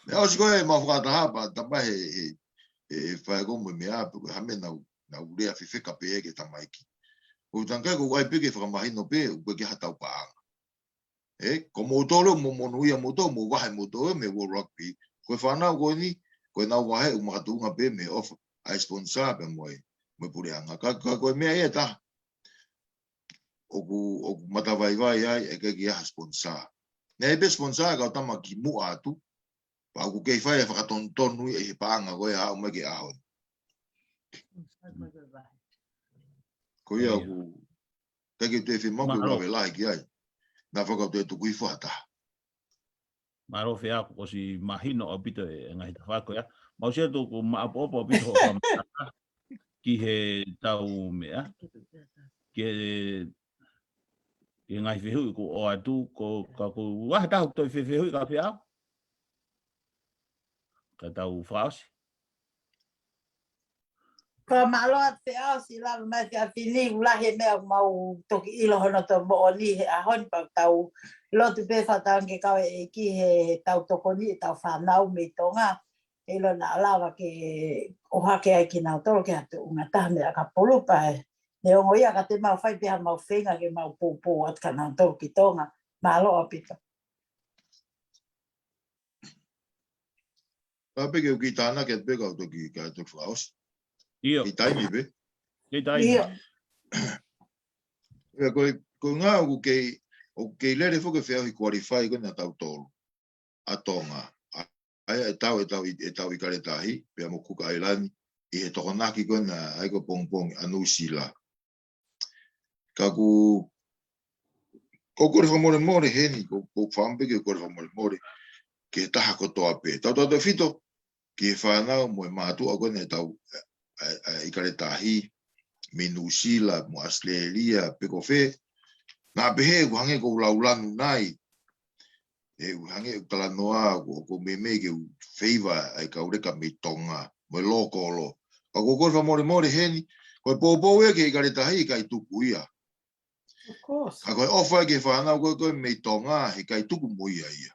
Meʻa ʻosi ko ē ʻemau fakataha pea talamai he, he, he, he fai ko ē mo e meʻa, pe ko e hā e meʻa naʻa ku, naʻa ku lea fefeka pē ki he tamaiki. ʻOku ou tangkai ko ʻai pē ke fakamahino pē, ʻoku ʻikai ke ʻi ai ha tau paʻanga. Ē, ko moutolu mo monūʻia moutolu, mo vahe moutolu mei he World Rugby. Ko e fānau ko eni, ko ʻenau vahe ʻoku makatuʻunga pē mei he ʻofa ʻa e sponsor pea mo e, mo e puleʻanga. Ka, ka ko e meʻa ia ʻe taha ʻoku, ʻoku matavaivai ai, ʻe ʻikai ke ʻi ai ha sponsor. Naʻe ʻi ai pē sponsor, kau tama kimuʻa atu, pea ʻoku kei fai e fakatonutonu ia ʻi he paʻanga ko ē ʻa e ʻaho mai ki he ʻaho ni. Ko ia ʻoku, ʻikai ke u toe fiemaʻu ke u lave lahi ki ai. Naʻa faʻa toe tuku hifo ha taha. Mālō Feʻao, kuo ʻosi mahino ʻaupito e ngaahi tafaʻaki ko ia. Mau sio atu ʻoku maʻopoʻopo ʻaupito hoʻo fakamatala ki he tau meʻa. Ki he, ki he ngaahi fehuʻi kuo ʻoatu, ko, ka ko ha taha ʻoku toe fefehuʻi kia Feʻao? Ka tau fakaʻosi. Ko e mālō atu Feʻao, siʻi lava mai Feʻao Fini, ʻoku lahi e meʻa ʻoku mau toki ʻilo hono toe moʻoni he ʻaho ni pea tau lotu pē fakatauange ke kau e ʻEiki he tau tokoni e tau fānau mei Tonga. ʻIlo naʻa lava ke ʻohake ai kinautolu ki ha tuʻunga taha mei ʻakapulu pea ē. Neongo ia ka te mau fai pē ha mau feinga ke mau poupou atu kinautolu ki Tonga. Mālō ʻaupito. Pea pē ke u kiʻi tānaki atu pē kau toki, kau toki fakaʻosi. ʻIo. Kiʻi taimi pē. Kiʻi taimi. ʻIo. ʻIo, ko e, ko e ngā ʻoku kei, ʻoku kei lele foki e feʻauhi qualify ko ena tautolu ʻa Tonga. ʻA, ʻa ia ʻe tau, ʻe tau, ʻe tau ʻIkale Tahi, pea mo Kuka ʻAilani, ʻi he tokonaki ko ena ʻa ia ko e pongipongi ʻa Nuʻusila. Ka ʻoku, ʻoku ou kole fakamolemole heni, ʻoku, ʻoku ou fakaʻamu pē ke u kole fakamolemole ki he taha kotoa pē. Tautautefito ki he fānau mo e mātuʻa ko ena ʻe tau, ʻa, ʻa, ʻIkale Tahi, mei Nuʻusila, mo ʻAositelēlia, pe ko fē. Naʻa pehē ʻoku hangē ʻoku ou laulanu nai, ʻoku hangē ʻoku ou talanoa, ʻoku, ʻoku ou meimei ke u feiva ʻa e kau leka mei Tonga, mo e lōkolo. Ka ʻoku ou kole fakamolemole heni, ko e poupou ia ki he ʻIkale Tahi, ʻikai tuku ia. Of course. Ka ko e ʻofa ki he fānau ko ē, ko ē mei Tonga, heʻikai tuku mo ia ia.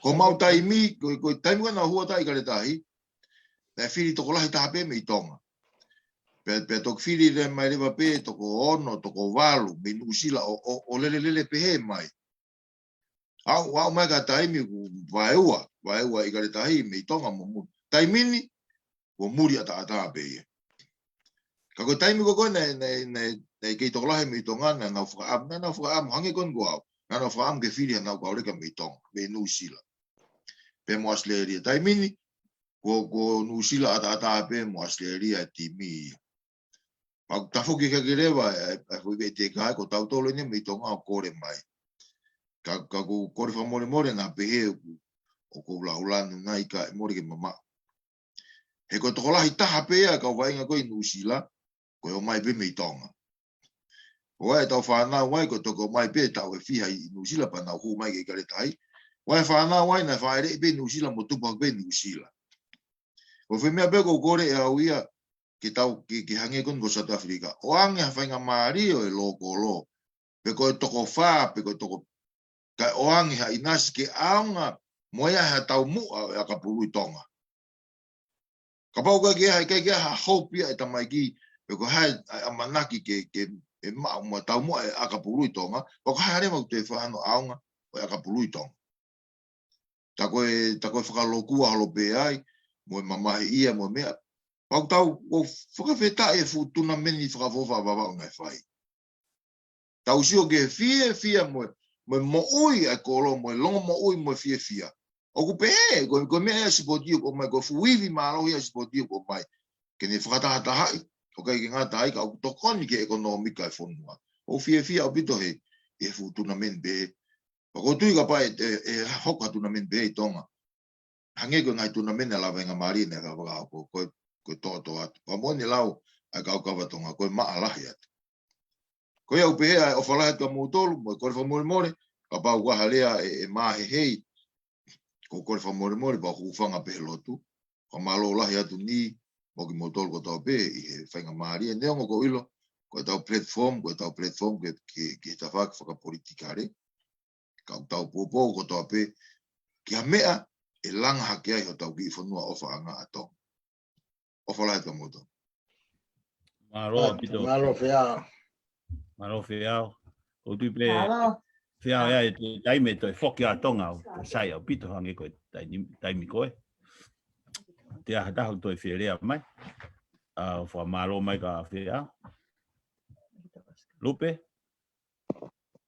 Ko mau taimi, ko, ko e taimi ko ē naʻa hū atu ai ʻIkale Tahi, naʻe fili tokolahi taha pē mei Tonga. Pea, pea toki fili leva mai leva pē, toko ono, toko valu, mei Nuʻusila ʻo, ʻo, ʻo lele lele pehē mai. Aʻu, aʻu mai ki ha taimi kuo vaeua, vaeua ʻIkale Tahi mei Tonga mo muli. Taimi ni, kuo muli ʻataʻatā pē ia. Ka ko e taimi ko ē ko ē naʻe, naʻe, naʻe, naʻe kei tokolahi mei Tonga, naʻa nau fakaʻamu, naʻa nau fakaʻamu, hangē ko eni ko au. Naʻa nau fakaʻamu ke fili haʻanau kau leka mei Tonga, mei Nuʻusila. Pea mo ʻAositelēlia. Taimi ni, kuo, kuo Nuʻusila ʻataʻatā pē mo ʻAositelēlia e timi ia. Pea ʻoku tafoki hake leva, ʻa e, ʻa e foʻi veʻeteka ko tautolu eni mei Tonga ʻo kole mai. Ka, ka ʻoku ou kole fakamolemole naʻa pehē ʻoku, ʻoku ou laulanu nai kae mole ke mamaʻo. He ko e tokolahi taha pē ia kau vaʻinga ko ē ʻi Nuʻusila, ko e ō mai pē mei Tonga. ʻO ʻai ʻetau fānau ai, ko e toki ō mai pē taʻu ʻe fiha ʻi Nuʻusila pea nau hū mai ki ʻIkale Tahi. ʻO ʻai e fānau ai, naʻe fāʻeleʻi pē ʻi Nuʻusila, mo tupu hake pē ʻi Nuʻusila. Ko e foʻi meʻa pē ʻoku ou kole ʻe au ia, ke tau, ke, ke hangē ko eni ko South Africa. ʻOange ha faingamālie ʻo e lōkolo. Pe ko e toko fā, pe ko e toko, kae ʻoange ha ʻinasi ke ʻaonga mo ia ha taumuʻa ʻo e ʻakapulu ʻi Tonga. Kapau ʻoku ʻikai ke ʻi ai, ʻikai ke ʻi ai ha hope ia ʻa e tamaiki, pe ko e hā e ʻamanaki ke, ke, ʻe maʻu mo e taumuʻa ʻa e ʻakapulu ʻi Tonga, pea ko e hā leva ʻoku toe faʻa ʻaonga ʻo e ʻakapulu ʻi Tonga. Tā ko e, tā ko e fakalokua holo pē ai, mo e mamahiʻia, mo e meʻa. Pea ʻoku tau, ʻoku fakafetaʻi e fuʻu tunameni fakaʻofoʻofa ʻa Vavaʻu naʻe fai. Tau sio ki he fiefia mo e, mo e moʻui ʻa e kolo, mo e longomoʻui mo e fiefia. ʻOku pehē, ko, ko e meʻa ia sipoti ʻoku ʻomai, ko e fuʻu ivi mālohi ia sipoti ʻoku ʻomai. Ke ne fakatahatahaʻi, ʻoku ʻikai ke ngata ai ka ʻoku tokoni ki he ʻekonōmika ʻa e fonua. ʻOku fiefia ʻaupito he, he fuʻu tunameni pehē. Pea ʻoku ou tui kapau ʻe, ʻe, ʻe hoko ha tunameni pehē ʻi Tonga. Hangē ko e ngaahi tunameni ʻa Lavaingamālie naʻe fakahoko, ko e, ko e tōtōatu. Pea mo ʻene lau ʻa e kau kava Tonga, ko e maʻa lahi atu. Ko ia ʻoku pehē ʻa e ʻofa lahi atu kia moutolu, mo e kole fakamolemole, kapau ʻoku ʻi ai ha lea ʻe, ʻe mahehei, ʻoku ou kole fakamolemole, pea ʻoku ou hūfanga pē he lotu. Fakamālō lahi atu ni, mo kimoutolu kotoa pē, ʻi he faingamālie, neongo ʻoku ou ʻilo, ko ʻetau platform, ko ʻetau platform ke, ke, ke tafaʻaki fakapolitikale. Ka ʻoku tau poupou kotoa pē, ki ha meʻa, ʻe langa hake ai hotau kiʻi fonua ʻofaʻanga ʻa Tonga. ʻOfa lahi atu kia moutolu. Mālō ʻaupito. Mālō Feau. Mālō Feau. ʻOku ou tui pē Mālō. Feau ia ʻe toe taimi ʻe toe foki ʻa Tonga ʻo sai ʻaupito hangē ko e taimi, taimi ko ē. Te aha taha ʻoku toe fie lea mai. ʻA, fakamālō mai kia Feau. Lupe.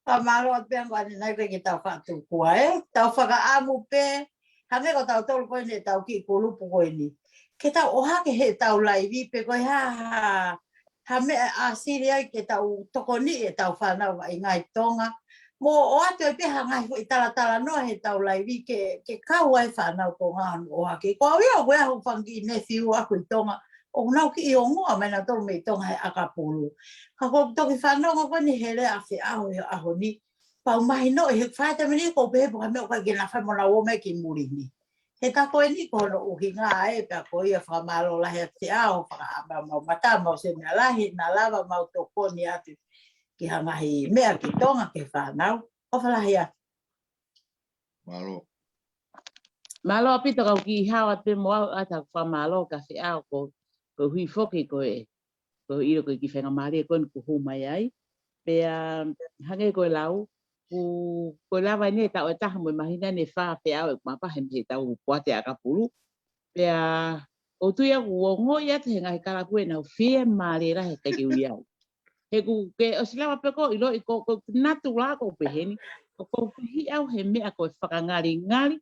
Fakamālō atu pē ange ʻanenai pē ke tau fakatukua, ē? Tau fakaʻamu pē, hangē ko tautolu ko eni ʻetau kiʻi kulupu ko eni. Ke tau ʻohake heʻetau laivi pe ko e hā, hā, hā meʻa ʻe ʻāsili ai ke tau tokoniʻi ʻetau fānau vaʻinga ʻi Tonga. Mo ʻoatu ai pē ha ngaahi foʻi talatalanoa heʻetau laivi ke, ke kau ai fānau Tonga ʻo ʻohake. Ko au ia ʻoku ʻi ai hoku fanga kiʻi nephew ʻaku ʻi Tonga. ʻOku nau kiʻi ongoa mai nautolu mei Tonga he ʻakapulu. Ka ʻoku ou toki fanongo ko eni he lea ʻa Feau he ʻaho ni. Pea u mahinoʻi he faʻahinga taimi ni ʻoku ou pehē pe ko e hā e meʻa ʻoku ʻikai ke na fai mo nau ō mai ki muli ni. He tā ko eni ko hono ʻuhinga ē, pea ko ia fakamālō lahi atu Feau, fakaʻamu mau mata, mau sēmea lahi, naʻa lava mau tokoni atu ki ha ngaahi meʻa ki Tonga ki he fānau. ʻOfa lahi atu. Mālō. Mālō ʻaupito kau kiʻi hao atu pē mo au ʻata fakamālō ka feʻao ko, ko hui foki ko e, ko ilo ko e kiʻi faingamālie ko eni kuo hū mai ai. Pea hangē ko e lau, ku, ko e lava eni e taʻu ʻe taha mo e māhina ʻe fā feʻao e mapa he, he tau poate ʻakapulu. Pea ʻoku ou tui au ʻoku ongoʻi atu he ngaahi kalapu ʻenau fiemālie lahi he ʻikai ke ui au. He ʻoku ke ʻosi lava pē ko ʻilo ʻi ko, ko natu la ko peheni, ko, ko pehi au he meʻa ko e fakangalingali,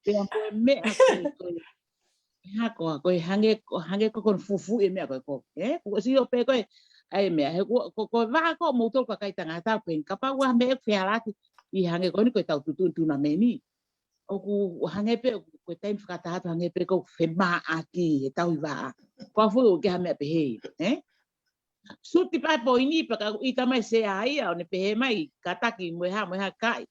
pea ko e meʻa ko, ko e hako, ko e hangē, ko hangē ko kono fufu e meʻa ko e ko. Ē, ʻoku ʻosi ʻilo pē ko e, ʻai meʻa, he ko, ko, ko e vaha ko moutolu kakai tangata peheni, kapau ʻoku ʻi ai ha meʻa ʻoku fehalaki, ʻi hangē ko eni ko e tau tutu tunameni. ʻOku hangē pē, ko e taimi fakataha atu hangē pē ko e femaʻaki, he tauhi vaha. Ko a fui ʻoku ke ha meʻa pehē, ē? Suti pē poini pē ka ʻita mai se a ia, ʻo ne pehē mai, kātaki mo e hā, mo e hā kae.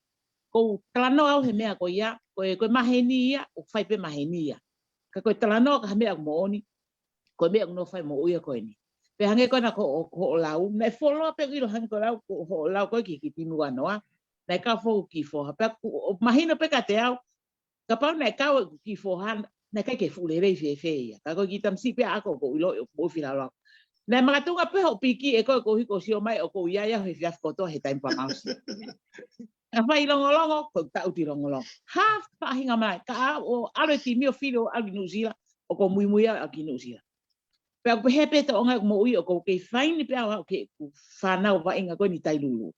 ʻOku ou talanoa au he meʻa ko ia, ko e, ko e maheni ia, ʻoku fai pē maheni ia. Ka ko e talanoa ka ha meʻa ʻoku moʻoni, ko e meʻa ʻoku nau fai moʻui ia ko eni. Pea hangē ko ena ko, ko hoʻo lau, naʻe fuoloa pē ʻilo hangē ko e lau, ko hoʻo lau ko e kiʻi, kiʻi timi ua noa, naʻe kau foki kiʻi foha. Pea ʻoku, ʻo mahino pē kiate au, kapau naʻe kau e kiʻi foha, naʻe ʻikai ke fuʻu lelei fēfē ia. Ka ko e kiʻi tamasiʻi pē ako ʻoku ou ʻilo, ʻoku ou fila lau. Naʻe makatunga pē hoʻo piki ʻe koe koeʻuhi ko e sio mai ʻoku ou ʻi ai au he efiafi kotoa he taimi pea mau sio. Ka fai longolongo, ko e taʻuti longolongo. Ha faʻahinga mai, ka ʻalu ʻo ʻalu e timi ʻo fili ʻo ʻalu ki Nuʻusila, ʻoku ou muimui au ki Nuʻusila. Pea ʻoku pehē pē tōʻonga ʻeku moʻui ʻoku ou kei faini pē au ʻa ʻeku fānau vaʻinga ko eni Tailulu.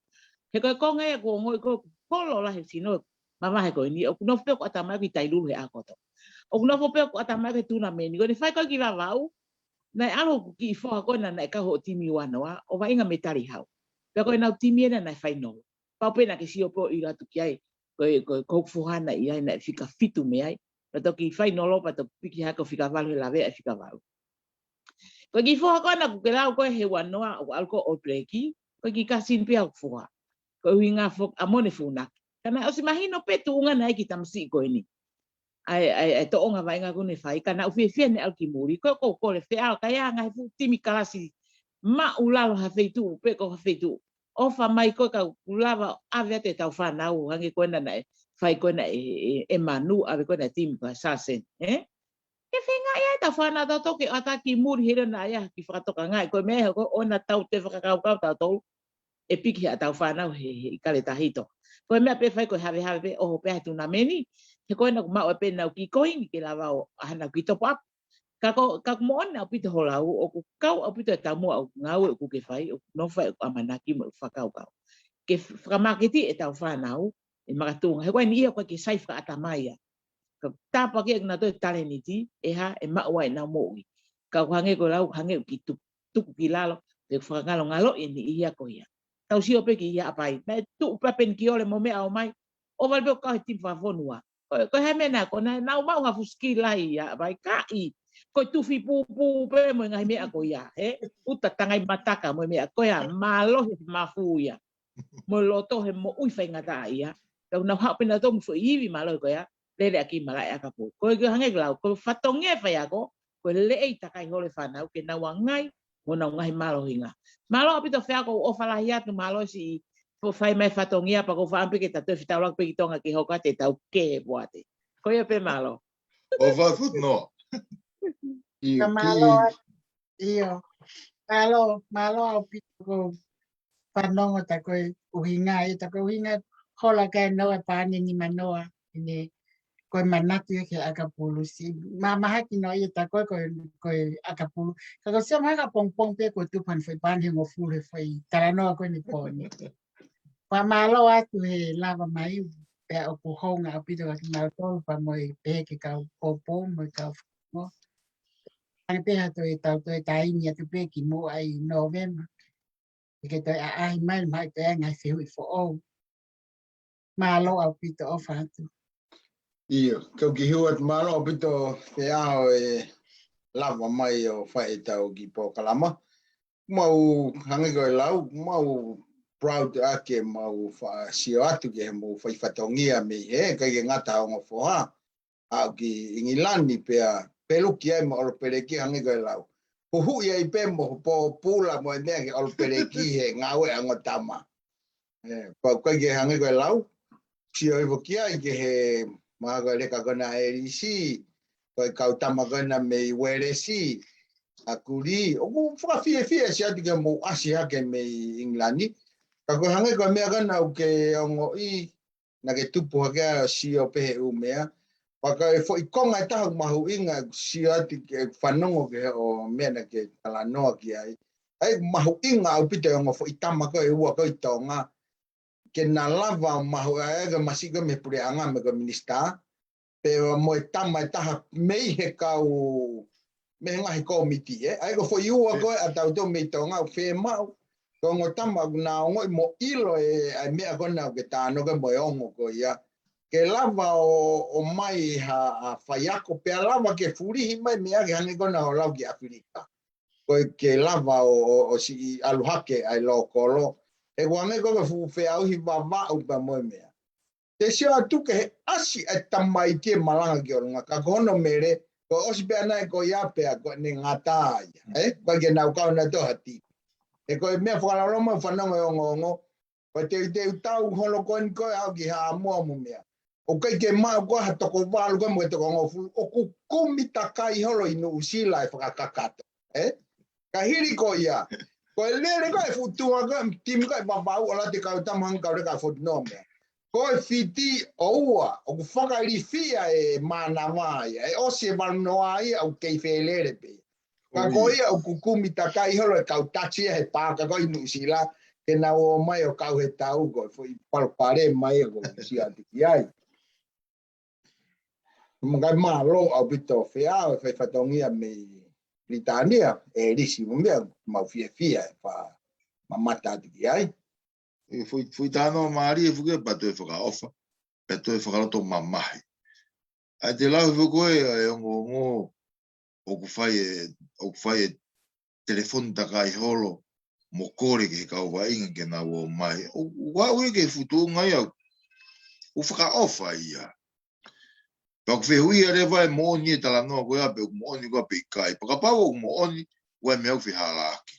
He ko e konga ia ʻoku ongoʻi ko e kolo lahi sino mavahe ko eni, ʻoku nofo pē ʻeku ʻatamai ki Tailulu he ʻaho kotoa. ʻOku nofo pē ʻeku ʻatamai ki he tunameni, ko eni fai ko e kiʻi Vavaʻu, naʻe ʻalu ʻeku kiʻi foha ko ena naʻe kau hoʻo timi ua noa, ʻo vaʻinga mei Talihau. Pea ko ʻenau timi ena naʻe fainolo. Pau pē naʻa ke sio pē ʻo ʻilo atu ki ai, ko e, ko e, ko hoku foha naʻe ʻi ai naʻe fika fitu mei ai, pea toki fainolo, pea toki piki hake ʻo fika valu he laveʻi ʻa e fika valu. Ko e kiʻi foha ko ena ʻoku ke lau ko e he ua noa, ʻoku ʻalu ko e All Black, ko e kiʻi kasini pē ia hoku foha. Ko e ʻuhinga foki ʻa Mone Funaki. Ka naʻe ʻosi mahino pē tuʻunga naʻe ʻi ai e kiʻi tamasiʻi ko eni. ʻAi, ʻai, ʻai tōʻonga vaʻinga ʻoku ne fai, ka naʻa ku fiefia ne ʻalu ki muli, ko e ʻoku ou kole feʻao, ka ʻi ai ha ngaahi fuʻu timi kalasi maʻulalo ha feituʻu, pe ko ha feituʻu. ʻOfa mai ko e kau lava ʻave atu e tau fānau, hangē ko ena naʻe fai ko ena ʻe, ʻe, ʻe Manu, ʻave ko ena timi ko e Sasen, ē? Ke feinga ia e tau fānau tautolu ke ʻata ki muli he ʻilo naʻa ʻi ai ha kiʻi fakatokangaʻi, ko e meʻa ko ena tau te fakakaukau tautolu, ʻe piki he ʻa tau fānau he, he ʻIkale Tahito. Ko e meʻa pē fai ko e havehave pē ʻoho pē he tunameni, he ko ena ʻoku maʻu ai pē ʻenau kiʻi koini ke lava ʻo ʻai hanau kiʻi top up. Ka ko, ka ʻoku moʻoni ʻaupito hoʻo lau, ʻoku kau ʻaupito e taumuʻa ʻo e ngāue ʻoku ke fai, ʻoku nofo ai ʻeku ʻamanaki mo ʻeku fakakaukau. Ke f-, fakamaketi e tau fānau, ʻe makatuʻunga. He ko eni ia ko e ke sai fakaʻatamai ia. Ka tāpuaki ʻe kinautolu e taleniti, ʻe hā, ʻe maʻu ai ʻenau moʻui. Ka ʻoku hangē ko e lau, hangē ʻoku kiʻi tuku, tuku ki lalo, pe fakangalongaloʻi e niʻihi ia ko ia. Tau sio pē ki Haʻapai, naʻe tuʻu pē peni ki ole mo meʻa ʻo mai, ʻo vale pē ʻo kau he timi fakafonua. Ko, ko e hā e meʻa naʻe, ko naʻa nau maʻu ha fuʻu sikila ia, ʻa Haʻapai kaʻi, ko e tufi pūpū pē mo e ngaahi meʻa ko ia, ē? Uta tangai mataka mo e meʻa ko ia, mālohi he mafu ia. Mo e loto he moʻui faingataʻa ia. Ka ʻoku nau haʻu pē nautolu mo e foʻi ivi mālohi ko ia, lele ʻaki malaʻe ʻakapulu. Ko e hangē ko e lau, ko e fatongia e faiako, ko e lelei takai holo e fānau, ke nau ʻangai, mo nau ngaahi mālohinga. Mālō ʻaupito feʻao, ʻoku ou ʻofa lahi atu, mālō siʻi fo-, fai mai fatongia, pea ʻoku ou fakaʻamu pē ke ta toe fetaulaki pē ki Tonga ke hoko atu e tau kē poate. Ko ia pē mālō. ʻOfa atu nō. ʻIo, ka mālō kiʻi atu, ʻio. Mālō, mālō ʻaupito ko e fanongo ta ko e ʻuhinga, ʻe ta ko e ʻuhinga hola kae noa e paane nima noa, ʻene ko e manatu ia ki he ʻakapulu siʻi. Mā mahaki noa ia ta ko e, ko e, ko e ʻakapulu. Ka ko e sio mai ka pongipongi pē ko e tupu hano foʻi paane hongofulu he foʻi talanoa ko eni pō ni. Pea mālō atu he lava mai, pea ʻoku hounga ʻaupito ka ki mautolu pea mo e pehē ki he kau poupou mo e kau fanongo. Hangē pē ha toe tau toe taimi atu pē ki muʻa ʻi Nōvema. ʻE ke toe ʻaʻahi mai, mai pē ngaahi fehuʻi foʻou. Mālō ʻaupito, ʻofa atu. ʻIo, kau kiʻi hū atu, mālō ʻaupito feʻao e lava mai ʻo fai e tau kiʻi polokalama. Mau hangē ko e lau, mau proud ake, mau fa-, sio atu ki he mau fai fatongia mei he, ʻikai ke ngata ongo foha. Aʻu ki ʻIngilani pea peluki ai mo ʻAlo Peleki hangē ko e lau. Huhuʻi ai pē mo hoʻo pōpula mo e meʻa ki he ʻAlo Peleki he ngāue ʻa e ongo tama. ʻE, pau ʻikai ke hangē ko e lau. Sio hifo ki ai ki he Mahalo ko e leka ko ena ʻa ʻElisi, ko e kau tama ko ena mei Uēlesi, ʻa Kulī, ʻoku fakafiefia ʻa Siaosi ke mou ʻasi hake mei ʻIngilani. Ka ko e hangē ko e meʻa ko ena ʻoku ke ongoʻi, naʻa ke tupu hake ʻo sio pē he ʻū meʻa. Pea ko e foʻi konga ʻe taha ʻoku mahuʻinga ʻeku sio atu ke fanongo ki hoʻo meʻa naʻa ke talanoa ki ai. ʻA ia ʻoku mahuʻinga ʻaupito e ongo foʻi tama ko ē ʻe ua ko ē ʻi Tonga. Ke na lava ʻo mahuʻi, ʻa ia ko e masiʻi ko ē mei he puleʻanga mo e ko e minisitā. Pea mo e tama ʻe taha mei he kau, mei he ngaahi kōmiti, ē. ʻA ia ko e foʻi ua ko ē ʻa tautolu mei Tonga ʻoku fiemaʻu. Ko e ongo tama ʻoku na ongoʻi mo ʻilo ʻe, ʻa e meʻa ko ena ʻoku ke talanoa ki ai mo e ongo ko ia. Ke lava ʻo, ʻomai ha, ha faiako, pea lava ke fulihi mai meʻa ke hangē ko ena hoʻo lau ki ʻAfilika. Ko e ke lava ʻo, ʻo, ʻo siʻi ʻalu hake ʻa e lōkolo. He ʻoku hangē ko e fuʻu feʻauhi Vavaʻu pea mo e meʻa. Te sio atu ke he ʻasi ʻa e tamaiki ʻe malanga ki ʻolunga, ka ko hono mele, ko e ʻosi pē ʻana ē ko ia pea ko ʻene ngata ia. Ē? Ko e ke nau kau na tohati. He ko e meʻa fakaloloma fanongo e ongoongo. Ko e teuteu tau holo ko eni ko e aʻu ki Haʻamoa mo meʻa. ʻOku ʻikai ke maʻu ko ha toko valu ko e mo e toko hongofulu. ʻOku kumi takai holo ʻi Nuʻusila e fakakakato. Ē? Ka hili ko ia. Ko e lele ko e fuʻu tuʻunga ko e timi ko e Vavaʻu ʻoku ʻalu atu e kau tama hangē kau leka ʻa Foti Nome. Ko e fiti ʻo ua, ʻoku fakailifia e mānava ia, ʻe ʻosi e valu noa ia ʻoku kei felele pē. Ka ko ia ʻoku kumi takai holo e kau taxi ia he paaka ko ē ʻi Nuʻusila, ke nau ō mai ʻo kau he tau ko e foʻi palopalema ia ʻoku sio atu ki ai. Mo e ngaahi mālō ʻaupito feʻao e fai fatongia mei Pilitānia, ʻElisi mo meʻa, mau fiefia e faʻa mamata atu ki ai. ʻE foʻi, foʻi talanoa mālie foki ia pea toe fakaʻofa, pea toe fakaloto mamahi. ʻA ia te lau foki ko e, ʻa e ongoongo ʻoku fai e, ʻoku fai e telefoni takai holo mo kole ki he kau vaʻinga ke nau ō mai. ʻOku, ʻoku aʻu ia ki he fuʻu tuʻunga ia ʻoku fakaʻofa ia. Pea ʻoku fehuʻia leva e moʻoni e talanoa ko ia pe ʻoku moʻoni ko ia pe ʻikai. Pea kapau ʻoku moʻoni, ʻoku ʻi ai e meʻa ʻoku fehālaaki.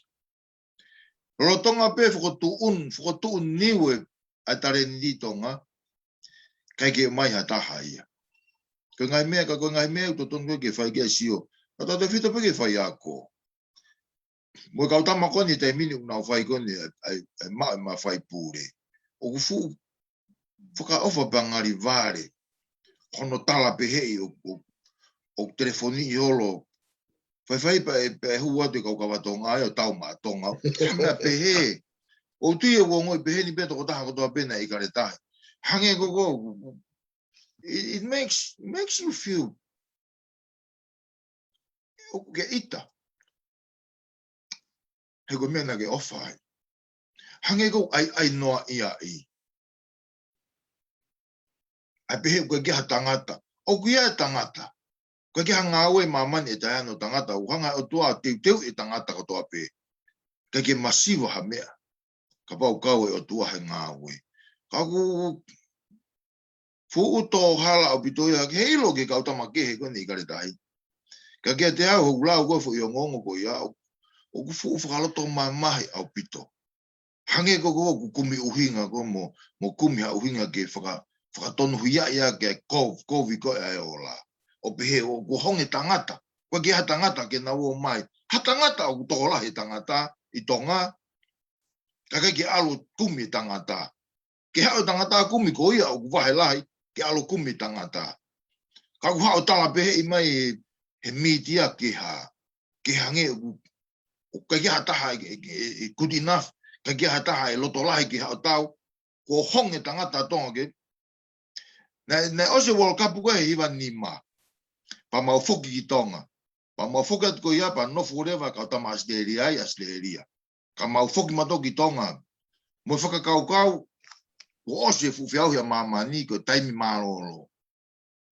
Lolotonga pē fokotuʻu, fokotuʻu niu e ʻa e talēniti ʻi Tonga, ʻikai ke ʻomai ha taha ia. Ko e ngaahi meʻa, ka ko e ngaahi meʻa ʻoku totonu ko ē ke fai ke sio. Ka tautefito pē ke faiako. Mo e kau tama ko eni taimi ni ʻoku nau fai ko eni, ʻa e, ʻa e, ʻa e maʻu e mafai pule. ʻOku fuʻu fakaʻofa pea ngali vale. Ko hono tala pehē ʻi ʻo, ʻo, ʻo telefoni ʻi holo. Faifai pea ʻe, pea ʻe hū atu e kau kava Tonga ai ʻo tau maʻa Tonga. Ko e meʻa pehē. ʻOku ou tui ʻoku ongoʻi pehē ni pē tokotaha kotoa pē naʻe ʻikai ke tahi. Hangē ko ē ko, it, it makes, makes you feel ʻoku ke ʻita. He ko e meʻa naʻa ke ʻofa ai. Hangē ko e ʻai, ʻai noa ia ʻi. ʻAi pehē ʻoku ʻikai ke ʻi ai ha tangata. ʻOku ʻi ai e tangata. ʻOku ʻikai ke ʻi ai ha ngāue ʻi māmani ʻe taʻe ʻi ai hano tangata. ʻOku hanga ʻe he ʻOtua ʻo teuteu e tangata kotoa pē. ʻIkai ke masiva ha meʻa. Kapau ʻoku kau e ʻOtua he ngāue. Ka ʻoku fuʻu tō hala ʻaupito ia, ke ʻilo ki he kau tama kehe ko eni ʻikai ke tahi. Ka kiate au, hoku lau ko e foʻi ongoongo ko ia, ʻoku fuʻu fakaloto mamahi ʻaupito. Hangē ko ē ʻoku kumi ʻuhinga ko ē mo, mo kumi ha ʻuhinga ke faka-, fakatonuhia ia ke ko-, kovi ko ē ʻa e ola. ʻO pehē ʻoku honge tangata. ʻOku ʻikai ke ʻi ai ha tangata ke nau ō mai. Ha tangata ʻoku tokolahi e tangata ʻi Tonga. Ka ʻikai ke ʻalu kumi e tangata. Ke haʻu e tangata kumi ko ia ʻoku vahe lahi ke ʻalu kumi e tangata. Ka ʻoku haʻu tala pehē mai he, he mītia ke hā, ke hangē ʻoku, ʻoku ʻikai ke ʻi ai ha taha ʻe, ʻe, ʻe, ʻe good enough, ʻikai ke ʻi ai ha taha ʻe loto lahi ke haʻu ʻo tau, kuo honge tangata Tonga ke. Naʻe, naʻe ʻosi e World Cup ko ē he hiva nima. Pea mau foki ki Tonga. Pea mau foki atu ko ia, pea nofo leva kau tama ʻAositelēlia ai, ʻAositelēlia. Ka mau foki mautolu ki Tonga. Mo e fakakaukau, kuo ʻosi e fuʻu feʻauhi ʻa māmani ko e taimi mālōlō.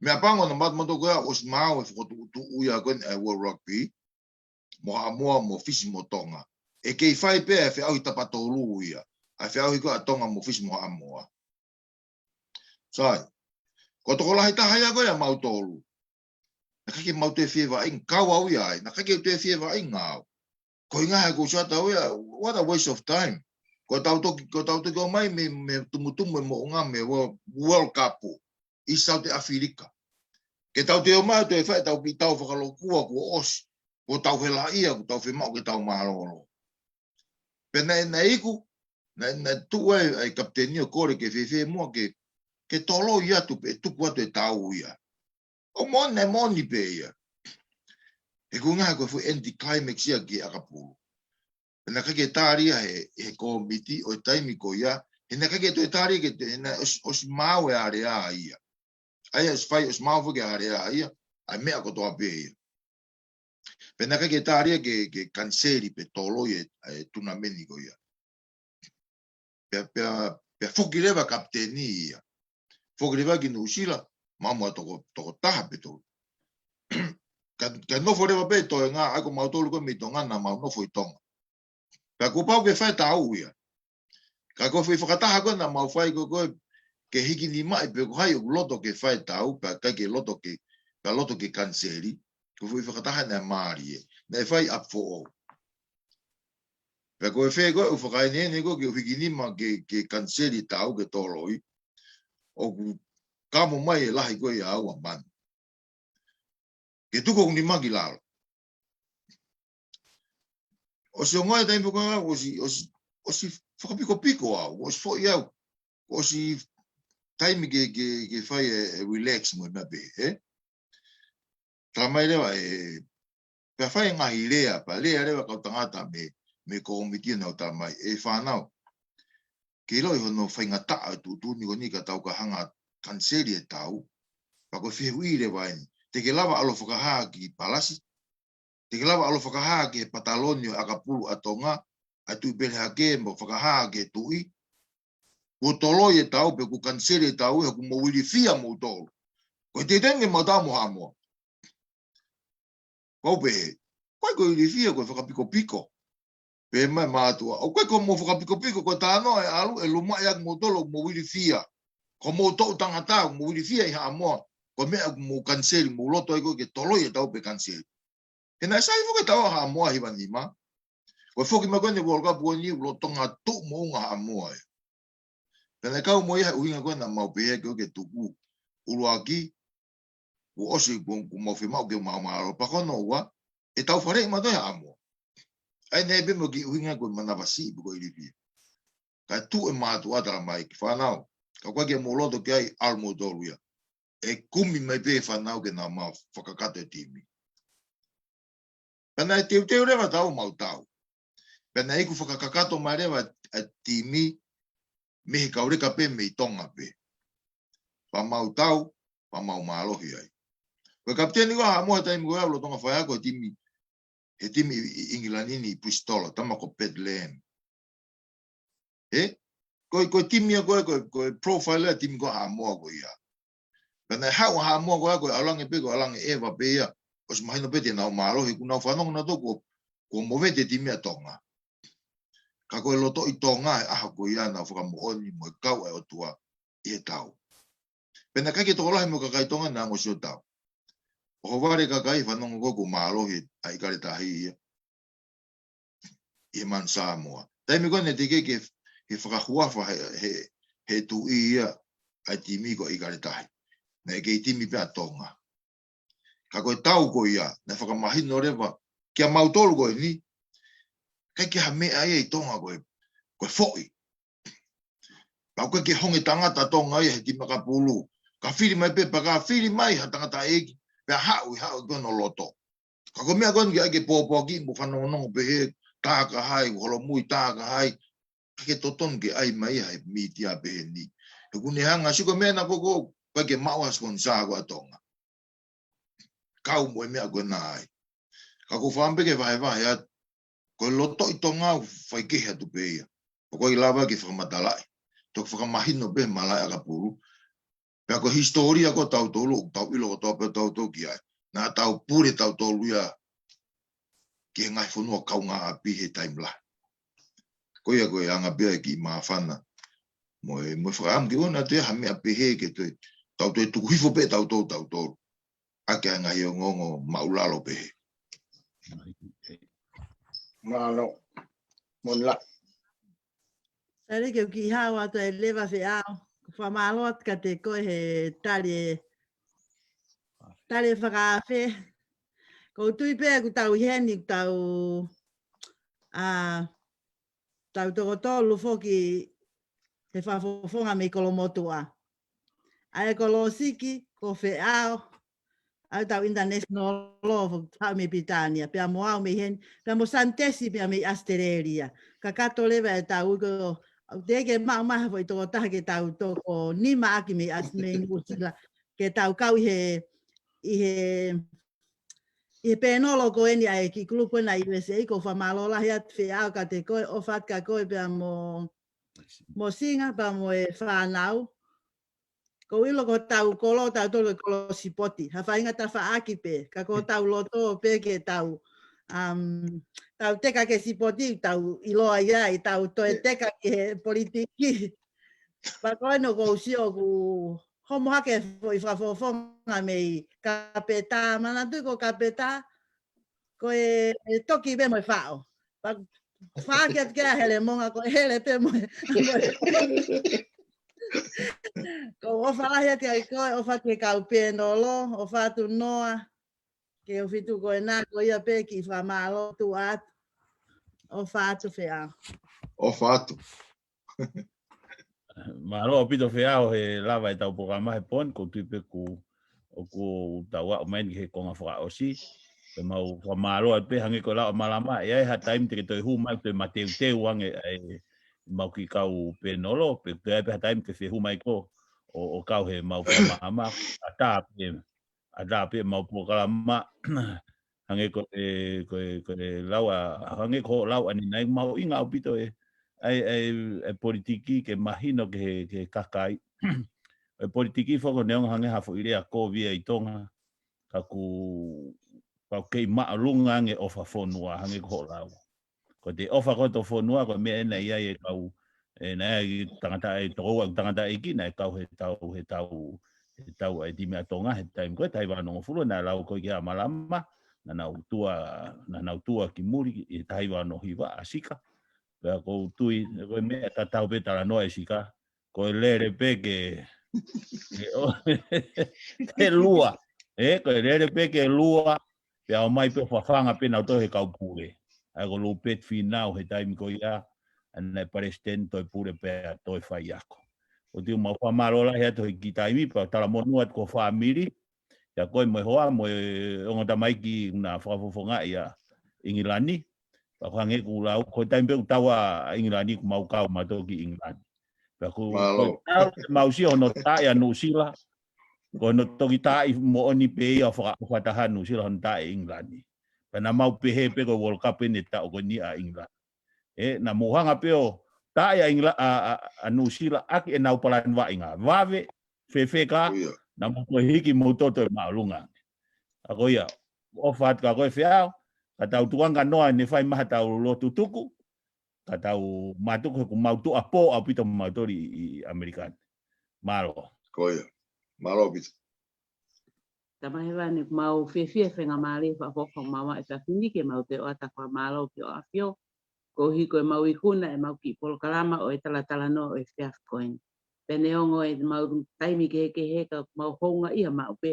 Meʻapango naʻa mautolu ko ia ʻosi maau e fokotuʻutuʻu ia ko eni ʻa e World Rugby. Mo Haʻamoa, mo Fisi, mo Tonga. ʻE kei fai pē ʻa e feʻauhi tapatolu ia. ʻA e feʻauhi ko ē ʻa Tonga mo Fisi mo Haʻamoa. Sai. Ko e tokolahi taha ia ko ia ʻa mautolu. Naʻe ʻikai ke mau toe fie vaʻinga, kau au ia ai. Naʻe ʻikai ke toe fie vaʻinga au. Ko e ʻuhinga he ʻoku ou sio atu au ia, what a waste of time. Ko ʻetau toki, ko ʻetau toki ō mai mei, mei he tumutumu e moʻunga mei he World, World Cup. ʻi South Africa. Ke tau toe ō mai ʻo toe fai ʻetau kiʻi tau fakalokua kuo ʻosi, kuo tau helaʻia, kuo tau fiemaʻu ke tau mālōlō. Pea naʻe, naʻe iku, naʻe, naʻe tuʻu ai ʻa e kapiteni ʻo kole ke fēfē muʻa ke, ke toloi atu pē, tuku atu e tau ia. ʻO moʻoni, naʻe moʻoni pē ia. He ko e ʻuhinga ko e fuʻu anticlimax ia ki ʻAkapulu. Pea naʻe ʻikai ke tali ia he, he kōmiti ʻo e taimi ko ia, he naʻe ʻikai ke toe tali ia ke, he naʻe ʻosi, ʻosi maau e alea ia. ʻA ia ʻosi fai, ʻosi maau foki e alea ia, ʻa e meʻa kotoa pē ia. Pea naʻe ʻikai ke tali ia ke, ke kaniseli pe toloi e, e tunameni ko ia. Pea, pea, pea foki leva kapiteni ia. Foki leva ki Nuʻusila, maʻu muʻa toko, toko taha pe tolu. Ka, ka nofo leva pē toenga, ʻa ia ko mautolu ko ē mei Tonga naʻa mau nofo ʻi Tonga. Pea kuo pau ke fai e tau ia. Ka ko e foʻi fakataha ko ē naʻa mau fai ko ē, ko ē ke hiki nimaʻi pe ko hai ʻoku loto ke fai e tau, pea ʻikai ke loto ke, pea loto ke kaniseli. Ko e foʻi fakataha naʻe mālie. Naʻe fai ʻi ʻApifoʻou. Pea ko e fē ko ē ʻoku fakaeneene ko ē ke u hiki nima ke, ke kaniseli e tau ke toloi. ʻOku kamo mai e lahi ko ē ʻia au ʻa Manu. Ke tuku hoku nima ki lalo. ʻOsi ongoʻi e taimi ko ē ʻosi, ʻosi, ʻosi fakapikopiko au, ʻosi foʻi au, ʻosi taimi ke, ke, ke fai e, e relax mo e meʻa pē, ē? Tala mai leva e, pea fai e ngaahi lea, pea lea leva kau tangata mei, mei he kōmiti naʻa nau tala mai, ʻe fānau. Ke ʻiloʻi hono faingataʻa e tuʻutuʻuni ko eni ka tau ka hanga kaniseli e tau. Pea ko e fehuʻi leva eni. Te ke lava ʻalu ʻo fakahā ki Palasi? Te ke lava ʻalu ʻo fakahā ki he pataloni ʻo ʻAkapulu ʻa Tonga, ʻa e Tuʻi Pelehake, mo fakahā ki he tuʻi? Kuo toloi e tau pe kuo kaniseli e tau, he kuo mou ilifia moutolu. Ko e teitei ni mau tau mo Haʻamoa. Ko au pehē, ko e ko e ilifia, ko e fakapikopiko. Pehē mai e mātuʻa, ʻoku ʻikai ko hoʻomou fakapikopiko, ko e talanoa ʻe ʻalu, ʻe lumaʻi ʻaki moutolu ʻoku mou ilifia. Ko hoʻomou toʻu tangata ʻoku mou ilifia ʻi Haʻamoa, ko e meʻa ʻoku mou kaniseli, mou loto ai ko ē ke toloi e tau pe kaniseli. He naʻe sai foki e tau ʻa Haʻamoa hiva nima. Ko e foki mai ko eni World Cup ko eni, lolotonga tuʻu moʻunga Haʻamoa ia. Pea naʻe kau mo ia he ʻuhinga ko ē naʻa mau pehē ke, ke tuku ʻuluaki, kuo ʻosi, kuo, kuo mau fiemaʻu ke mau mālōlō. Pea ko hono ua, ʻe tau faleʻi mautolu ʻe Haʻamoa. ʻA ia naʻe pehē mo e kiʻi ʻuhinga ko e manavasiʻi pe ko e ilifia. Kae tuʻu e mātuʻa tala mai ki he fānau, ka ʻoku ʻikai ke mou loto ki ai, ʻalu moutolu ia. ʻE kumi mai pē e fānau ke nau ō mai ʻo fakakakato e timi. Pea naʻe teuteu leva e tau, mau tau. Pea naʻe iku fakakakato mai leva e timi mei he kau leka pē mei Tonga pē. Pea mau tau, pea mau mālohi ai. Ko e kapiteni ko ē ʻa Haʻamoa he taimi ko ē au lolotonga faiako he timi, he timi ʻi, ʻi ʻIngilani ni ʻi Bristol, tama ko Pat Lam. Ē? Ko e, ko e timi ia ko ē, ko e, ko e profile ia e timi ko ē ʻa Haʻamoa ko ia. Pea naʻe haʻu ʻa Haʻamoa ko ia ko e ʻalu ange pē, ko e ʻalu ange ʻeva pē ia. ʻOsi mahino pē te nau mālohi, kuo nau fanongo nautolu kuo, kuo movete e timi ʻa Tonga. Ka ko e lotoʻi Tonga he ʻaho ko ia naʻa nau fakamoʻoni mo e kau ʻa e ʻOtua ʻi he tau. Pea naʻe ʻikai ke tokolahi mo e kakai Tonga naʻa nau ō ʻo sio ʻo tau. ʻOhovale e kakai fanongo ko ē kuo mālohi ʻa ʻIkale Tahi ia ʻi he Manu Sāmoa. Taimi ko ē naʻe teʻeki ke, ke fakahuafa he, he, he tuʻi ia ʻa e timi ko ʻIkale Tahi. Naʻe kei timi pē ʻa Tonga. Ka ko e tau ko ia, naʻe fakamahino leva kia mautolu ko eni, ʻikai ke ha meʻa ia ʻi Tonga ko e, ko e foʻi. Pea ʻoku ʻikai ke honge tangata Tonga ia he timi ʻakapulu. Ka fili mai pē, pea ka fili mai ha tangataʻeiki, pea haʻu, ʻe haʻu ki hono loto. Ka ko e meʻa ko eni ke ʻai ke pōpoaki mo fanongonongo pehē, tā ka hai, holomui tā ka hai, ʻikai ke totonu ke ʻai mai ia he mītia pehē ni. He ʻoku ne hanga ʻo sio ko e meʻa naʻa ko ē, ʻoku ʻikai ke maʻu ha siponisā ko ē ʻa Tonga. Kau mo e meʻa ko ē naʻe ai. Ka ʻoku ou fakaʻamu pē ke vahevahe atu. Ko e lotoʻi Tonga ʻoku faikehe atu pē ia. ʻOku ʻikai lava ke fakamatalaʻi. Toki fakamahino pē he malaʻe ʻakapulu. Pea ko e hisitōlia ko ē ʻo tautolu, ʻoku tau ʻilo kotoa pē tautolu ki ai. Naʻa tau pule tautolu ia ki he ngaahi fonua kaungāʻapi he taimi lahi. Ko ia ko e anga pē ia e kiʻi māfana. Mo e, mo e fakaʻamu ke ʻoua naʻa toe ʻi ai ha meʻa pehē ke toe, tau toe tuku hifo pē tautolu, tautolu. ʻAki ʻa e ngaahi ongoongo māʻulalo pehē. Mālō. Moʻoni lā. Sai leva ke u kiʻi hao atu e leva feʻao. Fakamālō atu kiate koe he tali, tali fakaafe. ʻOku ou tui pē ʻoku tau ʻi heni, ʻoku tau, ʻa, tau toko tolu foki he fakafofonga mei Kolomotuʻa. ʻA e Kolosiki, ko Feʻao, ʻa ʻetau international law, foki haʻu mei Pilitānia, pea mo au mei heni, pea mo Santesi pea mei ʻAositelēlia. Kakato leva ʻetau ui ko, ʻoku teʻeki ke maʻu mai ha foʻi tokotaha ke tau toko nima ʻaki mei ʻAos-, mei Nuʻusila, ke tau kau ʻi he, ʻi he, ʻi he pēnolo ko eni ʻa e kiʻi kulupu ena ʻi U S A. ʻOku ou fakamālō lahi atu Feʻao kiate koe, ʻofa atu kia koe pea mo, mo Singa, pea mo e fānau. ʻOku ou ʻilo ko hotau kolo, tautolu ko e kolo sipoti. Ha faʻahinga tafaʻaki pē, ka ko hotau loto pē ke tau, um, tau teka ki he sipoti, tau ʻiloa ia, ʻi tau toe teka ki he politiki. Pea ko eni ʻoku ou sio ʻoku homo hake foʻi fakafofonga mei Kapetā, manatuʻi ko Kapetā, ko e, e toki pē mo e faʻo. Pea faʻaki atu kia Helemonga ko e hele pē mo e, mo e. ʻOku ou ʻofa lahi atu kia koe, ʻofa atu ki he kau pēnolo, ʻofa atu Noa, ke u fitu ko ena, ko ia pē kiʻi fakamālō tuʻu atu. ʻOfa atu Feʻao. ʻOfa atu. Mālō ʻaupito Feʻao he lava ʻetau polokalama he pō ni, ʻoku ou tui pē ʻoku, ʻoku tau aʻu mai eni ki he konga fakaʻosi. Pea mau fakamālō atu pē hangē ko e lau ʻa Malama, ʻe ʻi ai ha taimi te ke toe hū mai toe mateuteu ange ʻa e mau kiʻi kau pēnolo, pe toe ʻi ai pē ha taimi te ke hū mai koe ʻo, ʻo kau he mau fakamāmā, ʻatā pē, ʻatā pē mau polokalama, hangē ko e, ko e, ko e lau ʻa, hangē ko hoʻo lau ʻanenai, mahuʻinga ʻaupito e, ʻa e, ʻa e, ʻa e politiki ke mahino ki he, ki he kakai. ʻA e politiki foki neongo hangē ha foʻi lea kovi ia ʻi Tonga, ka ʻoku, ka ʻoku kei māʻolunga ange ʻofa fonua, hangē ko hoʻo lau. Ko e ʻofa ko ē ki ho fonua, ko e meʻa ena ʻi ai e kau, e, naʻe ʻi ai e tangata ʻe toko ua, tangataʻeiki naʻe kau he tau, he tau, he tau ʻa e timi ʻa Tonga he taimi ko ē, taha hiva onongofulu, naʻe lau ko ē kia Malama, naʻa nau tua, naʻa nau tua ki muli, ʻi he taha hiva ono hiva ʻa Sika. Pea ʻoku ou tui, ko e meʻa tatau pē talanoa ʻe Sika, ko e lele pē ke, ke ʻo, ke lua. ʻE, ko e lele pē ke lua, pea ʻomai pē ʻo fafanga pē nautolu he kau pule. ʻA ia ko Lupeti Fīnau he taimi ko ia, ʻa ia naʻe palesiteni, toe pule pea toe faiako. ʻOku ou tui ʻoku mau fakamālō lahi atu he kiʻi taimi, pea talamonū atu ki ho fāmili, ʻia koe mo e hoa, mo e ongo tamaiki naʻa fakafofongaʻi ʻa ʻIngilani. Pea ʻoku hangē ʻoku lau, ko e taimi pē ʻoku tau ʻa ʻIngilani ʻoku mau kau mautolu ki ʻIngilani. Pea ʻoku, ko e talu ke mau sio hono taaʻi ʻa Nuʻusila, ko hono toki taaʻi moʻoni pē ia ʻo faka-, fakataha Nuʻusila hono taaʻi ʻIngilani. Pea naʻa mau pehē pē ko e World Cup eni taʻu ko eni ʻa ʻIngilani. ʻE, naʻa mou hanga pē ʻo taaʻi ʻa ʻIngila-, ʻa, ʻa, ʻa Nuʻusila ʻaki ʻenau palani vaʻinga. Vave, fēfē ka, naʻa mou toe hiki moutolu ʻo māʻolunga. ʻA ko ia, ʻofa atu kia koe Feʻao, ka tau tukuange kia Noa ʻene fai mai haʻatau lotu tuku, ka tau mātuku he ʻoku mau tuʻuapō ʻaupito mautolu ʻi, ʻi ʻAmelika ni. Mālō. Ko ia. Mālō ʻaupito. Tamai Hēvani, ʻoku mau fiefia he faingamālie fakafofonga ʻoku mau maʻu he efiafi ni ke mau toe ʻoatu ʻa e fakamālō ki ho ʻAfio, koeʻuhi ko ʻemau ikuna ʻemau kiʻi polokalama ʻo e talatalanoa ʻo e efiafi ko eni. Pea neongo ʻemau taimi kehekehe ka ʻoku mau houngaʻia maʻu pē,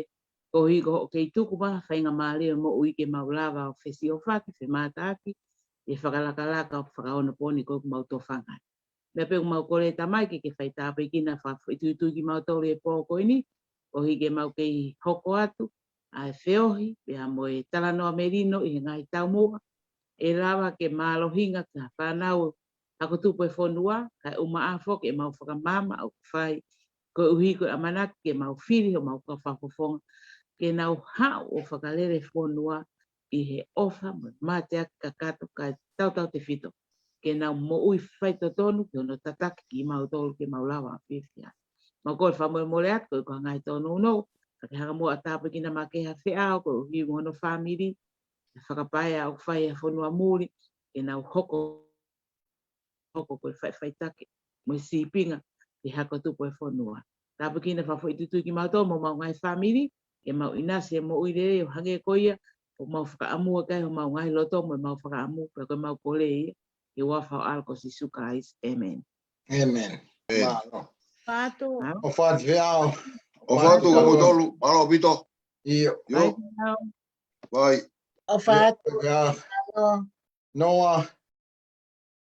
koeʻuhi ko hoʻo kei tuku mai ha faingamālie ʻo e moʻui ke mau lava ʻo fesiofaki, femātaaki, ʻi he fakalakalaka ʻo e fakaonopōni ko ē ʻoku mau tofanga ai. Meʻa pē ʻoku mau kole Tamai ke ke fai tāpuekina fakafoʻituitui kimautolu he pō ko eni, koeʻuhi ke mau kei hoko atu ʻa e feohi, pea mo e talanoa melino ʻi he ngaahi taumuʻa, ʻe lava ke mālohinga ki ha fānau hako tupu ʻo e fonua, kae ʻumaʻā foki ʻemau fakamaama ʻoku fai, koeʻuhi ko e ʻamanaki ke mau fili homau kau fakafofonga, ke nau haʻu ʻo fakalele fonua ʻi he ʻofa mo e mateaki kakato kae tautautefito ke nau moʻui faitotonu ki hono tataki kimautolu ke mau lava ʻo fiefia. Mau kole fakamolemole atu koeʻuhi ko e ngaahi tōnounou, ka ke hanga muʻa ʻo tāpuekina makehe ʻa Feʻao koeʻuhi mo hono fāmili, ʻa e fakapaea ʻoku fai ʻi he fonua muli, ke nau hoko, hoko ko e faʻifaʻitaki mo e sīpinga ki he hako tupu ʻo e fonua. Tāpuekina fakafoʻituitui kimautolu mo homau ngaahi fāmili, ke mau ʻinasi he moʻui lelei ʻo hangē ko ia ʻoku mau fakaʻamua ki ai homau ngaahi loto mo ʻemau fakaʻamu, pea ko ʻemau kole ia ʻi he huafa ho ʻAlo ko Sīsū Kalaisi. ʻĒmeni. ʻĒmeni. Mālō. atu. ʻOfa atu Feʻao. ʻOfa atu kimoutolu, mālō ʻaupito. ʻIo. ʻIo, Ai, vai. ʻofa atu. Feʻao. Mālō. Noa.